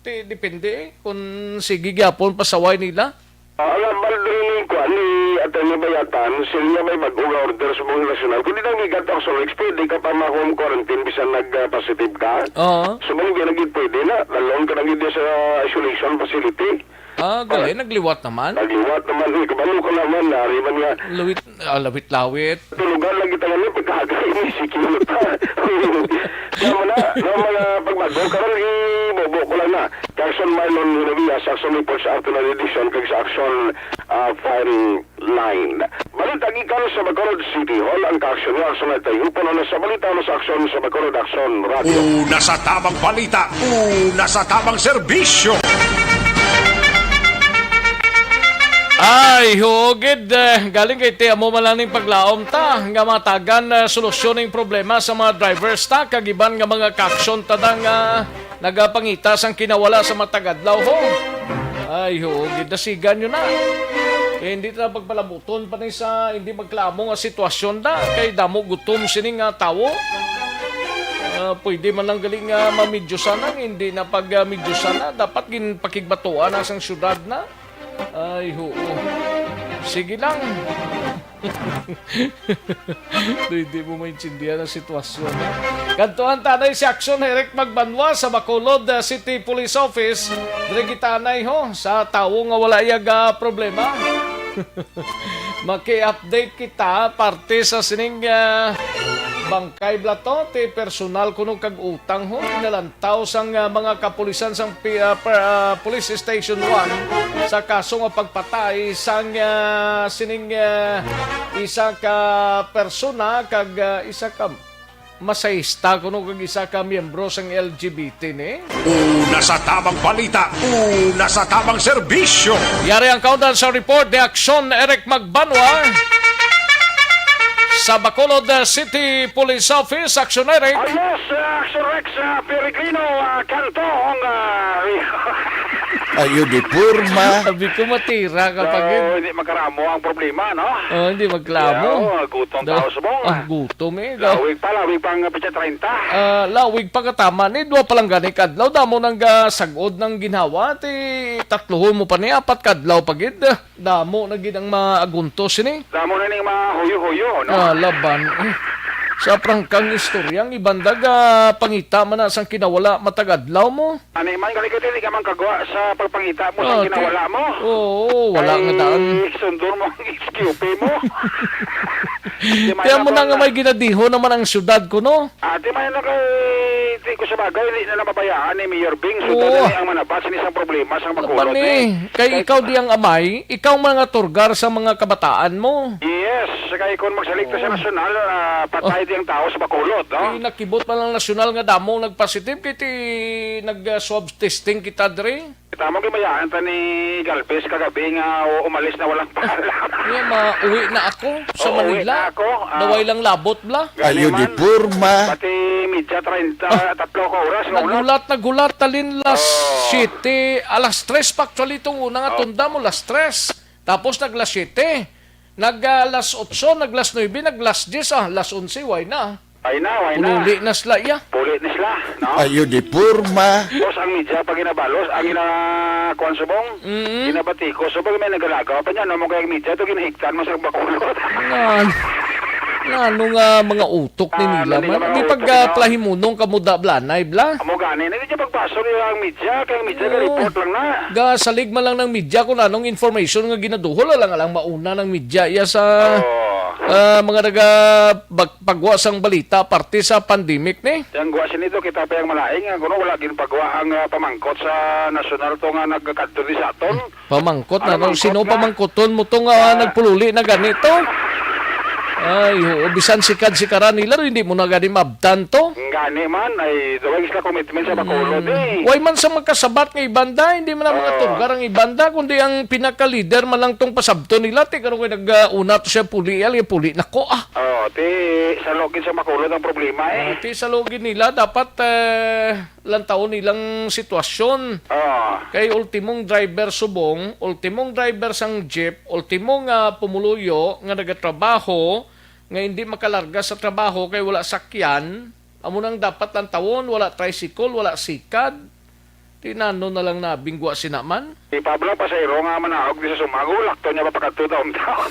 ti-, depende eh, kung sige gyapon pasaway nila. Ah, ang ambal diri ni kuan, ni Attorney Bayatan, sila may bag-o nga order sa mga nasyonal. Kung di na gigat ang Solex, pwede ka pa ma-home quarantine bisan nag, ah, positive ka. Oo. So, mao gyud lagi pwede na. Dalon ka na gid sa isolation facility. Ah, gali, Ah. nagliwat naman. Nagliwat naman, eh. Kabalo ka naman, nari man nga. Lawit, ah, lawit-lawit. Tulugan lagi tayo ni pagkahagay ni si Kinot. Kaya mo na, no, mga pagbago, karon ibobo ko lang na. Carson Marlon Hinovia sa Action Reports Afternoon Edition kag sa Action, ah, Firing Line. Balita gikan sa Bacolod City Hall, ang kaaksyon nga Action Night ay upon na sa balita na sa Action sa Bacolod Action Radio. Una sa tamang balita, una sa tamang serbisyo. Ay, huo gid, eh, galing kay ti amo man lang ning paglaom ta nga matagan, eh, solusyon ning problema sa mga drivers ta kag iban nga mga kaaksyon ta nga nagapangita sang kinawala sa matag adlaw, ho. Ay, huo gid, dasigan nyo na. Eh, hindi ta pagpalabuton pa ni sa hindi magklamo nga sitwasyon da kay damo gutom sini nga tawo. Ah, pwede man lang galing nga mamidyosan ang hindi na pag, ah, midyosan na. Dapat ginpakigbatuan na sang syudad na. Ay, huo. Sige lang. Di, di mo maintindihan ang sitwasyon. Kadtuan tanay si Action Eric Magbanwa sa Bacolod, ah, City Police Office. Diri kita anay ho sa tawo nga wala iyag, ah, problema. Maki-update kita parte sa sining, ah, bangkay bala to, ti personal kuno kag utang ho, ginalantaw sang, ah, mga kapulisan sang pi-, ah, per-, ah, Police Station one sa kaso nga pagpatay sang, ah, sining, ah, isa ka persona kag, ah, isa ka masahista kuno kag isa ka miyembro sang L G B T ni. Una sa tamang balita, una sa tamang serbisyo. Yari ang kaundan sa report ni Aksyon Eric Magbanwa. Sa Bacolod, uh, City Police Office, Action Eric. Ah, yes, uh, Action Rex, uh, Peregrino, uh, Cantong, uh, Ayo di porma. Abi ko matira ka pa gid. Oh, hindi magkaramo ang problema, no? Oh, hindi magklamo. Yeah, oh, gutom tao subong, ah, gutom eh. Lawig pa, lawig pang pitsa treinta. Ah, lawig pa katama ni, dua pa lang gani kadlaw, damo nang gasagod ng ginhawa, ti tatluhon mo pa ni, apat kadlaw pa gid. Damo na gid ang mga aguntos sini. Damo na ning mga huyo-huyo, no? Ah, laban. Eh, sa prangkang istorya, ang iban daga pangita man na sang kinawala matag adlaw mo. Ani man, gali ka, di ka man kagwa sa pagpangita mo sa Ah, ti-, kinawala mo. Oo, wala nga daan. Ay, sundon mo ang S Q P mo. Di man Tiyan mo na nga may ginadiho naman ang syudad ko, no? Ah, di man na kay, di ko sa bagay, di na lang mabayaan ni Mayor Bing. Sundon Oo. na ni ang manabat sa isang problema sa Ano ba Bacolod, ni? eh. Kay Kay ikaw di ang amay, ikaw man nga turgar sa mga kabataan mo. Yes, kay kung magsalig ta sa Oo. nasyonal, ah, patay di ang tao sa Bacolod, no? Di nakibot pa lang nasyonal nga damo nagpositive, kay ti nag-, ah, swab testing kita diri. Kita mo, gimayaan ta ni Galvez kagabi nga u-, umalis na walang paalam. Nga, mauwi na ako sa Oo, uwi Manila. na ako. Ah, Daway lang labot bla. Gani Ayo di man. porma. Pati media treinta, Ah. tatlo ka oras, nga ulan. Naghulat, naghulat, talin las Oh. siyete, alas tres pa actually itong una nga Oh. tunda mo, las tres. Tapos nag las siyete, nag, ah, las otso, nag las nuebe, nag las diyes, ah, las onse, why na? Why na, why na? Pululi na sila, iya. Puli ni sila, no? Ayo di porma. Tapos ang media pa ginabalos, ang gina-, kuwan subong, Mm-mm. ginabatikos. Subong may nagalagaw pa niya, no? Mo kaya ang media to, ginahigtan mo sa Bacolod. Nga, nga, ano nga mga utok ni Ah, nila hindi man? naman Di ang pag, utok, ah, no? plahimunong kamuda blanay, bla? Amo gani, hindi niya pagbaso nila ang media, kaya ang media Oo. ga-report lang na. Gasalig man lang ng media kung anong information nga ginaduhol, alang-alang mauna ng media iya sa, Oo. ah, mga naga-, bag-, pagwa sang balita parte sa pandemic ni. Yang gwa sini to, kita pa yang malaing, nga kuno wala ginpagwa ang, ah, pamangkot sa nasyonal to nga nagkadto di sa aton. Pamangkot na, Ano, no? Sino mangkot na? pamangkoton mo to nga Ah. nagpululi na ganito? Ay, oo, bisan sikad-sikaran nila, hindi mo na gani mabtan to. Ang gani man, ay, duwag sila commitment sa Bacolod, Mm. eh. Way man sa magkasabat nga ibanda, hindi man ang mga Oo. turgar ang ibanda, kundi ang pinaka-leader man lang tong pasabton nila, ti, karon kay nag-, ah, una to siya puli, ay, puli na ko, ah. Oo, ti, sa login sa Bacolod ang problema, eh. Ah, ti, sa login nila, dapat, eh, lantawon nilang sitwasyon. Ah. Kay ultimong driver subong, ultimong driver sang jeep, ultimong, ah, pumuluyo nga nagatrabaho, nga hindi makalarga sa trabaho kay wala sakyan, amo nang dapat lantawon, wala tricycle, wala sikad. Tinano na lang na bingwa sina man. Si Pablo, pasahero nga manaog di sa Sumago, lakto niya mapakadto downtown.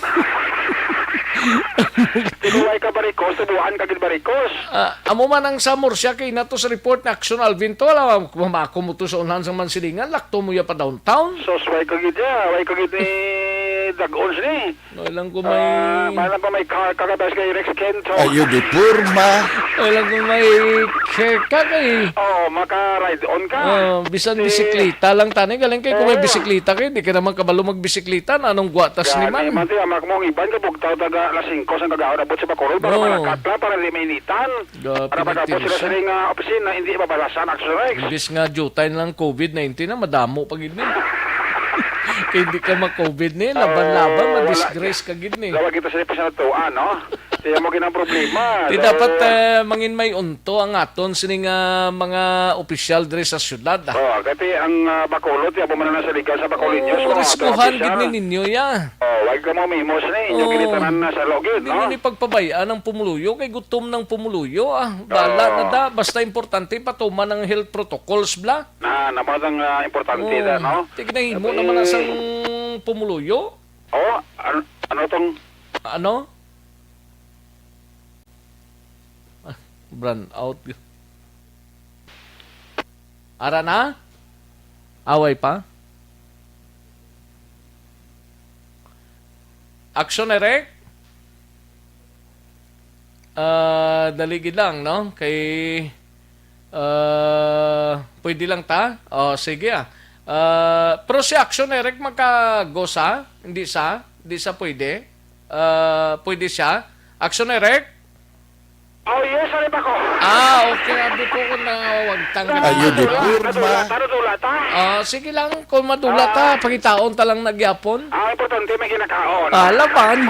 Ikaw ay ka barikos, tubuan ka gid barikos. Ah, amo man ang sa Murcia kay nato sa report na Action Alvin to, alam mo, mamako mo to sa unahan sang Mansilingan, lakto mo ya pa downtown. Sos, way ka gid ya, way ka gid ni Dagon sini. No, ilang ko may Ah, may lang pa may car ka, kabes kay Rex Kento. Ayo di porma. Ilang ko may care ka kay Oh, maka-ride on ka. Oh, bisan Si bisikleta lang tani, galing kay kung may Oo. bisikleta kay di ka naman kabalo magbisikleta, na anong gwatas ni Gani man? man, ti, amak mo, ang iban ka bugtaw taga alas singko sang kagahon abot sa Bacolod para Oo. malakat lang, para di mainitan. Ga-, Para pagabot sila pinagtinsa. sa ring, ah, opisina, hindi mabalasan, Action Rex. Imbis nga jutay na lang covid nineteen na, madamo pa gid ni. Kay hindi ka ma-covid ni, laban-laban, Oh, wala. ma-disgrace ka gid ni. Lawa kita sa pasanatuan, no? Kaya mo ginang problema. Di So, dapat, eh, mangin may unto ang aton sining, ah, mga opisyal diri sa syudad, ah. Oh, kati ang, ah, Bacolod, ya, mo man na sa liga sa Bacolod News, Oh, mga riskuhan ato gid opisyal. ni ninyo, ya. Oh, wag ka mo mimos ni, inyo Oh. ginitanan na sa logid, Hindi no? ni pagpabayaan ang pumuluyo, kay gutom ng pumuluyo, ah. Bala Oo. na da, basta importante patuman ang health protocols, bla. Na, naman ang, ah, importante Oo. na, no? Tignan mo Tapi naman ang sang pumuluyo. Oh, an-, ano tong Ano? Ah, brand out. Ara na? Away pa? Action, Eric? Ah, dali gid lang, no? Kay, ah, pwede lang ta? Oh, sige, ah. Ah, pero si Action, Eric, magkago sa? Hindi sa? Hindi sa pwede? Ah, pwede siya? Action, Eric? Oh, yes, ano ba ko? Ah, okay. Abi ko kung nawagtang ka na. Ayo, di Nadula, porma. nadula, nadula ta. Ah, sige lang, kung madula ta, Ah. pangitaon ta lang nagyapon. Ah, importante may kinakaon. Ah, laban.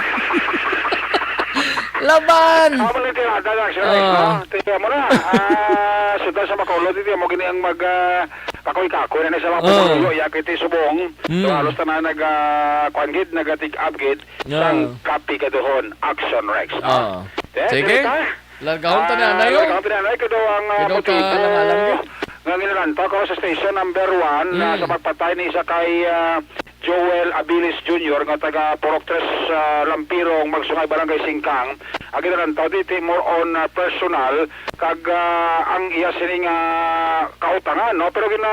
Laban! Amo na tirada na, sir, eh, Ah. no? Tingnan mo na. Ah, sudlan sa Bacolod, tingnan mo, gini ang mag, ah, kakoy-kakoy na sa mga Ah. pumuluyo, iya, kay ti subong. Mm. So, halos tanan nag, ah, kuwan gid, nagatig-up gid Yeah. sang kapigaduhon, Action Rex, no? Ah. Eh, Sige. dili ka? Largahon ta ni Ah, Anay, oh. largahon ta ni Anay, kay daw ang, ah, Kay daw ka motibo alang-alang, eh. nga ginalantaw ko sa station number one, na Mm. sa pagpatay ni isa kay, ah, Joel Abilis Junior nga taga Purok Tres, ah, Lampirong, Magsungay, Barangay Singkang. Ang ginalantaw dito more on, ah, personal kag, ah, ang iya sining, ah, kautangan, no? Pero gina,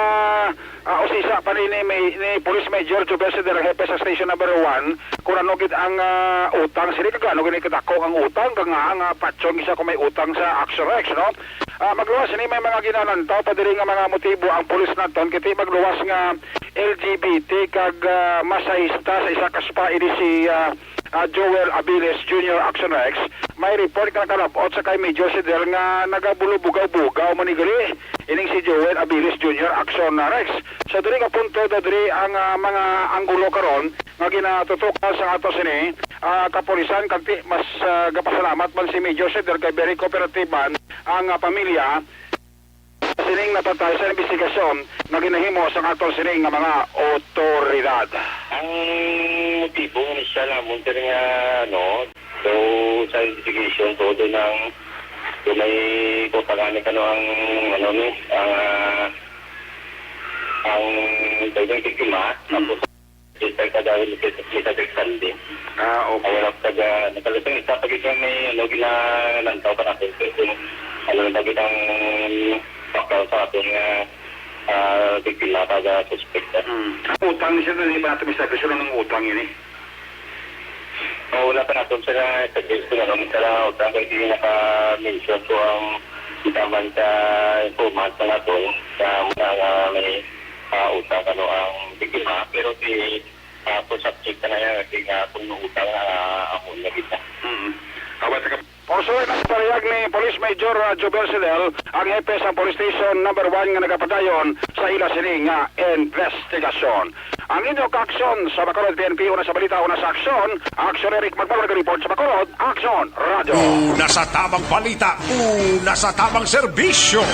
ah, usisa pa ni, ni, ni Police Major Jubel Sidel, hepe sa Station Number One, kung ano gid ang, ah, utang sini kag ano gid kadako ang utang kag nga ang, ah, patyon siya kung may utang sa Action Rex, no? Ah, magluwas sini may mga ginalantaw pa diri nga mga motibo ang pulis naton kiti magluwas nga L G B T kag, ah, masahista sa isa ka spa ini si, ah, ah, Joel Aviles Junior Action Rex. May report nga nakalab-ot sa kay Major Sidel nga nagabulubugaw-bugaw man ni gali ining si Joel Aviles Junior Action Rex. So diri nga punto daw diri ang, ah, mga anggulo karon nga ginatutukan sa ato sini, ah, kapulisan kag ti-, mas, ah, gapasalamat man si Major Sidel kay very cooperative man ang, ah, pamilya sining napatay sa investigasyon nga ginahimo sa aton sining nga mga otoridad. Ang motibo initial namon diri nga, ano, so, sa investigation, so, doon ang, doon may kutangan ni kano ang, ano, ni, ang, ah, ang daw yung biktima, Mm. tapos Detect ka dahil may sa Sunday. Ah, okay. Ay, wala ka ga-, nakalusang isa pa gid may, ano, ginalantaw pa natin. Kung ano na gid ang background sa atin nga, ah, biktima pa ga suspect. Hmm. Ang utang ni siya, hindi pa natin may sabi, sino nang utang yun eh? Oh, wala pa natin sila sa case kung anong sila utang, kaya hindi naka-mention ko ang itaman sa informant na natin sa mga nga may, ah, utang, ano, ang biktima. Pero si Ah, kung subject na yan, kasi nga kung utang na, ah, ako na kita. Mm. Awat ka. Pursue na sa pahayag ni Police Major, ah, Jobel Sidel, ang hepe sa Police Station Number One nga nagapadayon sa ila sini nga investigasyon. Ang inyo kaaksyon sa Bacolod P N P, una sa balita, una sa aksyon, Aksyon Eric Magmalo, nag-report sa Bacolod, Aksyon Radio. Una sa tamang balita, una sa tamang serbisyo.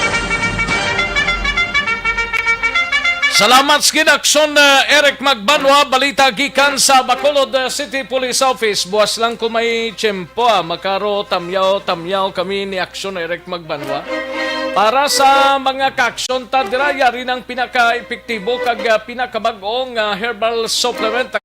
Salamat sa gid, Aksyon, uh, Eric Magbanwa. Balita gikan sa Bacolod, uh, City Police Office. Buwas lang ko may tiyempo, ah. Makaro tamyaw-tamyaw kami ni Aksyon Eric Magbanwa. Para sa mga kaaksyon ta dira, yari ng pinaka-epektibo kag, uh, pinakabag-o nga herbal supplement.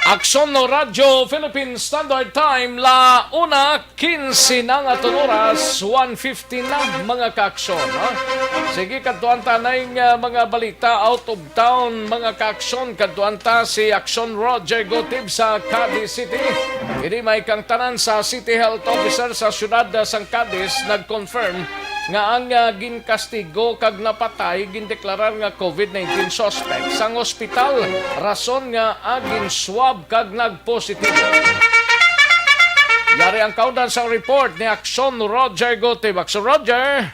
Aksyon no Radyo Philippine Standard Time, la una quince na nga aton oras, one fifty na, mga kaaksyon, ha? Sige, kadtuan ta na yung, ah, mga balita out of town, mga kaaksyon. Kadtuan ta si Aksyon Roger Gotib sa Cadiz City. Ini may kangtanan sa City Health Officer sa siyudad, ah, sang Cadiz nag-confirm nga ang, ah, ginkastigo kag napatay gindeklarar nga COVID nineteen suspect sang ospital, rason nga, ah, gin-swab kag nagpositibo. Ari ang kaundan sang report ni Action Roger Gutib. Action Roger!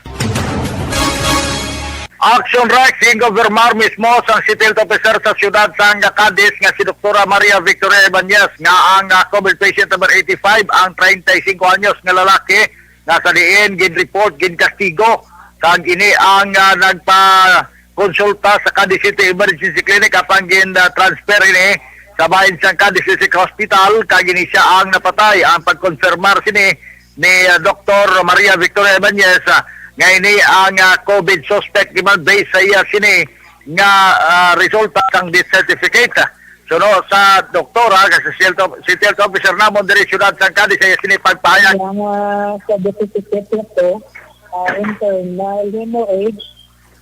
Action Rex, ginkonfirmar mismo sang City Health Officer sa siyudad sang Cadiz nga si Doktora Maria Victoria Ibanez nga ang, ah, COVID patient number eighty-five, ang treinta y cinco anyos nga lalaki nga sa diin gin-report, ginkastigo, kag ini ang, ah, nagpakonsulta sa Cadiz City Emergency Clinic, apang gin, ah, transfer ini sa bahin sang Cadiz District Hospital, kag ini sia ang napatay. Ang pagkonfirmar sini ni, ah, Doktor Maria Victoria Ibanez, ah, nga ini ang, ah, COVID suspect, di man, based sa iya sini nga, ah, resulta sang death certificate. Suno sa doktora, kag sa City Health, City Health Officer namon diri siyudad sang Cadiz, sa iya sini pagpahayag. Ang, ah, sa deficit na to, ah, internal hemorrhage,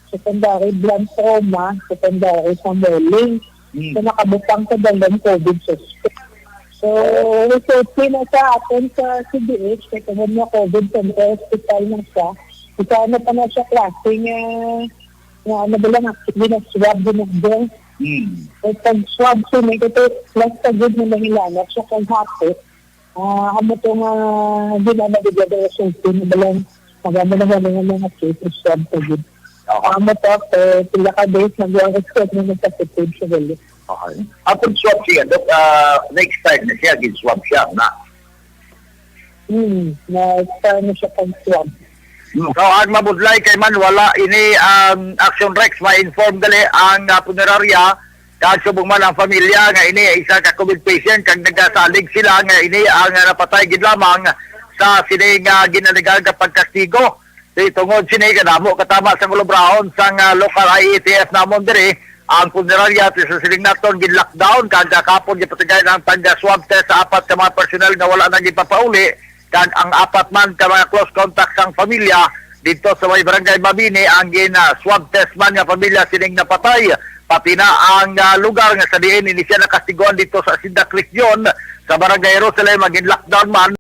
secondary blunt trauma, secondary sa mauling. Hmm. So, nakabutang sa dalawang COVID suspect. So, resulti na sa aton sa C D H, kay tungod nga COVID sa hospital na siya, isa na pa na siya klase nga, nga ano ba lang, actually, na-swab din ang dong. Hmm. So, pag-swab siya, may kasi plus pa good na nahilanat siya kung hapit. Ah, amo to nga ginamagigado sa safety na balang magamo na wala nga mga cases swab pa gid. Aha. Amo to, eh, pila ka days nag-expect na nagka-positive siya gali. Okay. Ang pag-swab siya, Dok, ah, na-expired na siya, gin-swab siya, na? Hmm, na-expire na siya pag-swab. Hmm. So, ang mabudlay kay man, wala ini ang Action Rex, ma-inform gali ang, ah, punerarya, kag subong man ang pamilya nga ini ay isa ka COVID patient, kag nagasalig sila nga ini ang, ah, napatay gid lamang sa sini nga ginalegal nga pagkastigo. Di tungod sini, kadamo katama sang ulabrahon sang, ah, local I A T F namon diri, ang punerarya sa siling naton gin-lockdown, kag kahapon gipatigayon ang pag-swab test sa apat ka mga personnel nga wala na gipapauli, kag ang apat man ka mga close contact sang pamilya dito sa may barangay Mabini ang gin, ah, swab test man nga pamilya sining napatay, pati na ang, ah, lugar nga sa diin ini siya nakastiguan dito sa Sindak Region, sa barangay Jerusalem, ang gin-lockdown man,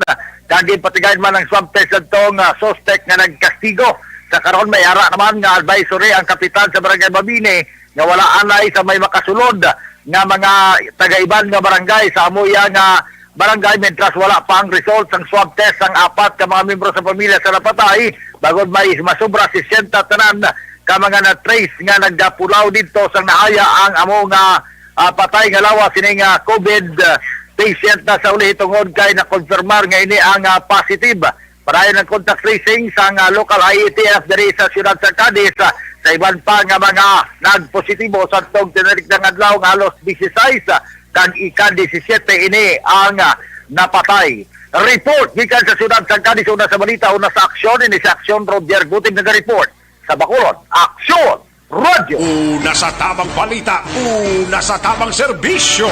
kag ginpatigayon man ang swab test adtong, ah, suspect nga nagkastigo. Sa karon, may ara naman nga advisory ang kapitan sa barangay Mabini nga wala anay sa may makasulod nga mga taga-iban nga barangay sa amo iya nga barangay, mientras wala pa ang result sang swab test sang apat ka mga miyembro sa pamilya sa napatay, bangod may masobra sesenta tanan ka mga na-trace nga nagapulaw didto sang nahaya ang amo nga, ah, patay nga lawas sini nga COVID, ah, patient na sa uli, tungod kay nakonfirmar nga ini ang, ah, positive. Padayon ang contact tracing sang, ah, local I A T F diri sa siyudad sa Cadiz, ah, sa iban pa nga mga nagpositibo sa tong tinalikdang adlaw nga halos disisais, ah, kag ika disisiyete ini ang, ah, napatay. Report gikan sa siyudad sa Cadiz, una sa balita, una sa aksyon, ini sa aksyon, Roger Gutib naga-report. Sa Bacolod, Aksyon Radyo. Una sa tabang balita, una sa tabang serbisyo.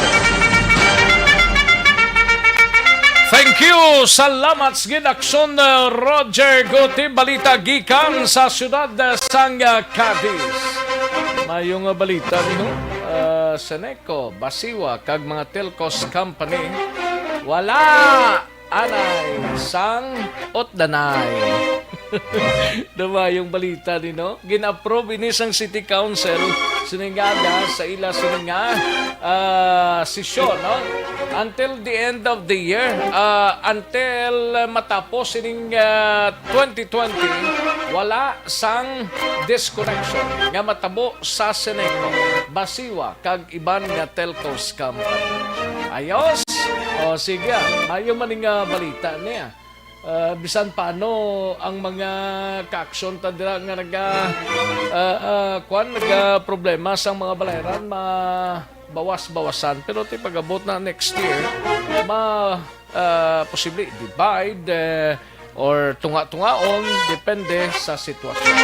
Thank you. Salamat sa gid, Aksyon, uh, Roger Guti. Balita gikan sa siyudad, uh, sang, uh, Cadiz. Mayong, uh, balita nino, uh, Seneco, Basiwa, kag mga Telcos Company. Wala! Anay sang utdanay. Daw mayong balita ni, no? Gin-approve ini sang City Council sining aga sa ila sining nga, ah, sesyon, no? Until the end of the year, ah, until matapos sining, ah, twenty twenty, wala sang disconnection nga matabo sa Seneco, Basiwa, kag iban nga telcos company. Ayos? O, sige, ah. Mayo man nga balita niya. Ah, bisan paano ang mga kaaksyon ta dira nga naga, ah, ah, kwan, naga problema sang mga balayran, mabawas-bawasan. Pero ti pag-abot na next year, ma-, ah, posible divide, eh, or tunga-tungaon, depende sa sitwasyon.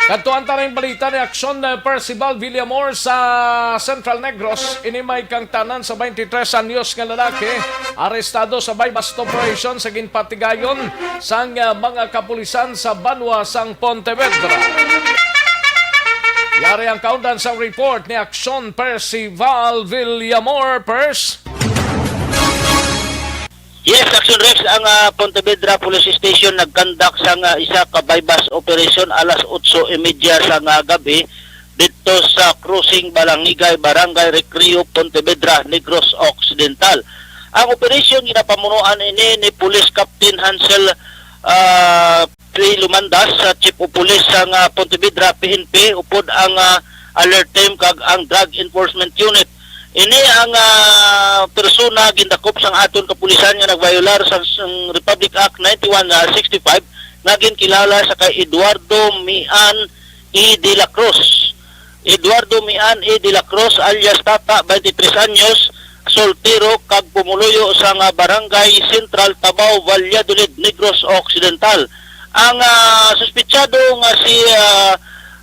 Kadtuan ta ning balita ni Aksyon, eh, Percival Villamor sa Central Negros. Ini may kangtanan sa twenty-three anyos nga lalaki, arestado sa buy-bust operation sa ginpatigayon sang, ah, mga kapulisan sa banwa sang Pontevedra. Yari ang kaundan sa report ni Aksyon Percival Villamor. Pers. Yes, Action Rex, ang, ah, Pontevedra Police Station nagkandak sang, ah, isa ka buy-bust operation alas otso y media sang, ah, gabi dito sa Crossing Balangigay, Barangay Recreo, Pontevedra, Negros Occidental. Ang operasyon ginapamunuan ini ni Police Captain Hansel, ah, P. Lumandas, sa Chief of Police sang, ah, Pontevedra P N P, upod ang, ah, alert team kag ang Drug Enforcement Unit. Ini ang, ah, persona gindakop sang aton kapulisan nga nagbayolar sa, sang Republic Act ninety-one sixty-five nga ginkilala sa kay Eduardo Mian E. de la Cruz. Eduardo Mian E. de la Cruz alias Tata, twenty-three anyos, soltero kag pumuluyo sa nga Barangay Central, Tabaw, Valladolid, Negros Occidental. Ang, ah, suspetsado nga si, ah,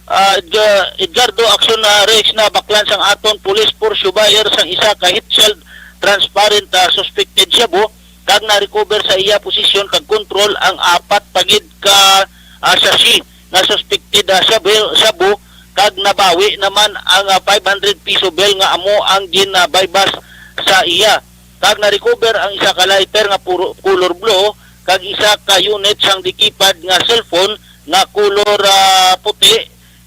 ah, Edga-, Edgardo Action, ah, Rex, nabaklan sang aton police force, buyer sang isa ka heat-sealed transparent, ah, suspected shabu, kag na-recover sa iya posisyon kag kontrol ang apat pagid ka, ah, sachet nga suspected, ah, shabu, shabu, kag nabawi naman ang, ah, five hundred piso bill nga amo ang gin-, ah, buy-bust sa iya. Kag na-recover ang isa ka lighter nga puro, color blue, kag isa ka unit sang dikipad nga cellphone nga color, ah, puti,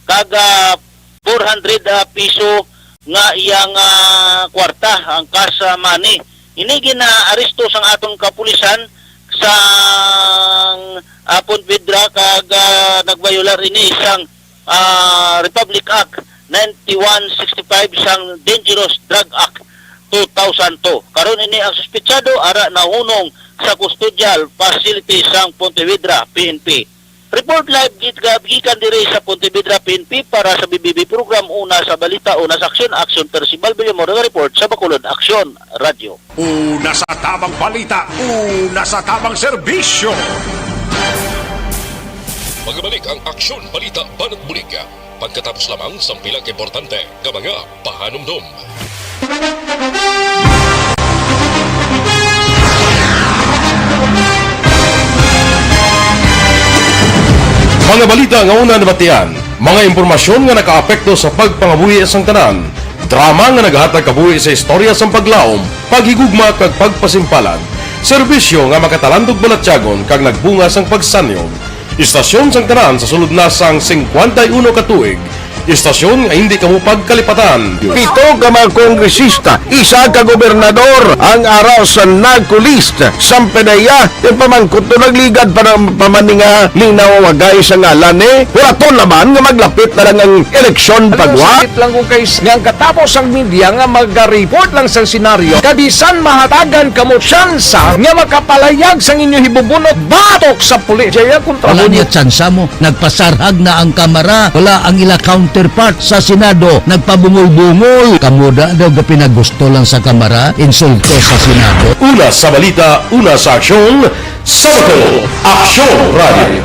kag, ah, four hundred, ah, piso nga iyang, ah, kwarta, ang cash, ah, money. Ini gina-aresto sang aton kapulisan sang, ah, Pontevedra kag, ah, nagbayolar ini sang, ah, Republic Act ninety-one sixty-five sang Dangerous Drug Act two thousand two. Karon ini ang suspetsado ara nahunong sa custodial facility sang Pontevedra P N P. Report live gid-, gikan diri sa Pontevedra P N P para sa B B B program, Una sa Balita, Una sa Aksyon. Aksyon, Percival Villamor, report sa Bacolod Aksyon Radio. Una sa tamang balita, una sa tamang serbisyo. Magabalik ang Aksyon Balita Banat Bulig pagkatapos lamang sang pila ka importante nga mga pahanumdom. Mga balita nga una nabatian, mga impormasyon nga nakaapekto sa pagpangabuhi sang tanan, drama nga naghatag kabuhi sa istorya sang paglaom, paghigugma kag pagpasimpalan, serbisyo nga makatalandog balatyagon kag nagbunga sang pagsanyog. Istasyon sang tanan sa sulod na sang singkwenta y uno ka tuig. Istasyon nga hindi kamo pagkalipatan. Pito ka mga kongresista, isa ka gobernador, ang ara sa NAGCOLEST, sang PDEA, yung pamangkot to nagligad pa ng pamaninga linaw wagay sa ngalan ni. Huraton naman nga maglapit na lang ang eleksyon. Alam mo, pagwa. Sakit lang ko kay s-, nga ang katapos ang media nga maga-report lang sa senaryo, kabisan mahatagan kamo tsansa nga makapalayag sang inyo hibubunot batok sa pulis. Jaya kontra. Wala mo niya tsansa mo. Nagpasarhag na ang Kamara. Wala ang ila counterpart sa Senado. Nagpabungol-bungol. Kamo da daw gapinagusto lang sa Kamara, insulto sa Senado. Una sa balita, una sa aksyon, sa Bacolod Aksyon Radio.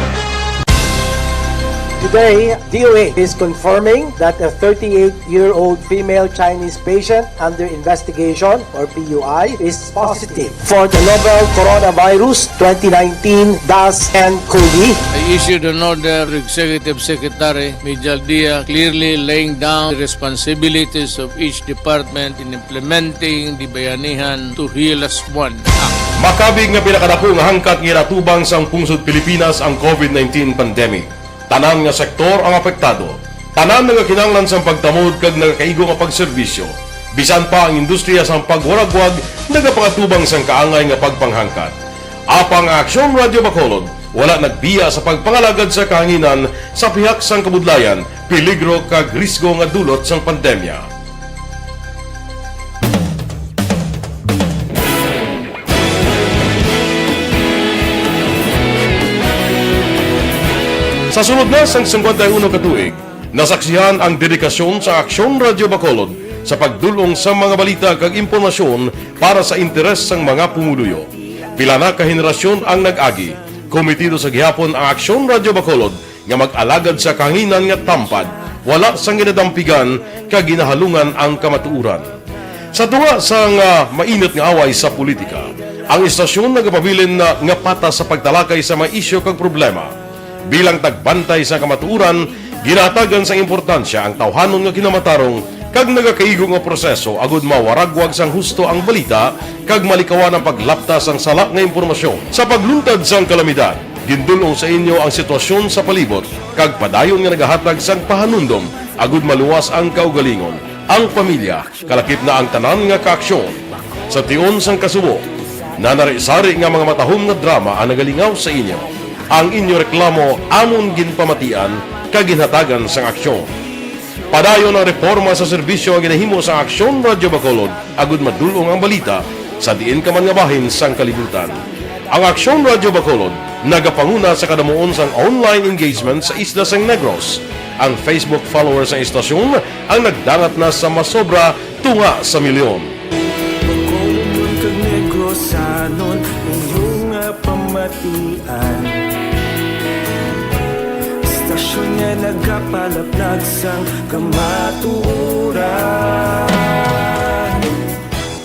Today, D O A is confirming that a thirty-eight-year-old female Chinese patient under investigation, or P U I, is positive for the novel coronavirus twenty nineteen dash ten COVID. I issued an order to Executive Secretary Mijal Dia, clearly laying down the responsibilities of each department in implementing the Bayanihan to Heal as One Act. Makabig nga pinakadako nga hangkat nga ginatubang sang pungsod Pilipinas ang COVID nineteen pandemic. Tanan nga sektor ang apektado. Tanan nagakinahanglan sang pagtamod kag nagakaigo nga pagserbisyo. Bisan pa ang industriya sang pagwaragwag nagapangatubang sang kaangay nga pagpanghangkat. Apang ang Aksyon Radio Bacolod wala nagbiya sa pagpangalagad sa kahanginan sa pihak sang kabudlayan, peligro kag risgo nga dulot sang pandemya. Sa sulod na sang singkwenta y uno ka tuig, nasaksihan ang dedikasyon sa Aksyon Radio Bacolod sa pagdul-ong sa mga balita kag impormasyon para sa interes sang mga pumuluyo. Pila na ka henerasyon ang nag-agi. Kometido sa gihapon ang Aksyon Radio Bacolod nga mag-alagad sa kahanginan nga tampad, wala sang ginadampigan kag ginahalungan ang kamatuoran. Sa tunga sang, ah, mainit nga away sa politika, ang istasyon nagapabilin na nga patas sa pagtalakay sa mga isyu kag problema. Bilang tagbantay sa kamatuoran, ginahatagan sang importansya ang tawhanon nga kinamatarong kag nagakaigo nga proseso agud mawaragwag sang husto ang balita kag malikawan ang paglapta sang sala nga impormasyon. Sa pagluntad sang kalamidad, gindul-ong sa inyo ang sitwasyon sa palibot kag padayon nga nagahatag sang pahanumdom agud maluwas ang kaugalingon, ang pamilya, kalakip na ang tanan nga kaaksyon. Sa tion sang kasubo, nanari-sari nga mga matahom nga drama ang nagalingaw sa inyo. Ang inyo reklamo amon ginpamatian kag ginhatagan sang aksyon. Padayon ang reporma sa serbisyo nga ginahimo sang Aksyon Radyo Bacolod agud madul-ong ang balita sa diin ka man nga bahin sang kalibutan. Ang Aksyon Radyo Bacolod nagapanguna sa kadamuon sang online engagement sa isla sang Negros. Ang Facebook followers sang istasyon ang nagdangat na sa masobra tunga sa milyon. Bacolod kag Negrosanon, inyo nga pamatian. Istasyon nga nagapalaplag sang kamatuoran.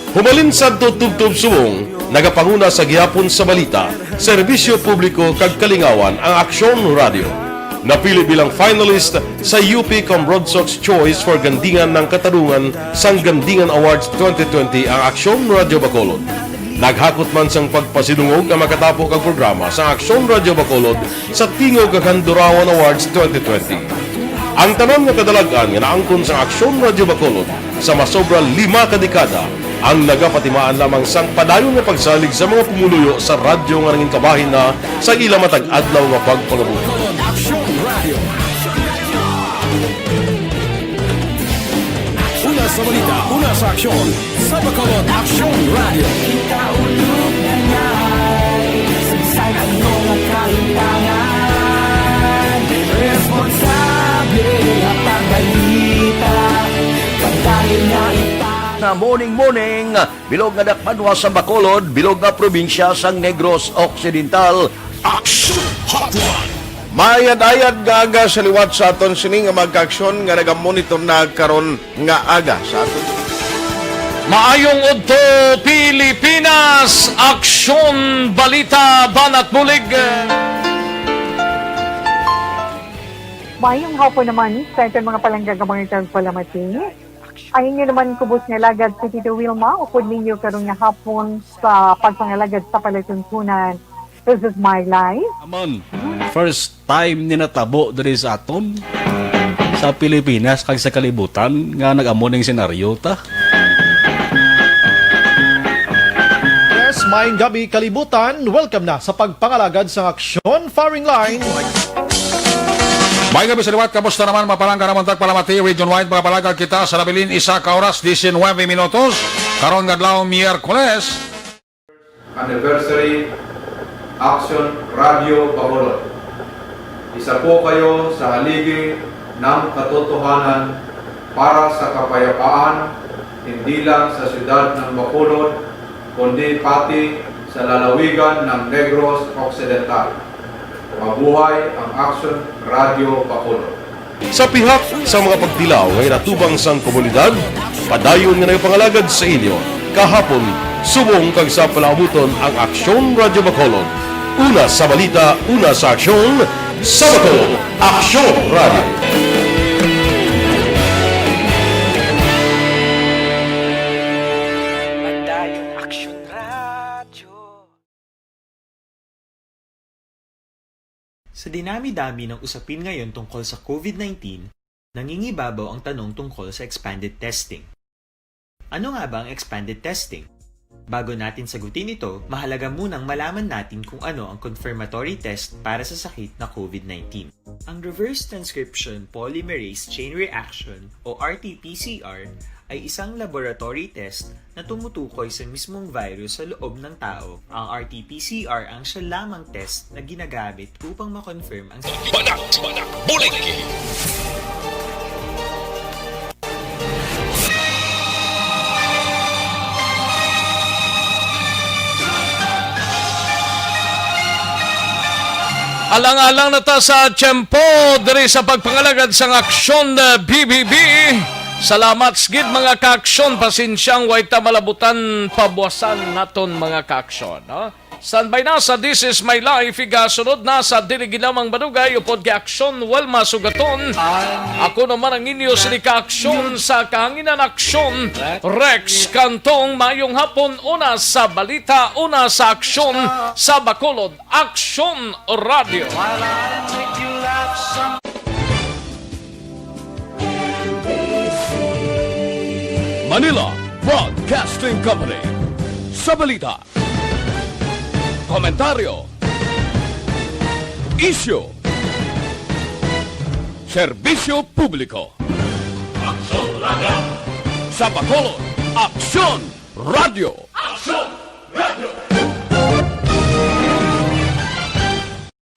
Humalin sadto tubtob subong, nagapanguna sa gihapon sa balita, serbisyo publiko kag kalingawan ang Aksyon Radyo. Napili bilang finalist sa U P Cambrodsoc's Choice for Gandingan ng Katarungan sang Gandingan Awards twenty twenty ang Aksyon Radyo Bacolod. Naghakot man sang pagpasidungog ang makatapo kag programa sa Aksyon Radyo Bacolod sa Tingog kag Handurawan Awards twenty twenty. Ang tanan nga kadalag-an nga naangkon sang Aksyon Radyo Bacolod sa masobra lima ka dekada ang nagapatimaan lamang sang padayon nga pagsalig sa mga pumuluyo sa radyo nga nangin kabahin na sa ila matag adlaw nga pagpangabuhi. Bacolod Aksyon Radio. Una sa balita, una sa aksyon, sa Bacolod Aksyon Radio. Kita ulog na ngay, saysay ano nga kaintangan, responsable nga pagbalita, pagdayon nga ita- Na morning, morning, bilog nga dakbanwa sa Bacolod, bilog nga probinsya sang Negros Occidental. Action Hotline. Maayad-ayad nga aga sa liwat sa aton sini nga mga kaaksyon nga nagamonitor na karon nga aga sa aton. Maayong udto, Pilipinas! Aksyon, balita, banat bulig. Maayong hapon naman sa aton mga palangga nga mga tagpalamati. Ang inyo naman kubos nga alagad si Tito Wilma, upod ninyo karon nga hapon sa pagpangalagad sa palatuntunan. This is my life. Amon, first time ni natabo diri sa aton, sa Pilipinas kag sa kalibutan nga nag-amo ning senaryo ta. Yes, maayong gabi kalibutan. Welcome na sa pagpangalagad sang aksyon firing line. Maayong gabi sa liwat, kamusta naman, mapalangga naman tagpalamati, region wide, mga palangga kita sa nabilin, isa ka oras, diecinuebe minutos. Karon nga adlaw, Miyerkules. Anniversary Action Radio Bacolod. Isa po kayo sa haligi ng katotohanan para sa kapayapaan, hindi lang sa siyudad ng Bacolod, kundi pati sa lalawigan ng Negros Occidental. Mabuhay ang Action Radio Bacolod. Sa pihak sa mga pagtilaw nga ginatubang sang komunidad, padayon nga nagapangalagad sa inyo kahapon, subong kag sa palaabuton ang Aksyon Radyo Bacolod. Una sa balita, una sa aksyon, sa Bacolod, Aksyon Radyo. Padayon Aksyon Radyo. Sa dinami-dami ng usapin ngayon tungkol sa COVID nineteen, nangingibabaw ang tanong tungkol sa expanded testing. Ano nga ba ang expanded testing? Bago natin sagutin ito, mahalaga munang malaman natin kung ano ang confirmatory test para sa sakit na COVID nineteen. Ang reverse transcription polymerase chain reaction o R T P C R ay isang laboratory test na tumutukoy sa mismong virus sa loob ng tao. Ang R T P C R ang siya lamang test na ginagamit upang ma-confirm ang Banak, banak, bulig! Alang-alang na ta sa tiyempo diri sa pagpangalagad sang aksyon, eh, B B B. Salamat sa gid, mga kaaksyon. Pasensyang way ta malabutan pabuasan naton, mga kaaksyon, no? Standby na sa This Is My Life, igasunod na sa Dili Gid Lamang Madugay upod kay Aksyon Wilma Sugaton. Ako naman ang inyo sini kaaksyon sa kahanginan, Aksyon Rex Cantong. Mayong hapon, una sa balita, una sa aksyon sa Bacolod, Aksyon Radio. Manila Broadcasting Company. Sa balita, komentaryo, isyu, serbisyo publiko. Aksyon Radio! Sa Bacolod, Aksyon Radio! Aksyon!